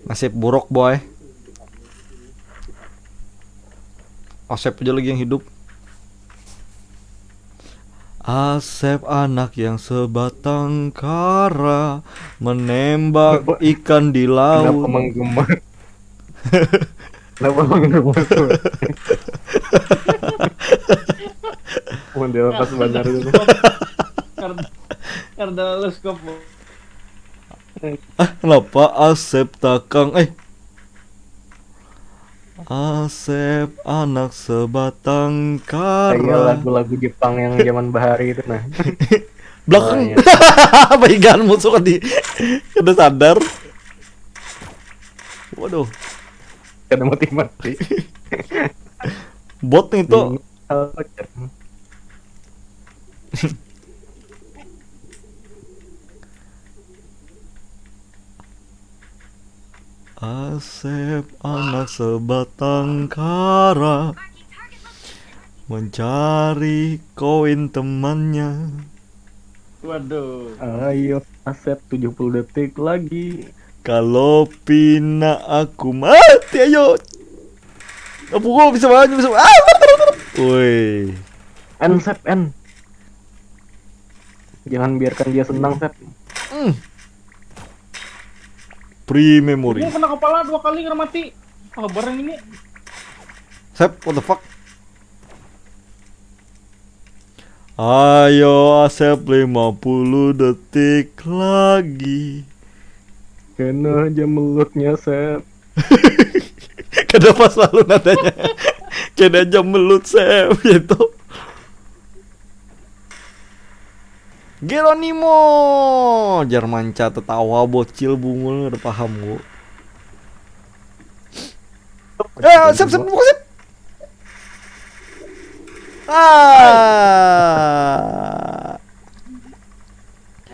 Nasib buruk, boy. Asep aja lagi yang hidup. Asep anak yang sebatang kara menembak ikan di Kenapa laut. Menggema? Kenapa Menggema tuh? Model pas benar itu. Karena karena lu skop. Ah, kenapa Asep takang? Eh. Asep anak sebatang Kayak kara. Lagu-lagu Jepang yang zaman bahari itu nah. Belakang. Oh, iya. Baikan musuh di kada sadar. Waduh. Kada mati-mati. Bot nih tuh. Apa ya? Asep anak sebatang kara mencari koin temannya. Waduh. Ayo, Asep, tujuh puluh detik lagi. Kalau pina aku mati, ayo. Apa gua bisa banget, bisa. Ah, woi. N, Sep, N. Jangan biarkan dia senang, Sep. Hmm. Free memory. Ini kena kepala dua kali kena mati. Oh, barang ini. Sep, what the fuck? Ayo, Asep, lima puluh detik lagi. Kena aja melutnya, Sep. Kada pas lalu nadanya. Kena aja melut, Sep, gitu. Geronimo, jar manca tetawa bocil bungul, kada paham ku. Eh, Sep, Sep, buka, Sep. Ah.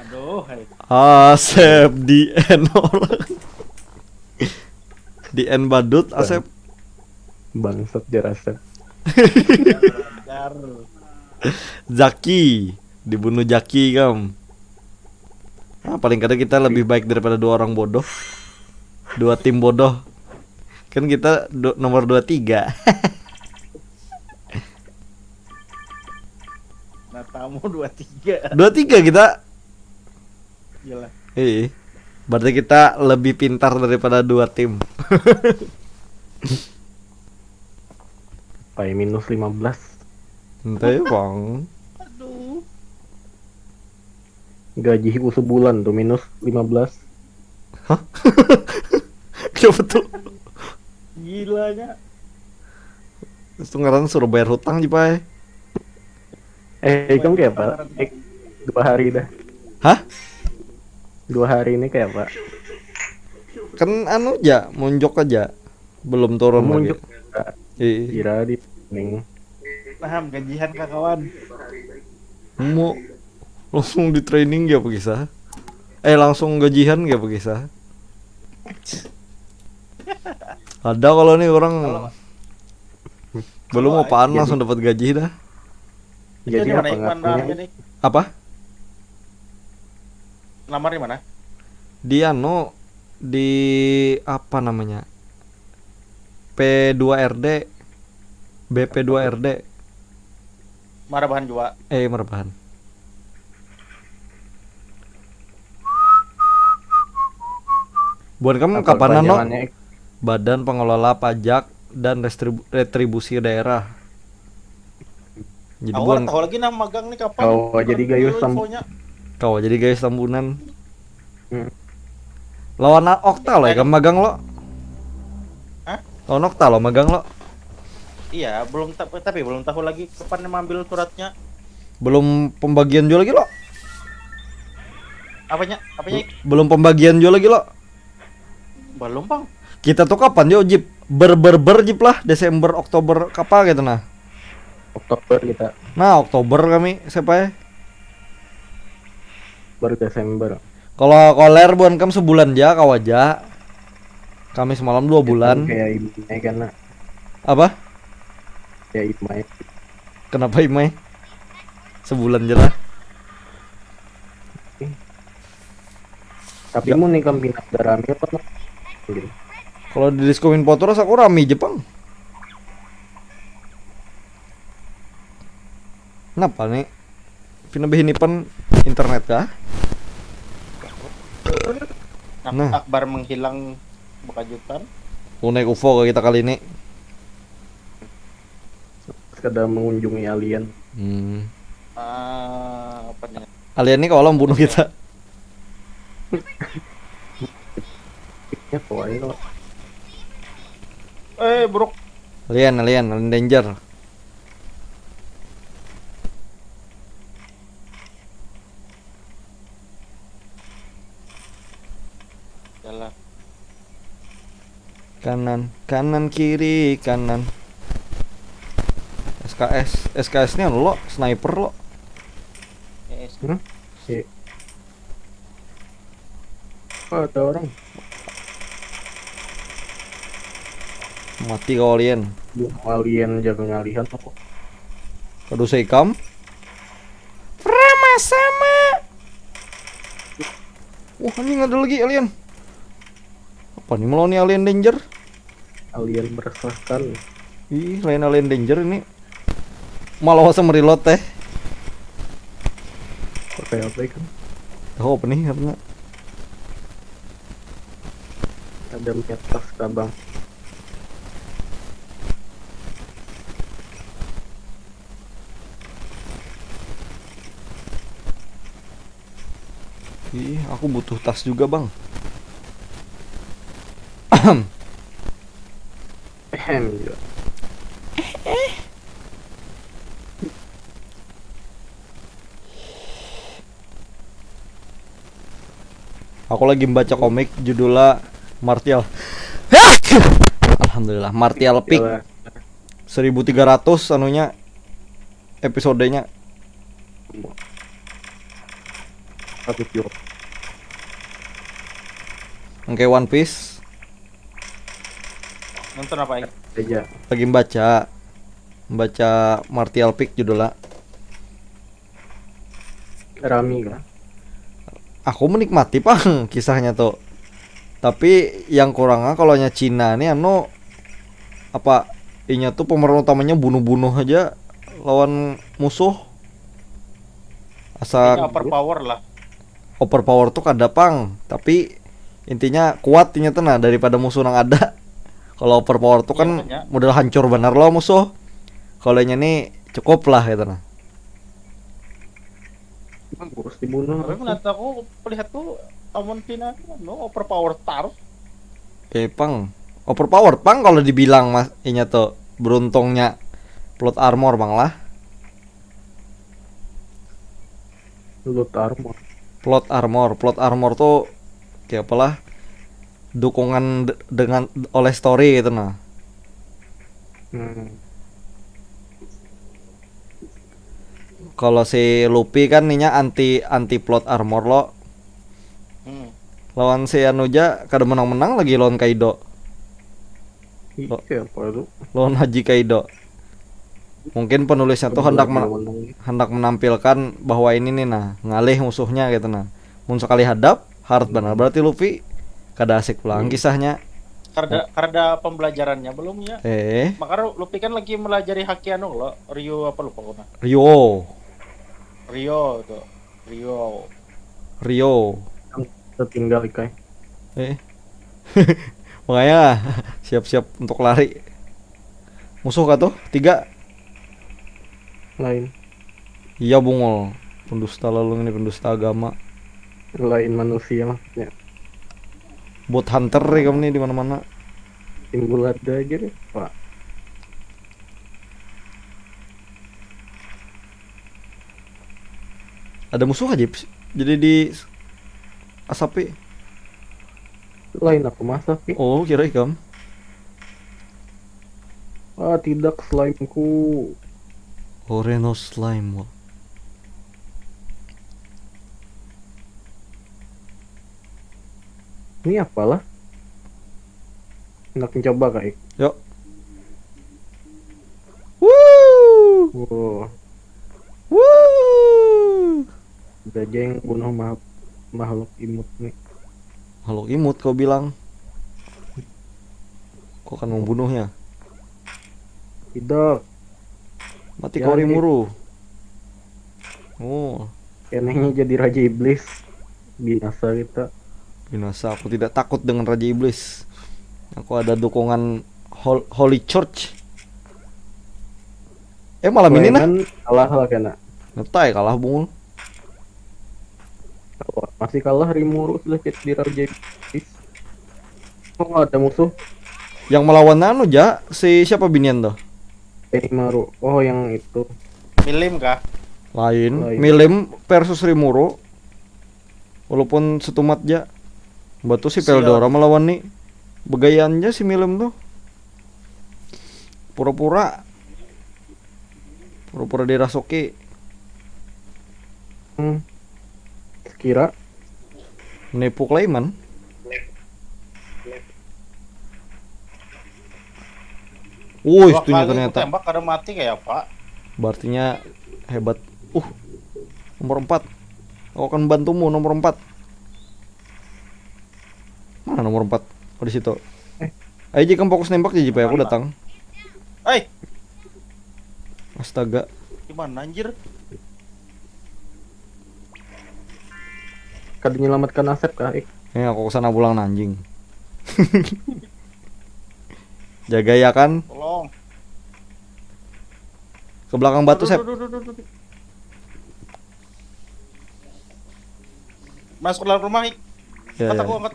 Aduh, hai. Asep di end orang. Di end badut, Asep. Bangsat, jar Asep. Dar. Zaki, dibunuh Jaki kam. Nah, paling kada kita lebih baik daripada dua orang bodoh. Dua tim bodoh. Kan kita du- nomor dua tiga. Nah, tamu dua tiga. Dua tiga kita. Gila. Iya. Berarti kita lebih pintar daripada dua tim. Pai minus lima belas. Entah ya, Bang. Aduh. Gajiku sebulan tuh minus lima belas. Kenapa tuh? Gilanya. Itu ngaran suruh bayar hutang, Jipai. Eh, ikam kayak apa? Eh, dua hari dah. Hah? Dua hari ini kayak apa? Kan anu aja, monjok aja. Belum turun Monjok. Lagi. Iya. Kira di ning. Paham gajian kakawan. Mau langsung di training ya apa kisah? Eh, langsung gajian ya apa kisah? Ada kalau nih orang belum Kalau apaan jadi- langsung dapat gaji dah. Itu Jadi di mana apa Iwan ngakunya? Rahmi nih? Apa? Lamar di mana? Di anu, di apa namanya? P dua R D, B P dua R D. Marabahan juga. Eh, Marabahan. Buat kamu Apa kapan no? kepanjangannya? Badan Pengelola Pajak dan Restribu- Retribusi Daerah. Jadi Aku buat tahu lagi nama magang nih kapan. Kau jadi gayus tam- Infonya. Kau jadi guys Tambunan. Hmm. Lawan Okta lo ya Aduh. Magang lo. Hah? Lawan Okta lo Magang lo. Iya, belum ta- tapi belum tahu lagi kapan yang ambil suratnya. Belum pembagian juga lagi lo. Apanya? Apanya? Belum pembagian juga lagi lo. Belum, Bang. Kita tuh kapan yo Jip? Ber ber ber Jip lah, Desember, Oktober, kapan gitu nah. Oktober kita. Nah, Oktober kami siapa ya? Baru Desember. Kalau koler buan kam sebulan ja kawa ja. Kami semalam dua bulan. Kayak ini kan, nah. Apa? Kayak Imai. Kenapa Imai? Sebulan je lah. Tapi mau nih kami nak darami apa, nah? Gitu. Kalau di Disco Min Potros aku rami Jepang. Kenapa nih? Pina behinipan internet kah? Nah, Nah. Akbar menghilang berkejutan. Mau naik U F O ke kita kali ini. Sekadar mengunjungi alien. Hmm. Ah, apa nih? Alien ini kalau bunuh kita. Ya, pokoknya lo. Eh, buruk. Alien, alien, alien danger. Jalan. Kanan, kanan, kiri, kanan. S K S, S K S ini anu lo, sniper lo. Eh, Hmm? Si. Oh, ada orang. Mati kau alien. Duh, alien jaga ngalihan aku. Aduh, saya ikam. Rama sama. Wah, anjing ada lagi alien. Apa nih melawan alien danger? Alien meresahkan. Ih, lain alien danger ini. Malah wasam reload teh. Pakai apa kan? Oh, apa nih? Apa? Ada metas kabang. Aku butuh tas juga, Bang. Ehem, gila. Aku lagi membaca komik judulnya Martial. Alhamdulillah, Martial Peak Gila. seribu tiga ratus anunya, episodenya. Satu kilo. Oke, One Piece. Nonton apa, Ing? Aja. Lagi membaca, membaca Martial Peak judulnya. Rami kah? Aku menikmati, Pang, kisahnya tuh. Tapi yang kurangnya kalau nya Cina nih, anu, apa, inya tuh pemeran utamanya bunuh-bunuh aja lawan musuh. Asa Ini overpower lah. Overpower tuh kada, Pang, tapi intinya kuat inya tuh, nah, daripada musuh nang ada. Kalau overpower tuh kan Iya, modal hancur benar loh musuh. Kalau inya nih cukup lah gitu, nah. Emang harus dibunuh. Tapi menurut aku melihat tuh amun Cina tuh anu overpower tarus. Eh, Pang, overpower, Pang, kalau dibilang, Mas, inya tuh beruntungnya plot armor, Bang, lah. Plot armor. Plot armor, plot armor tuh kayak apalah, dukungan de- dengan, oleh story gitu, nah. Hmm. Kalau si Luffy kan inya anti anti plot armor lo. Hmm. Lawan si anu ja kada menang-menang lagi lawan Kaido. Iya, apa itu? Lawan Haji Kaido. Mungkin penulisnya tuh hendak men- Menang. hendak menampilkan bahwa ini nih, nah, ngalih musuhnya gitu, nah. Mun sekali hadap, hard benar berarti Luffy. Kada asik pulang kisahnya. Karena karena pembelajarannya belum ya. Eh, Makanya Luffy kan lagi melajari haki anu lo, Ryo apa lupa aku nah. Ryo, Ryo tuh. Ryo. Ryo. Tertinggal ikai. Eh. Makanya siap-siap untuk lari. Musuh kah tuh? Tiga. Lain. Iya, bungul. Pendusta lalu ini, pendusta agama. Lain manusia maksudnya. Bot hunter ya kamu nih di mana-mana. Timbul ada aja deh, Pak. Ada musuh aja, Ps. Jadi di asapi. Lain aku masak sih. Oh, kira ikam. Ah, tidak, slimeku. Ore no slime wa. Ini apalah? Hendak mencoba, Kak Ik. Yuk. Woo! Wow. Woo! Ada aja yang bunuh ma- makhluk imut nih. Makhluk imut kau bilang. Kau akan membunuhnya. Tidak. Mati Ya, kau, nih. Rimuru. Oh, Kenehnya jadi Raja Iblis. Binasa kita. Binasa. Aku tidak takut dengan Raja Iblis. Aku ada dukungan hol- Holy Church. Eh, malam ini nah. Sulaiman kalah lah kena. Ngetai kalah, bungul. Masih kalah Rimuru sudah jadi Raja Iblis. Oh, ada musuh. Yang melawan anu ja, si siapa binian tuh? Orochimaru. Oh, yang itu. Milim kah? Lain. Lain. Milim versus Rimuru. Walaupun setumat ja. Batu si Sial. Veldora melawan nih. Begayaan ja si Milim tuh. Pura-pura. Pura-pura dirasuki. Hmm. Sekira Menipu Clayman. Woi, Dua itunya kali ternyata. Tembak kada mati kayak apa? Berartinya hebat. Uh, nomor empat. Aku akan bantumu, nomor empat. Mana nomor empat? Oh, di situ. Eh. Ayo, jika fokus nembak, jadi aku Mana? Datang. Hei, Astaga. Gimana anjir? Kada menyelamatkan Asep kah, Ik? Ini aku kesana pulang, nah, anjing. Jaga ya kan. Tolong. Ke belakang batu, Sep. Duh, duh, duh, duh, duh. Masuk ke dalam rumah, Ik. Ya, Kata ya. Aku angkat.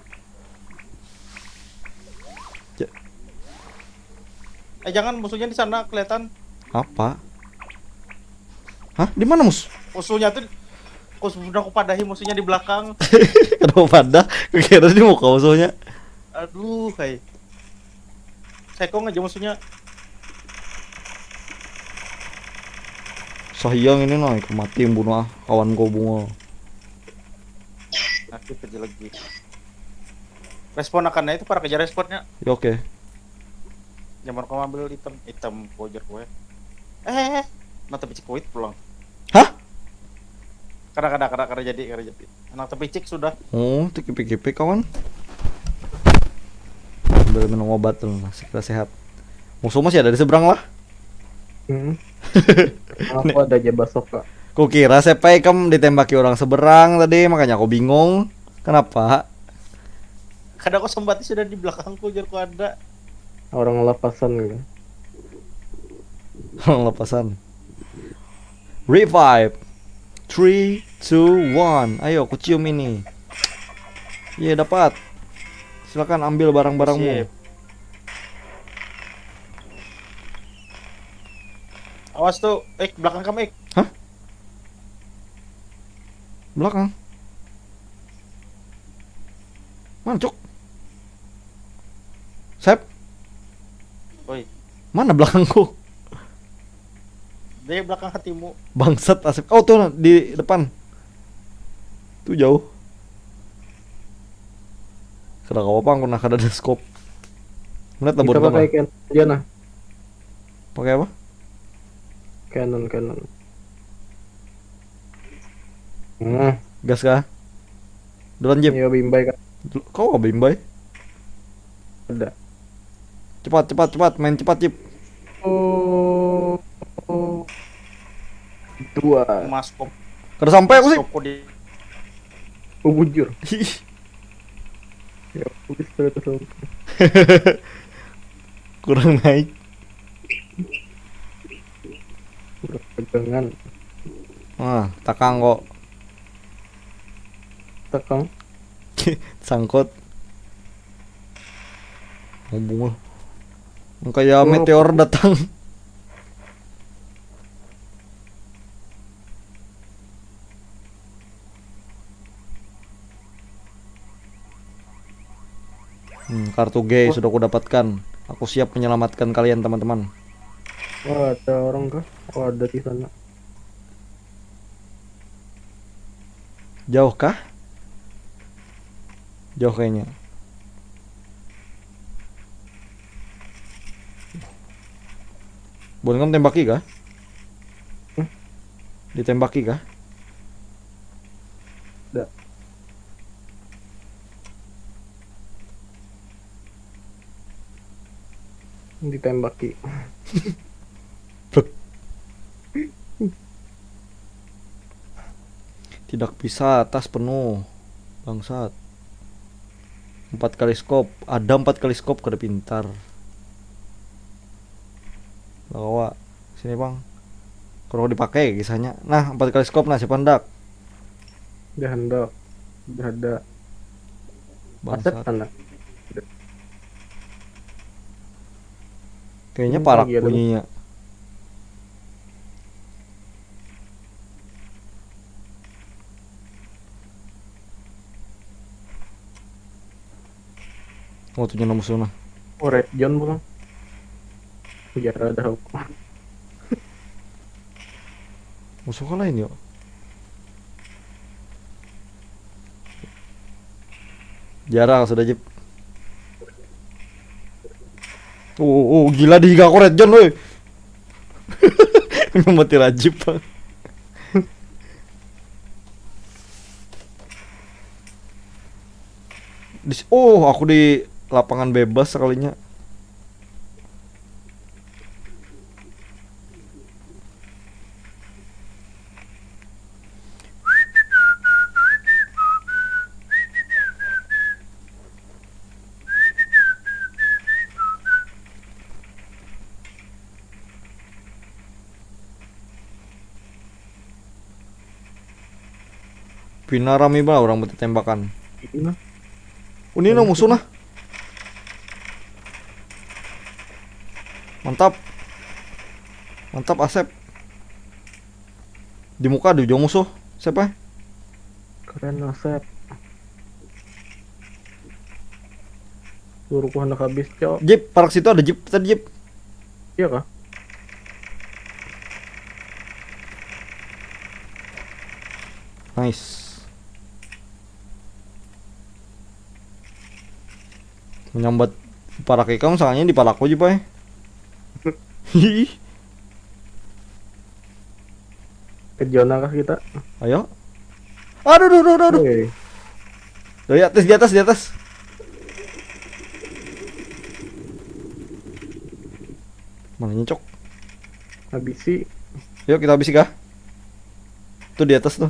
Ja- Eh, jangan, musuhnya di sana kelihatan. Apa? Hah? Di mana, Mus? Musuhnya tuh, aku sudah aku padahi musuhnya di belakang. Kenapa pada? Kukira di muka musuhnya. Aduh, hai. Sekong aja musuhnya. Sahiang ini, nah, ikam mati bunuh ah kawan kau bunga. Nah, itu aja lagi. Respon akannya itu para kejar responnya. Ya, oke. Jangan kau ambil item, item pojer gue. Eh, eh, eh. Nah, tapi cik kuit pulang. Hah? Kada, kada, kada, kada jadi, kada jadi. Anak tapi cik sudah. Oh, tu kipi-kipi kawan. Sambil minum obat dulu lah, segera sehat. Musuh masih ada di seberang lah. Hmm. Aku ada aja basok kak. Kukira siapa ikam ditembaki orang seberang tadi, makanya aku bingung. Kenapa? Kada, aku sempati sudah di belakangku, jar ku ada. Orang lepasan gitu. Orang lepasan. Revive. Three, two, one. Ayo, aku cium ini. Iya, dapat. Silakan ambil barang-barangmu. Sip. Awas tuh, Ik, belakang kamu, Ik. Hah? Belakang. Mana, Cuk? Sep, Woi, mana belakangku? dia belakang hatimu. Bangsat, Asep. Oh, tuh di depan. Tuh jauh. Kada kawa pang, aku nah kada ada scope. Melihat lah Kita buat pakai apa? Canon aja nah. Pakai apa? Canon, Canon. Hmm, Gas kah? Duluan, Jip. Iya, bimbai kan. Kau apa, Bimbai? Ada. Cepat, cepat, cepat. Main cepat, Jip. Oh, oh. Dua. Mas kop, Kada sampai aku sih. Kopku di Oh, bujur. Ih, Ya, aku bisa terus. kurang naik. Pegangan. Nah, takang kok. Takang. Sangkut. Ngomong lah. Kayak Oh. Meteor datang. Hmm, kartu G sudah aku dapatkan. Aku siap menyelamatkan kalian, teman-teman. Oh, ada orang kah? Oh, ada di sana. Jauh kah? Jauh kayaknya. Bukan kamu tembaki kah? Hmm? Ditembaki kah? Ada. Ditembaki. Blek. Tidak bisa, tas penuh. Bangsat. Empat kali scope, ada empat kali scope, kada pintar. Bawa sini, Bang. Kalau dipakai kisahnya. Nah, empat kali scope, nah, siapa hendak? Udah hendak. Udah ada. Aset Bangsat. Anak. Kayaknya Ini parak lagi ada. Bunyinya. Oh, tuh nyana musuh nah. Oh, Red John pulang. Biar ada aku. Musuh ka lain yuk. Jarang sudah, Jip. Oh, oh, oh, gila, dihiga aku Red John, woi. Mati Rajib, Bang. Di si-, oh, aku di lapangan bebas sekalinya. Pina rami banar urang batitembakan. Ini nah. Ini nah musuh nah. Mantap. Mantap, Asep. Di muka ada jua musuh. Siapa? Keren, Asep. Luruku handak habis, Cok. Jeep, parak situ ada jeep tadi, jeep. Iya kah? Nice. Menyambat parak ikam, soalnya di palaku aja, Pak. Hihi. Ke zona kah kita? Ayo. Aduh, aduh, aduh, aduh. Woi. Di atas, di atas, di atas. Mana nyicok? Habisi. Yuk, kita habisi kah? Tuh di atas tuh.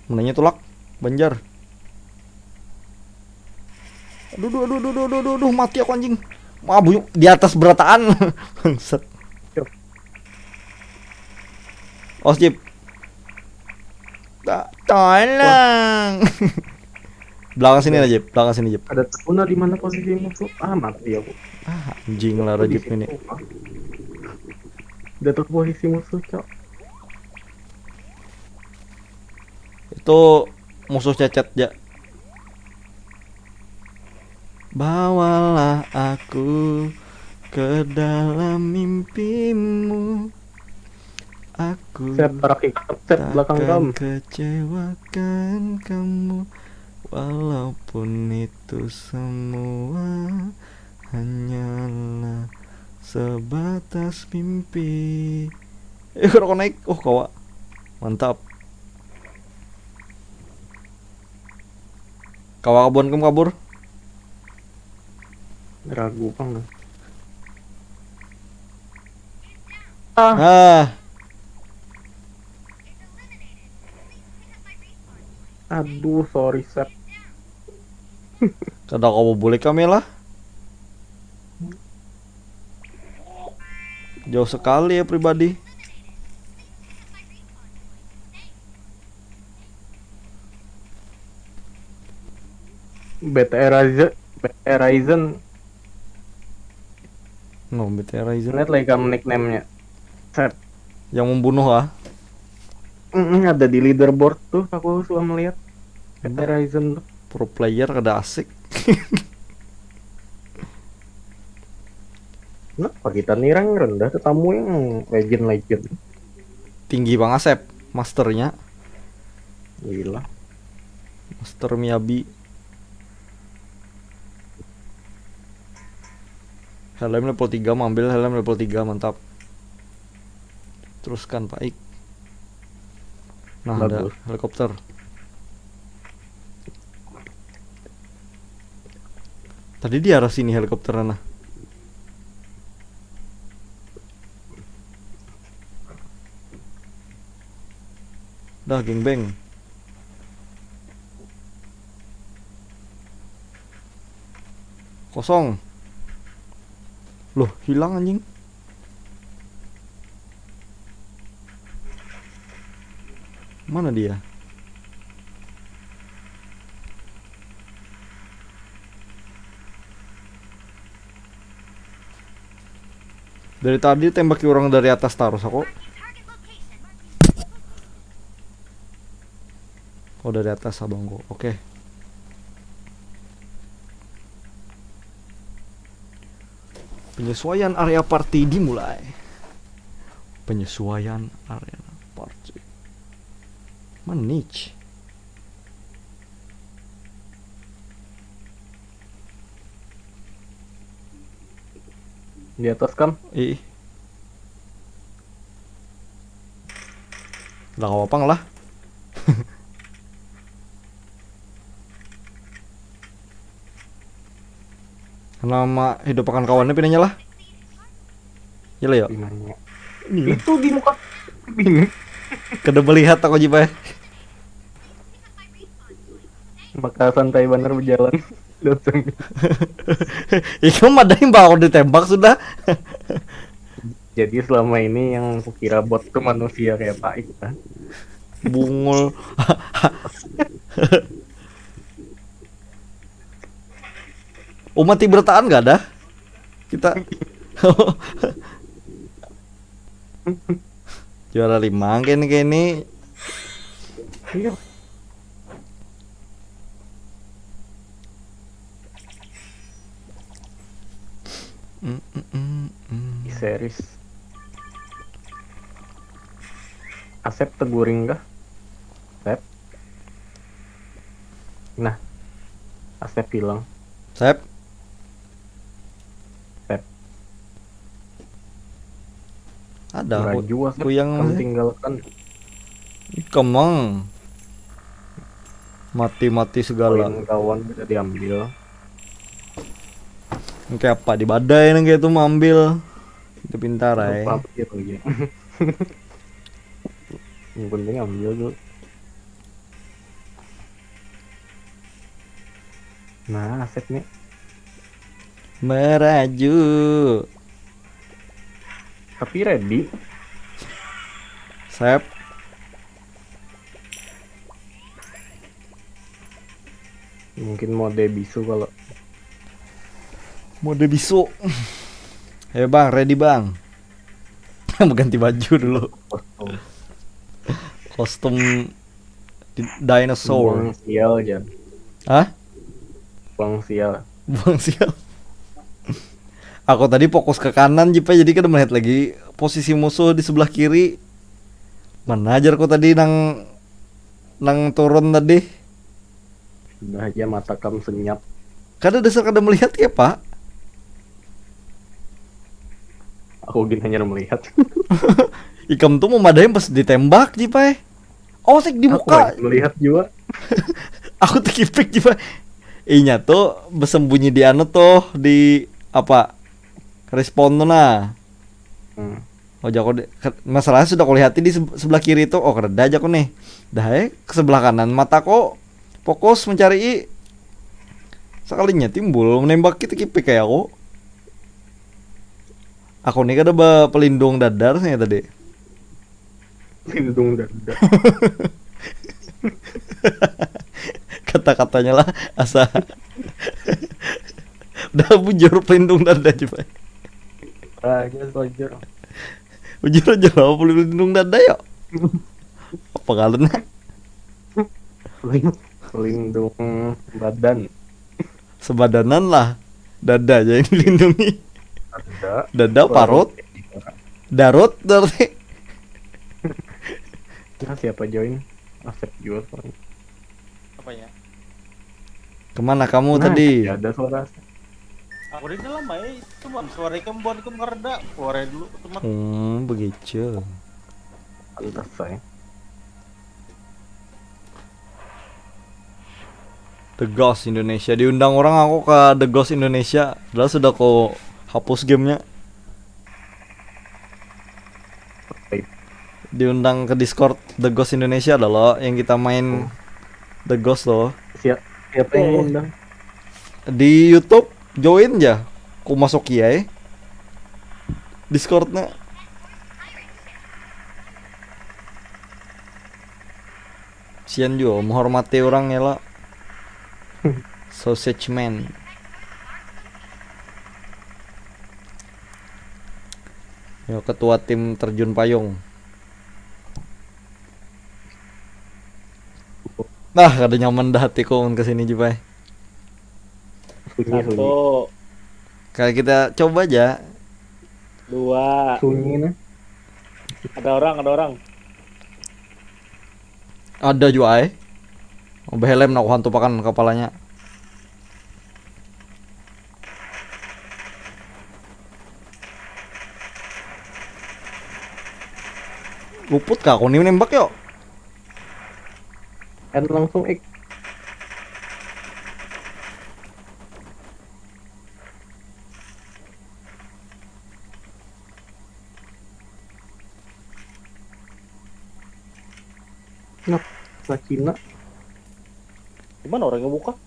Mananya tulak, Banjar. Aduh, aduh, aduh, aduh, aduh, aduh, aduh, mati aku, anjing. Wah, buyuk di atas berataan. Bangsat. Yuk. Os, Jip. Ta-, tolong. Belakang sini aja, Jip. Belakang sini, Jip. Ada tahu nah di mana posisi musuh? Ah, mati aku. Ah, anjing lah, Jip ini. Udah tahu posisi musuh, Cok. Itu musuh Cecet, ja. Bawalah aku ke dalam mimpimu. Aku Set, parak ikam, Set, belakang takkan kam. kecewakan kamu, walaupun itu semua hanyalah sebatas mimpi. Eh, kada naik. Oh, kawa. Mantap. Kawa kabuan kam kabur? Ragu pang. Ah. Ah. Aduh, sorry, Set. Kada kawa bulik kami lah. Jauh sekali ya pribadi. B T R Ryzen, B T R Ryzen. No, B T R Ryzen. Lihat lagi kamu nickname-nya. Set. Yang membunuh ah. Mm-mm, ada di leaderboard tuh, aku suka melihat. B T R Ryzen tuh. Pro player kada asik. Kenapa kita nih rang rendah tetamu yang legend-legend? Tinggi banget, Sep, masternya. Gila. Master Miyabi. Helm level tiga, ambil helm level tiga, mantap. Teruskan, Pak Ik. Nah, ada Bagus. Helikopter. Tadi di arah sini helikopternya, nah. Dah, geng beng. Kosong. Loh, hilang, anjing. Mana dia? Dari tadi tembaki orang dari atas tarus aku. Oh, dari atas abangku. Oke. Penyesuaian area party dimulai. Penyesuaian area party. Mana niche? Di atas kan? Ih. Lah, kawa pang lah. Nama hidup akan kawannya pinanya lah. Ya lah, ya. Pinanya. Ini lah. Itu di muka. Ini. Kada melihat aku, Jipa. Maka santai banar berjalan. Datang. Ikam ada yang baru ditembak sudah. Jadi selama ini yang kukira bot tuh manusia kayak Pak Ika. Bungul. Umat berataan gak ada. Kita juara lima kini kini. Iya. Mm, mm, mm, mm. Series. Asep teguring kah? Sep. Nah. Asep hilang. Sep. Sep. Ada. Raju Asep Kuyang kamu masih. Tinggalkan. Kemang. Mati-mati segala. Poin kawan bisa diambil. Kayak apa di badai nang kayak itu mau ambil. Itu pintar ay. Lupa pikir lagi. Yang penting ambil dulu. Nah, Asep nih. Meraju. Tapi ready. Sep. Mungkin mode bisu kalau Mode bisu. Ayo bang, ready bang. Mau ganti baju dulu. kosong. Kostum di- dinosaur. Buang sial aja. Hah? Buang sial. Buang sial. Aku tadi fokus ke kanan Jipa, jadi kada melihat lagi posisi musuh di sebelah kiri. Mana ajar ku tadi nang nang turun tadi. Sudah aja mata kam senyap. Kada dasar kada melihat ya pak. Aku gin hanya melihat. Ikam tuh memadai pas ditembak Jipa. Oh sik di Aku muka. Hanya melihat juga. Aku tuh kipik Jipa. Inya tuh bersembunyi di anu tuh di apa respon tuh nah. Hmm. Oh jago di, ke- masalahnya sudah kulihati di se- sebelah kiri itu oh kereda aja aku nih. Dah eh ke sebelah kanan mataku fokus mencari sekalinya timbul menembak kita kipik kayak aku. Aku nih kada ba pelindung dadar sih tadi. Lindung dada. Kata-katanya lah asa dah bujur pelindung dada coba. Aja bujur. Bujur aja lah pelindung dada ya. Apa kalian? Lindung badan. Sebadanan lah. Dada aja yang dilindungi. Ada. Dada parut. Darut berarti. Nah, siapa join? Asep juga soalnya. Apanya? Kemana kamu Nah, tadi? Ya ada suara Asep. Aku di dalam aja, cuman suara ikam buat ikam ngereda, keluar aja dulu teman. Hmm, begitu. Pantas saya. The Ghost Indonesia diundang orang aku ke The Ghost Indonesia, padahal sudah ku hapus gamenya. Diundang ke Discord The Ghost Indonesia ada loh yang kita main The Ghost loh. Siap, siapa yang ngundang? Di YouTube join ya. Ku masuk ya. Discordnya. Sian juga menghormati orang ya lah. Sausage man. Yo ketua tim terjun payung. Nah, kada nyaman dah hatiku mun kesini Jipai. Sunyi, sunyi. Satu, Kayak kita coba aja. Dua. Sunyi nah. Ada orang, ada orang. Ada juga ai. Behelm nak hantu pakan kepalanya. Luput kah aku nih nembak yo? Kan langsung ik. Nah, Sakina. Di mana orangnya buka?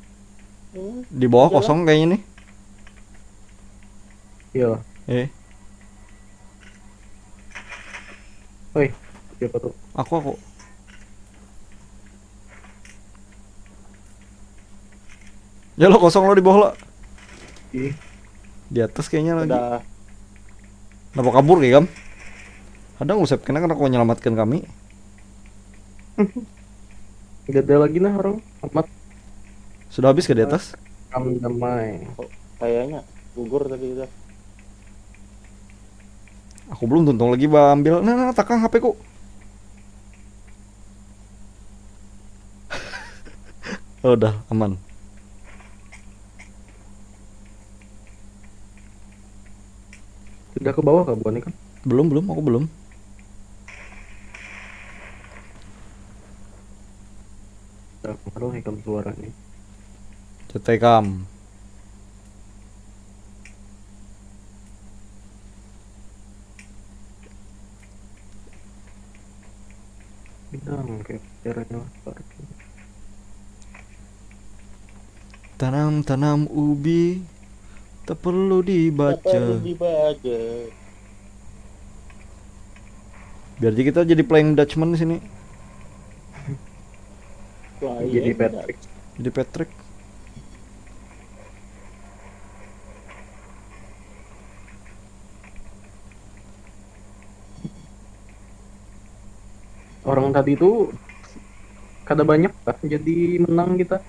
Hmm. Di bawah Jalan. Kosong kayaknya nih. Iya. Eh. Oi, siapa tuh? Aku, aku. Ya lo, kosong lo di bawah lo. Ih, Di atas kayaknya lagi. Udah. Kenapa kabur ya, Kam? Ada ngusep kena, kena kau menyelamatkan kami. Gak ada lagi nah orang. Amat. Sudah habis ke di atas? Kam damai. Kayaknya gugur tadi kita. Aku belum tuntung lagi, bah, ambil. Nah, nah, takang H P ku. Oh, udah aman. Sudah ke bawah kah, bukan kan? Belum, belum, aku belum. Nah, baru nih kam suaranya. Cetekam. Bilang kayak caranya. Tanam-tanam ubi tak perlu dibaca. Apa yang dibaca? Biar aja kita jadi Flying Dutchman di sini. Flying Jadi Dutch. Patrick. Jadi Patrick. Orang tadi itu kada banyak kah jadi menang kita?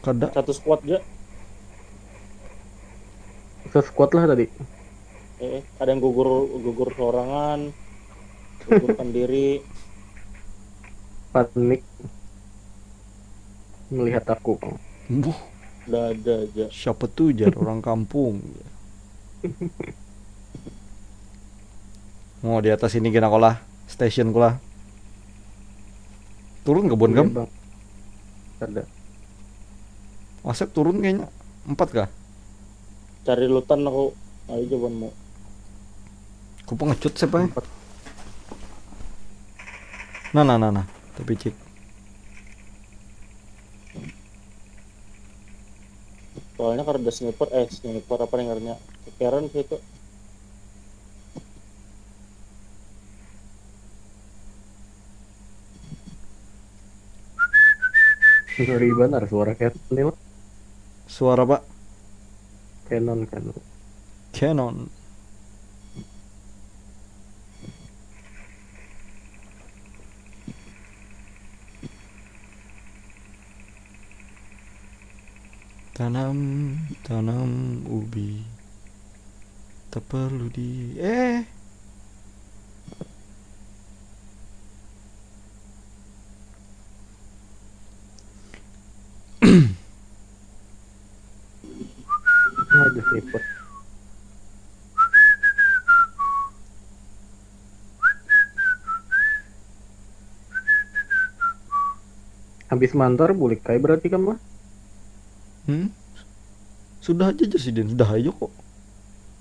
Kada. Satu squad aja. Sesquad lah tadi. Eh, ada yang gugur gugur sorangan, gugurkan diri. Panik melihat aku. Buh, Udah ada aja. siapa tuh, jar, orang kampung. Oh, di atas ini kena kolah, station kolah. Turun ke bon, Kam? Iya, Bang. Ada. Asep turun kayaknya. Empat kah? Cari lutan aku. Ayo jawabanmu. Aku pengecut siapa ya? Nah, nah, nah, nah. Tapi cik. Soalnya kada ada sniper, eh sniper apa nih ngarannya? Kekeran sih itu. Ngeri banar suara Canon nih, Mak. Suara, Pak. Canon, Canon. Canon. Tanam, tanam ubi. Tak perlu di eh Ada sniper. Habis mantar bulik kai berarti kan mah? Hmm? Sudah aja, jar sidin, sudah aja kok.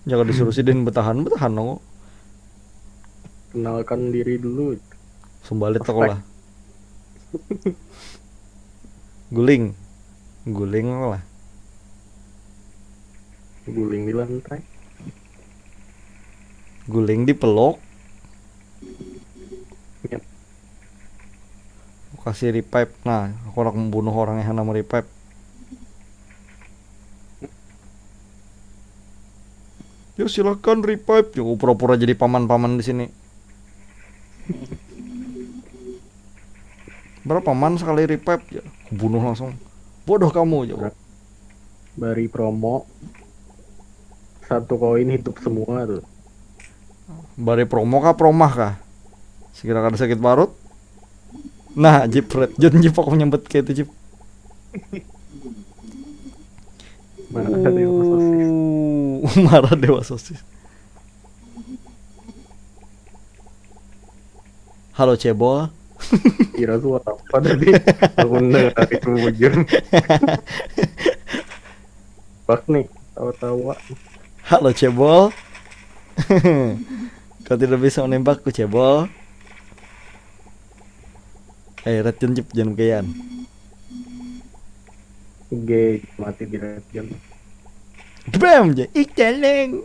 Jangan disuruh sidin bertahan, bertahan kok. Kenalkan diri dulu. Sumbalit aku lah. Guling. Guling aku lah. Guling di lantai. Guling dipeluk. Yap. Aku kasih revive. Nah, aku nak membunuh orang yang nama revive. Yo, silakan revive. Yo, pura-pura jadi paman-paman di sini. Berapa man sekali revive ya? Aku bunuh langsung. Bodoh kamu ya. Bari promo satu koin hidup semua tuh. Bari promo kah, promah kah? Sekira kada sakit parut. Nah, Jip, Red John, Jip, aku nyambut kayak itu, Jip. Marah dewa sosis. Uh, marah dewa sosis. Halo, Cebol. Kira suara apa tadi? Aku dengar itu bujur. Bak nih, tawa-tawa. Halo, Cebol. Kau tidak bisa menembakku, Cebol. Eh, Red John, Jip, jangan kean. Oke, mati di Red John. Bam, ja, ih, celeng.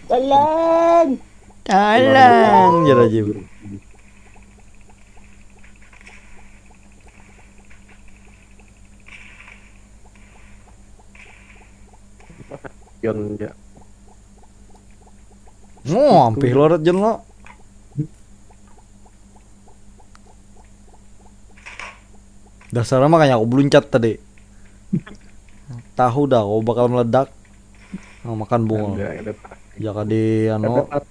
Jalan. Talang, jar Ajib. Jon ja. Oh, ampih lo, Rat, Jon lo. Dasar, makanya aku beluncat tadi. Tahu dah, aku bakal meledak. Nah, makan bunga. Ada, ada. Jaka di anu. Ada.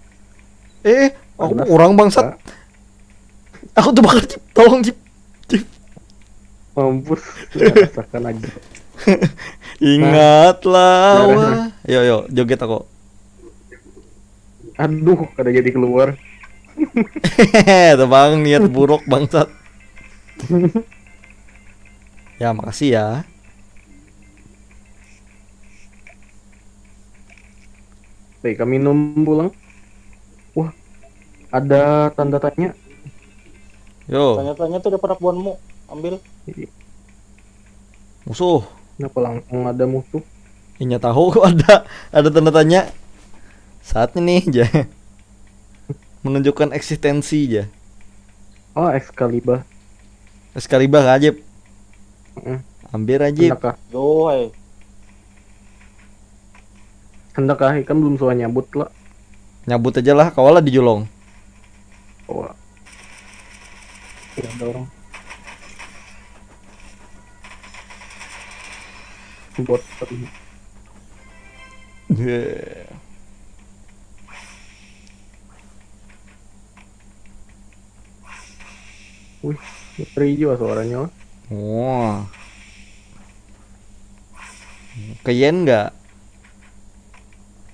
Eh, eh, aku orang bangsat. Ada. Aku tuh bakal, Cip. Tolong, Cip. Cip. Mampus. Ya, rasakan aja. Ingatlah. Nah. Wah. Yo, yo, joget aku. Aduh, kada jadi keluar. Tebang niat buruk, bangsat. Ya, makasih ya. Baik, kami minum pulang. Wah, ada tanda tanya. Yo. Tanda tanya tuh ada parak buanmu, ambil. Musuh. Kenapa langsung ada musuh? Inya tahu kok ada, ada tanda tanya. Saatnya nih, ja. Menunjukkan eksistensi, ja. Oh, Excalibur. Excalibur, Ajib. Mm. Ambil, Ajib. Hendak kah? Yo, hai. Hendak kah? Ikam belum suah nyabut lah. Nyabut aja lah, kawalah dijulung. Wah. Tidak ada orang. Bot. Yeah. Wih, ngeri juga suaranya. Wah. Keyen nggak?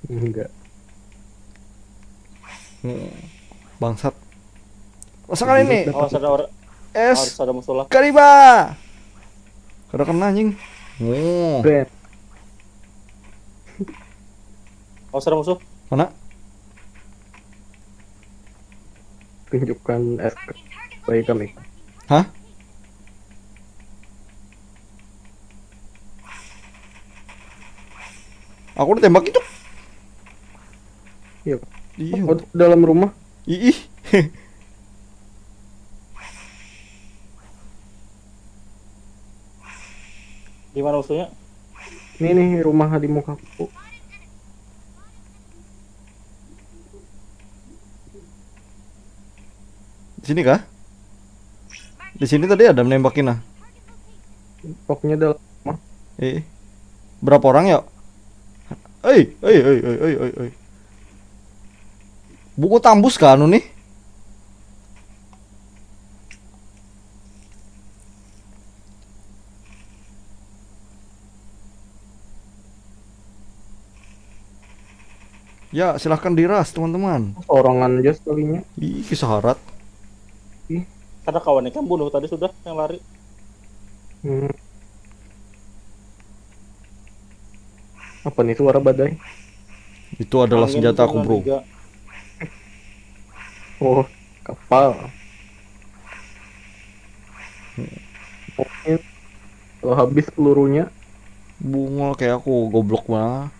Enggak. Hmm, bangsat. Masa kali ini? Awas ada orang. Es. Harus ada musuh lah. Kariba. Kada kena, anjing. Oh. Bret. Awas ada musuh. Mana? Tunjukkan es ke-, bagi kami. Hah? Aku ditembak itu. Iya. Iya. Oh, dalam rumah. Ih. Di mana musuhnya? Ini nih rumah di mukaku. Di sini kah? Di sini tadi ada menembak, nah. Pokoknya dalam rumah. Eh. Berapa orang ya? Oi, oi, oi, oi, oi, oi, oi. Buku tambus kah anu nih? Ya, silahkan diras, teman-teman. Sorangan aja sekalinya. Ih, kisah harat. Ih. Kada kawan ikam bunuh tadi sudah yang lari. Hmm. Apa nih suara badai? Itu adalah angin senjata aku, bro. Tiga. Oh, kapal. Mungkin kalau habis pelurunya. Bungul kayak aku, goblok banget.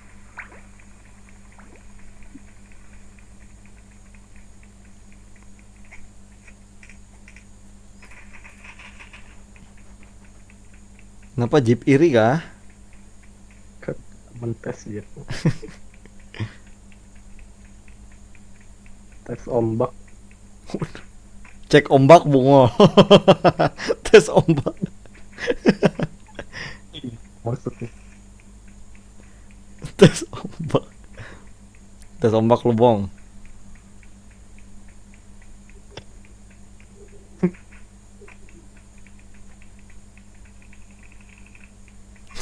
Kenapa Jeep iri kah? Mentes Jeep. Tes ombak. Cek ombak, bungul. Tes ombak. Maksudnya. Tes ombak. Tes ombak lubang.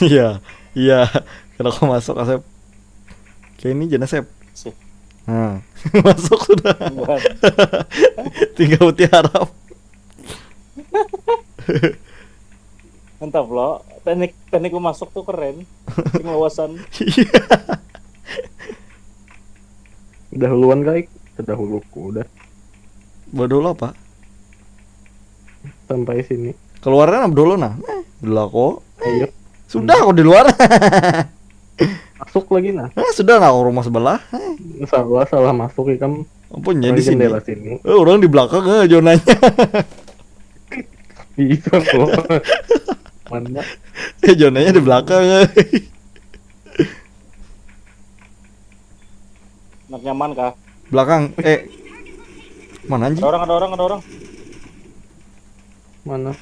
Iya, iya. Kalau kau masuk, Asep. Kayak ini, Jen, Asep. Sip. Nah, masuk sudah. Buat. Tinggal uti harap. Mantap lo. Teknik, teknik memasuk tuh keren. Sing lawasan. Iya. Dahuluan, Kaik. Terdahuluku udah. Bodoh lo apa? Sampai sini. Keluaran apa dulu, nah? Eh, dulu aku. Ayo. Sudah aku di luar. Masuk lagi, nah. Eh, sudah, nah, aku rumah sebelah. Eh. Salah, salah masuk, ikam. Apanya Orang di sini? Jendela sini. Eh, orang di belakang, eh, zonanya. Bisa kok. Mana? Eh, zonanya di belakang, eh. Nak nyaman kah? Belakang, eh. Mana anjing? Ada orang, ada orang, ada orang. Mana?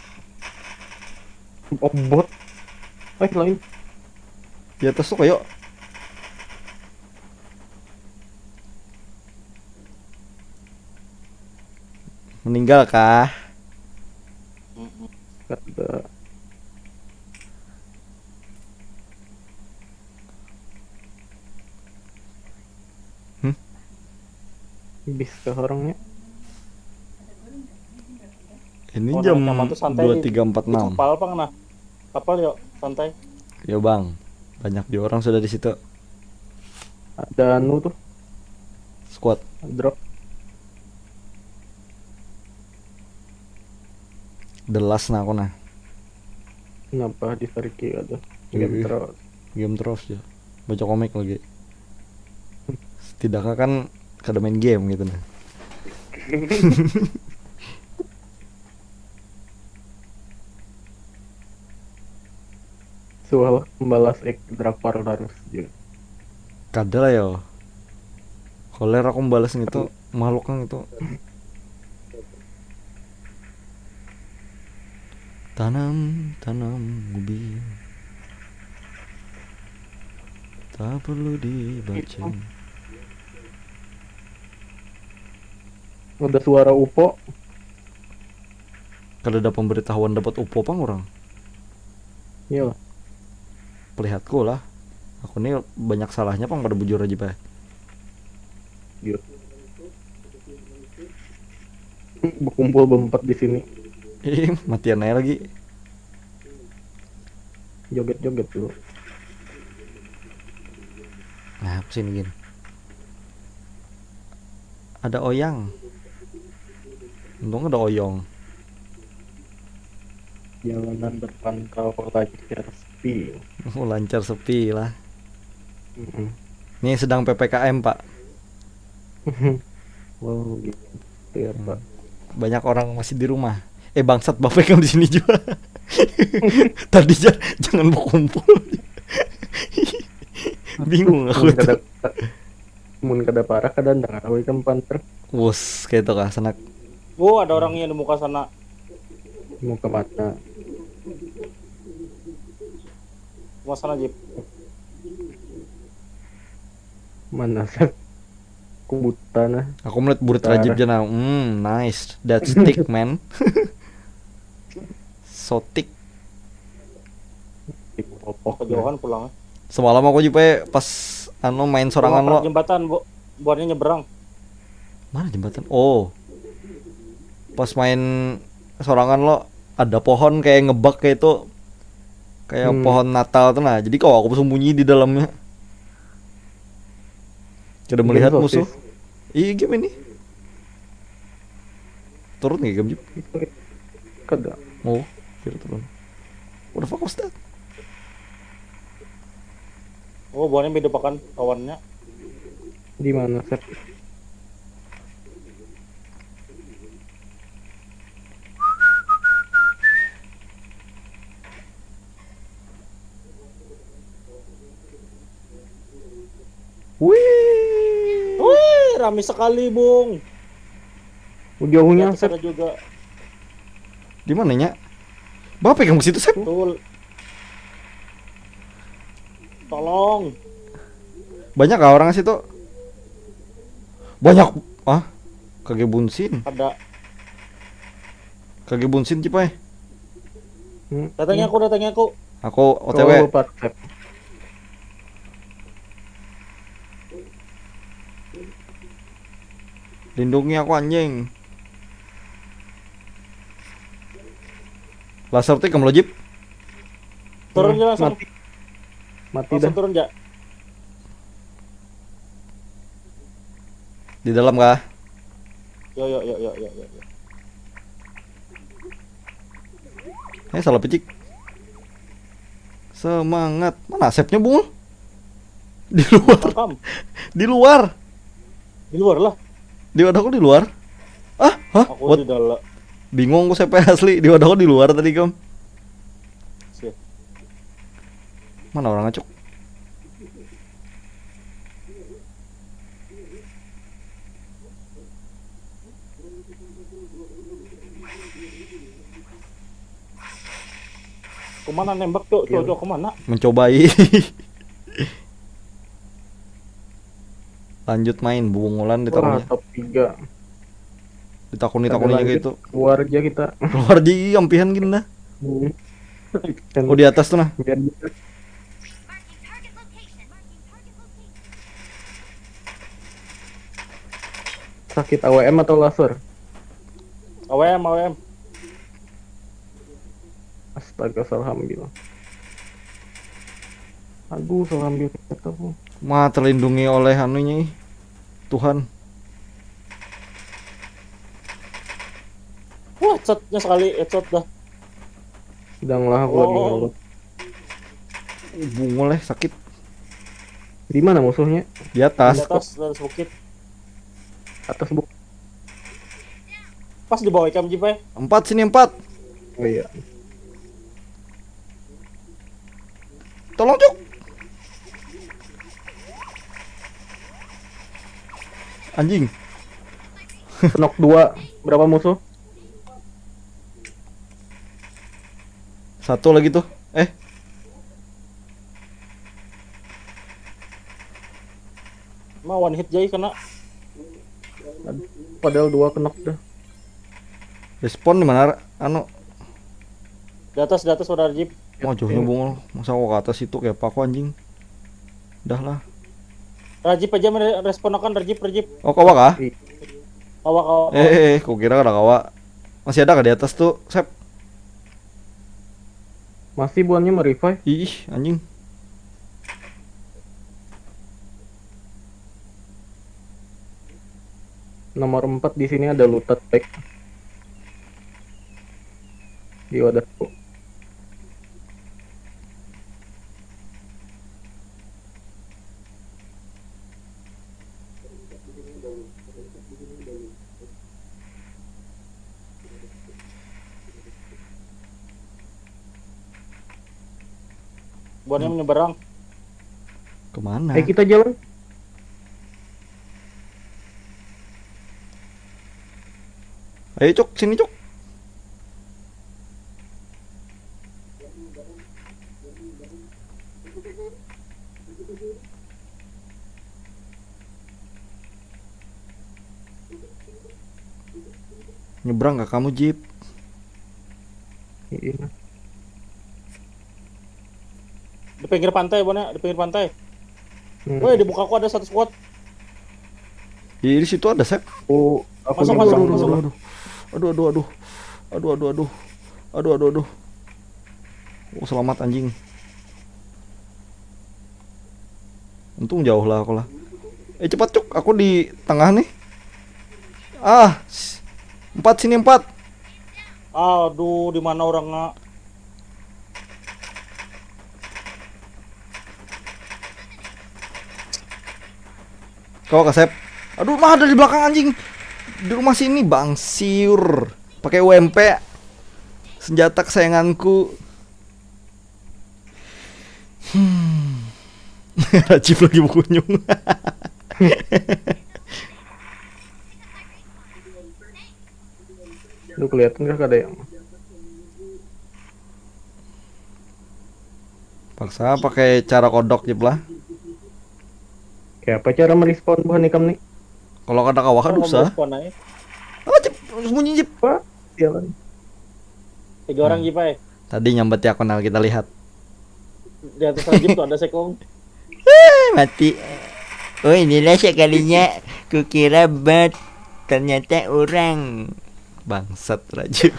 Oh, bot. Eh, lain. Di atas tuh kayak meninggal kah? Mm-mm. Kada. Hmm? Bis ke orangnya. Ini Oh, jam dua tiga empat enam. Kapal pang nah. Kapal yuk, santai. Yo bang, banyak juga orang sudah di situ. Ada anu tuh, Squad. Drop. The last nah aku nah. Kenapa di Turkey ada? Game Ih. terus. Game terus ya. Baca komik lagi. Setidaknya kan kada main game gitu nah. Sual membalas ek drakor terus juga. Kada lah yo. Koler aku membalas gitu, makhluk kan gitu. Tanam, tanam ubi. Tak perlu dibaca. Ada suara upo. Kada ada pemberitahuan dapat upo pang orang. Iya. Pelihatku lah. Aku ni banyak salahnya pang pada bujur aja bah. Iya. Berkumpul berempat di sini. Ih, matian aja lagi. Joget-joget dulu. Nah, apa sih ini gini? Ada oyang. Untung ada oyong. Jalanan berpantau lancar sepi. Oh, lancar sepi lah. Mm-mm. Ini sedang P P K M, Pak. Oh gitu ya Pak. Banyak orang masih di rumah. Eh, bangsat, bapak yang di sini juga. Tadi ja- jangan berkumpul. Bingung aku Mun tuh. kada, mun kada parah kada nang awal kan panter. Wus, kayak itu kah, sanak. Oh, ada orang yang di muka sana. Mau ke mana? Muka sana, Jip. Mana sih? Aku buta nah. Aku melihat burit Parah. Rajib aja nah. Hmm, nice. That's thick, man. So thick. Di popok. Kejauhan pulang. Semalam aku juga pas anu main sorangan lo. Jembatan, Bu. Buatnya nyeberang. Mana jembatan? Oh. Pas main sorangan lo, ada pohon kayak ngebak kayak itu. Kayak Hmm. Pohon Natal tuh nah. Jadi kalau aku sembunyi di dalamnya. Kada Game melihat sosis. Musuh. Iya, game ini. Turun nggak game, Jip? Kada. Oh, kira turun. What the fuck was that? Oh, buahnya beda pakan kawannya. Di mana, Sep? Wih. Wih, rame sekali, Bung. Jauhnya, Jatuh Sep. Ada juga. Di mananya? Bapak yang ke situ, Sep? Betul. Tolong. Banyak kah orang situ? Banyak. Ah, kage bunsin. Ada. Kage bunsin, Cipai. Hmm. Datangi aku, datangi aku. Aku O T W. Oh, Pak, Sep. Lindungi aku, anjing. Laser tik kamu, Jip? Turun aja langsung. Mati. Mati Langsung dah. Turun aja. Di dalam kah? Yo, yo, yo, yo, yo, yo, yo. Eh, salah picik. Semangat. Mana Asepnya, Bung? Di luar. Rekam. Di luar. Di luar lah. Di wadahku di luar. Ah, hah? Aku What? Di dalam. Bingung aku sampai asli. Di wadahku di luar tadi, Kam. Sih. Mana orang, Acuk? Kemana nembak tuh? Cocok kemana? Mencobai. Lanjut main bungulan di Wah, takunya. Top tiga. Ditakuni-takuni Lanjut. Gitu. Keluar aja kita. Keluar aja, ampihan gini dah. Hmm. Oh, di atas tuh nah. Biar bisa. Sakit A W M atau laser? A W M, A W M. Astaga, salah ambil. Aduh, salah ambil kata aku. Mah, terlindungi oleh anunya ih. Tuhan. Wah, headshotnya sekali, headshot dah. Sedang lah aku lagi Oh. ngelut. Bungul eh, sakit. Di mana musuhnya? Di atas. Di atas, di atas bukit. Atas bukit. Pas di bawah ikam, Jip, eh. Empat sini, empat. Oh iya. Tolong, Cuk. Anjing. Knock dua. Berapa musuh? Satu lagi tuh. Eh, Mah one hit jai kena. Padahal dua knock dah. Respawn di mana? Anu, Di atas, di atas udah Rajib. Oh, jauhnya bungul. Masa aku ke atas itu, kayak apa aku, anjing? Dah lah. Rajib aja mere-, respon akan Rajib, Rajib. Oh, kawa kah? Ih, Kawa, kawa. Eh, eh, eh, kukira kada kawa. Masih ada kah di atas tuh, Sep? Masih buannya merevive. Ih, anjing. Nomor empat di sini ada looted bag. Di wadahku. Buannya menyeberang. Kemana? Ayo kita jalan. Ayo, Cuk, sini, Cuk. Nyebrang ke kamu, Jip? Iya. Di pinggir pantai, Buannya, di pinggir pantai. Hmm. Woi, di mukaku ada satu squad. Di, di situ ada, Sep. Aku, aku Masuk, nyebrang masuk, dulu. masuk. Aduh, aduh, aduh. Aduh, aduh, aduh. Aduh, aduh, aduh. Oh, selamat, anjing. Untung jauh lah aku lah. Eh, cepat, Cuk, aku di tengah nih. Ah, s- empat sini, empat. Aduh, di mana orangnya? Kau kasep. Aduh, mah ada di belakang, anjing. Di rumah sini, bang siur. Pakai U M P. Senjata kesayanganku. Hmm. Rajib lagi berkunjung. Lu kelihatan kah kada yang Paksa pakai cara kodok, Jip lah. Kayak apa cara merespon buhan ikam nih? Kalau kada kawa kan Kalau usah. Respon aja. Apa, Jip? Sembunyi, Jip. Apa? Jalan. Tiga orang Jipai. Tadi nyambat ya, kenal kita lihat. Di atas Rajib tuh ada sekong. Eh, mati. Oh, inilah sekalinya kukira bot, ternyata orang. Bangsat, Rajib.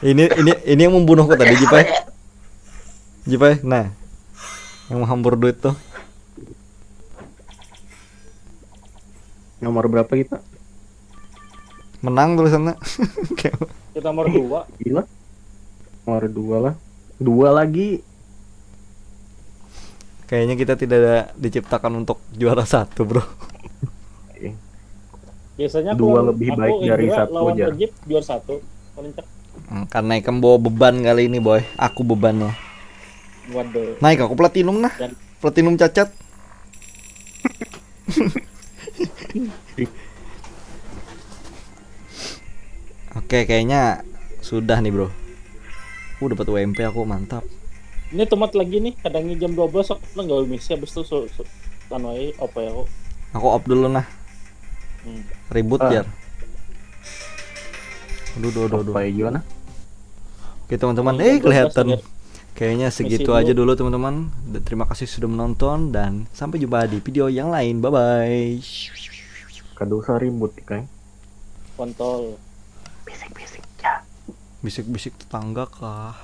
Ini ini ini yang membunuhku tadi, Jipai. Jipai, nah. Yang menghambur duit tuh. Nomor berapa kita? Menang tulisannya. Kita nomor dua. Gila. Nomor dua lah. Dua lagi. Kayaknya kita tidak ada diciptakan untuk juara satu, bro. Eh, Biasanya Dua kalau lebih aku baik dari Indra satu lawan aja. Rejep juara satu. Paling cek. Hmm, karena ikam bawa beban kali ini, boy. Aku bebannya. Waduh. Naik aku platinum nah. Dan- Platinum cacat. Oke, kayaknya sudah nih, bro. Uh, dapat U M P aku, mantap. Ini tomat lagi nih, kadangnya jam dua belas aku nggak misi, habis itu su, su, anu aja, apa ya aku. Aku off dulu nah. Hmm. Ribut Ah. ya. Aduh, aduh, aduh, aduh. Apa ya, Juana? Oke, teman-teman. Jam Eh, dua belas kelihatan. lanjut. Kayaknya segitu dulu. Aja dulu, teman-teman. Dan terima kasih sudah menonton dan sampai jumpa di video yang lain. Bye bye. Kada usah ribut, kan? Kontol. Bisik-bisik tetangga kah?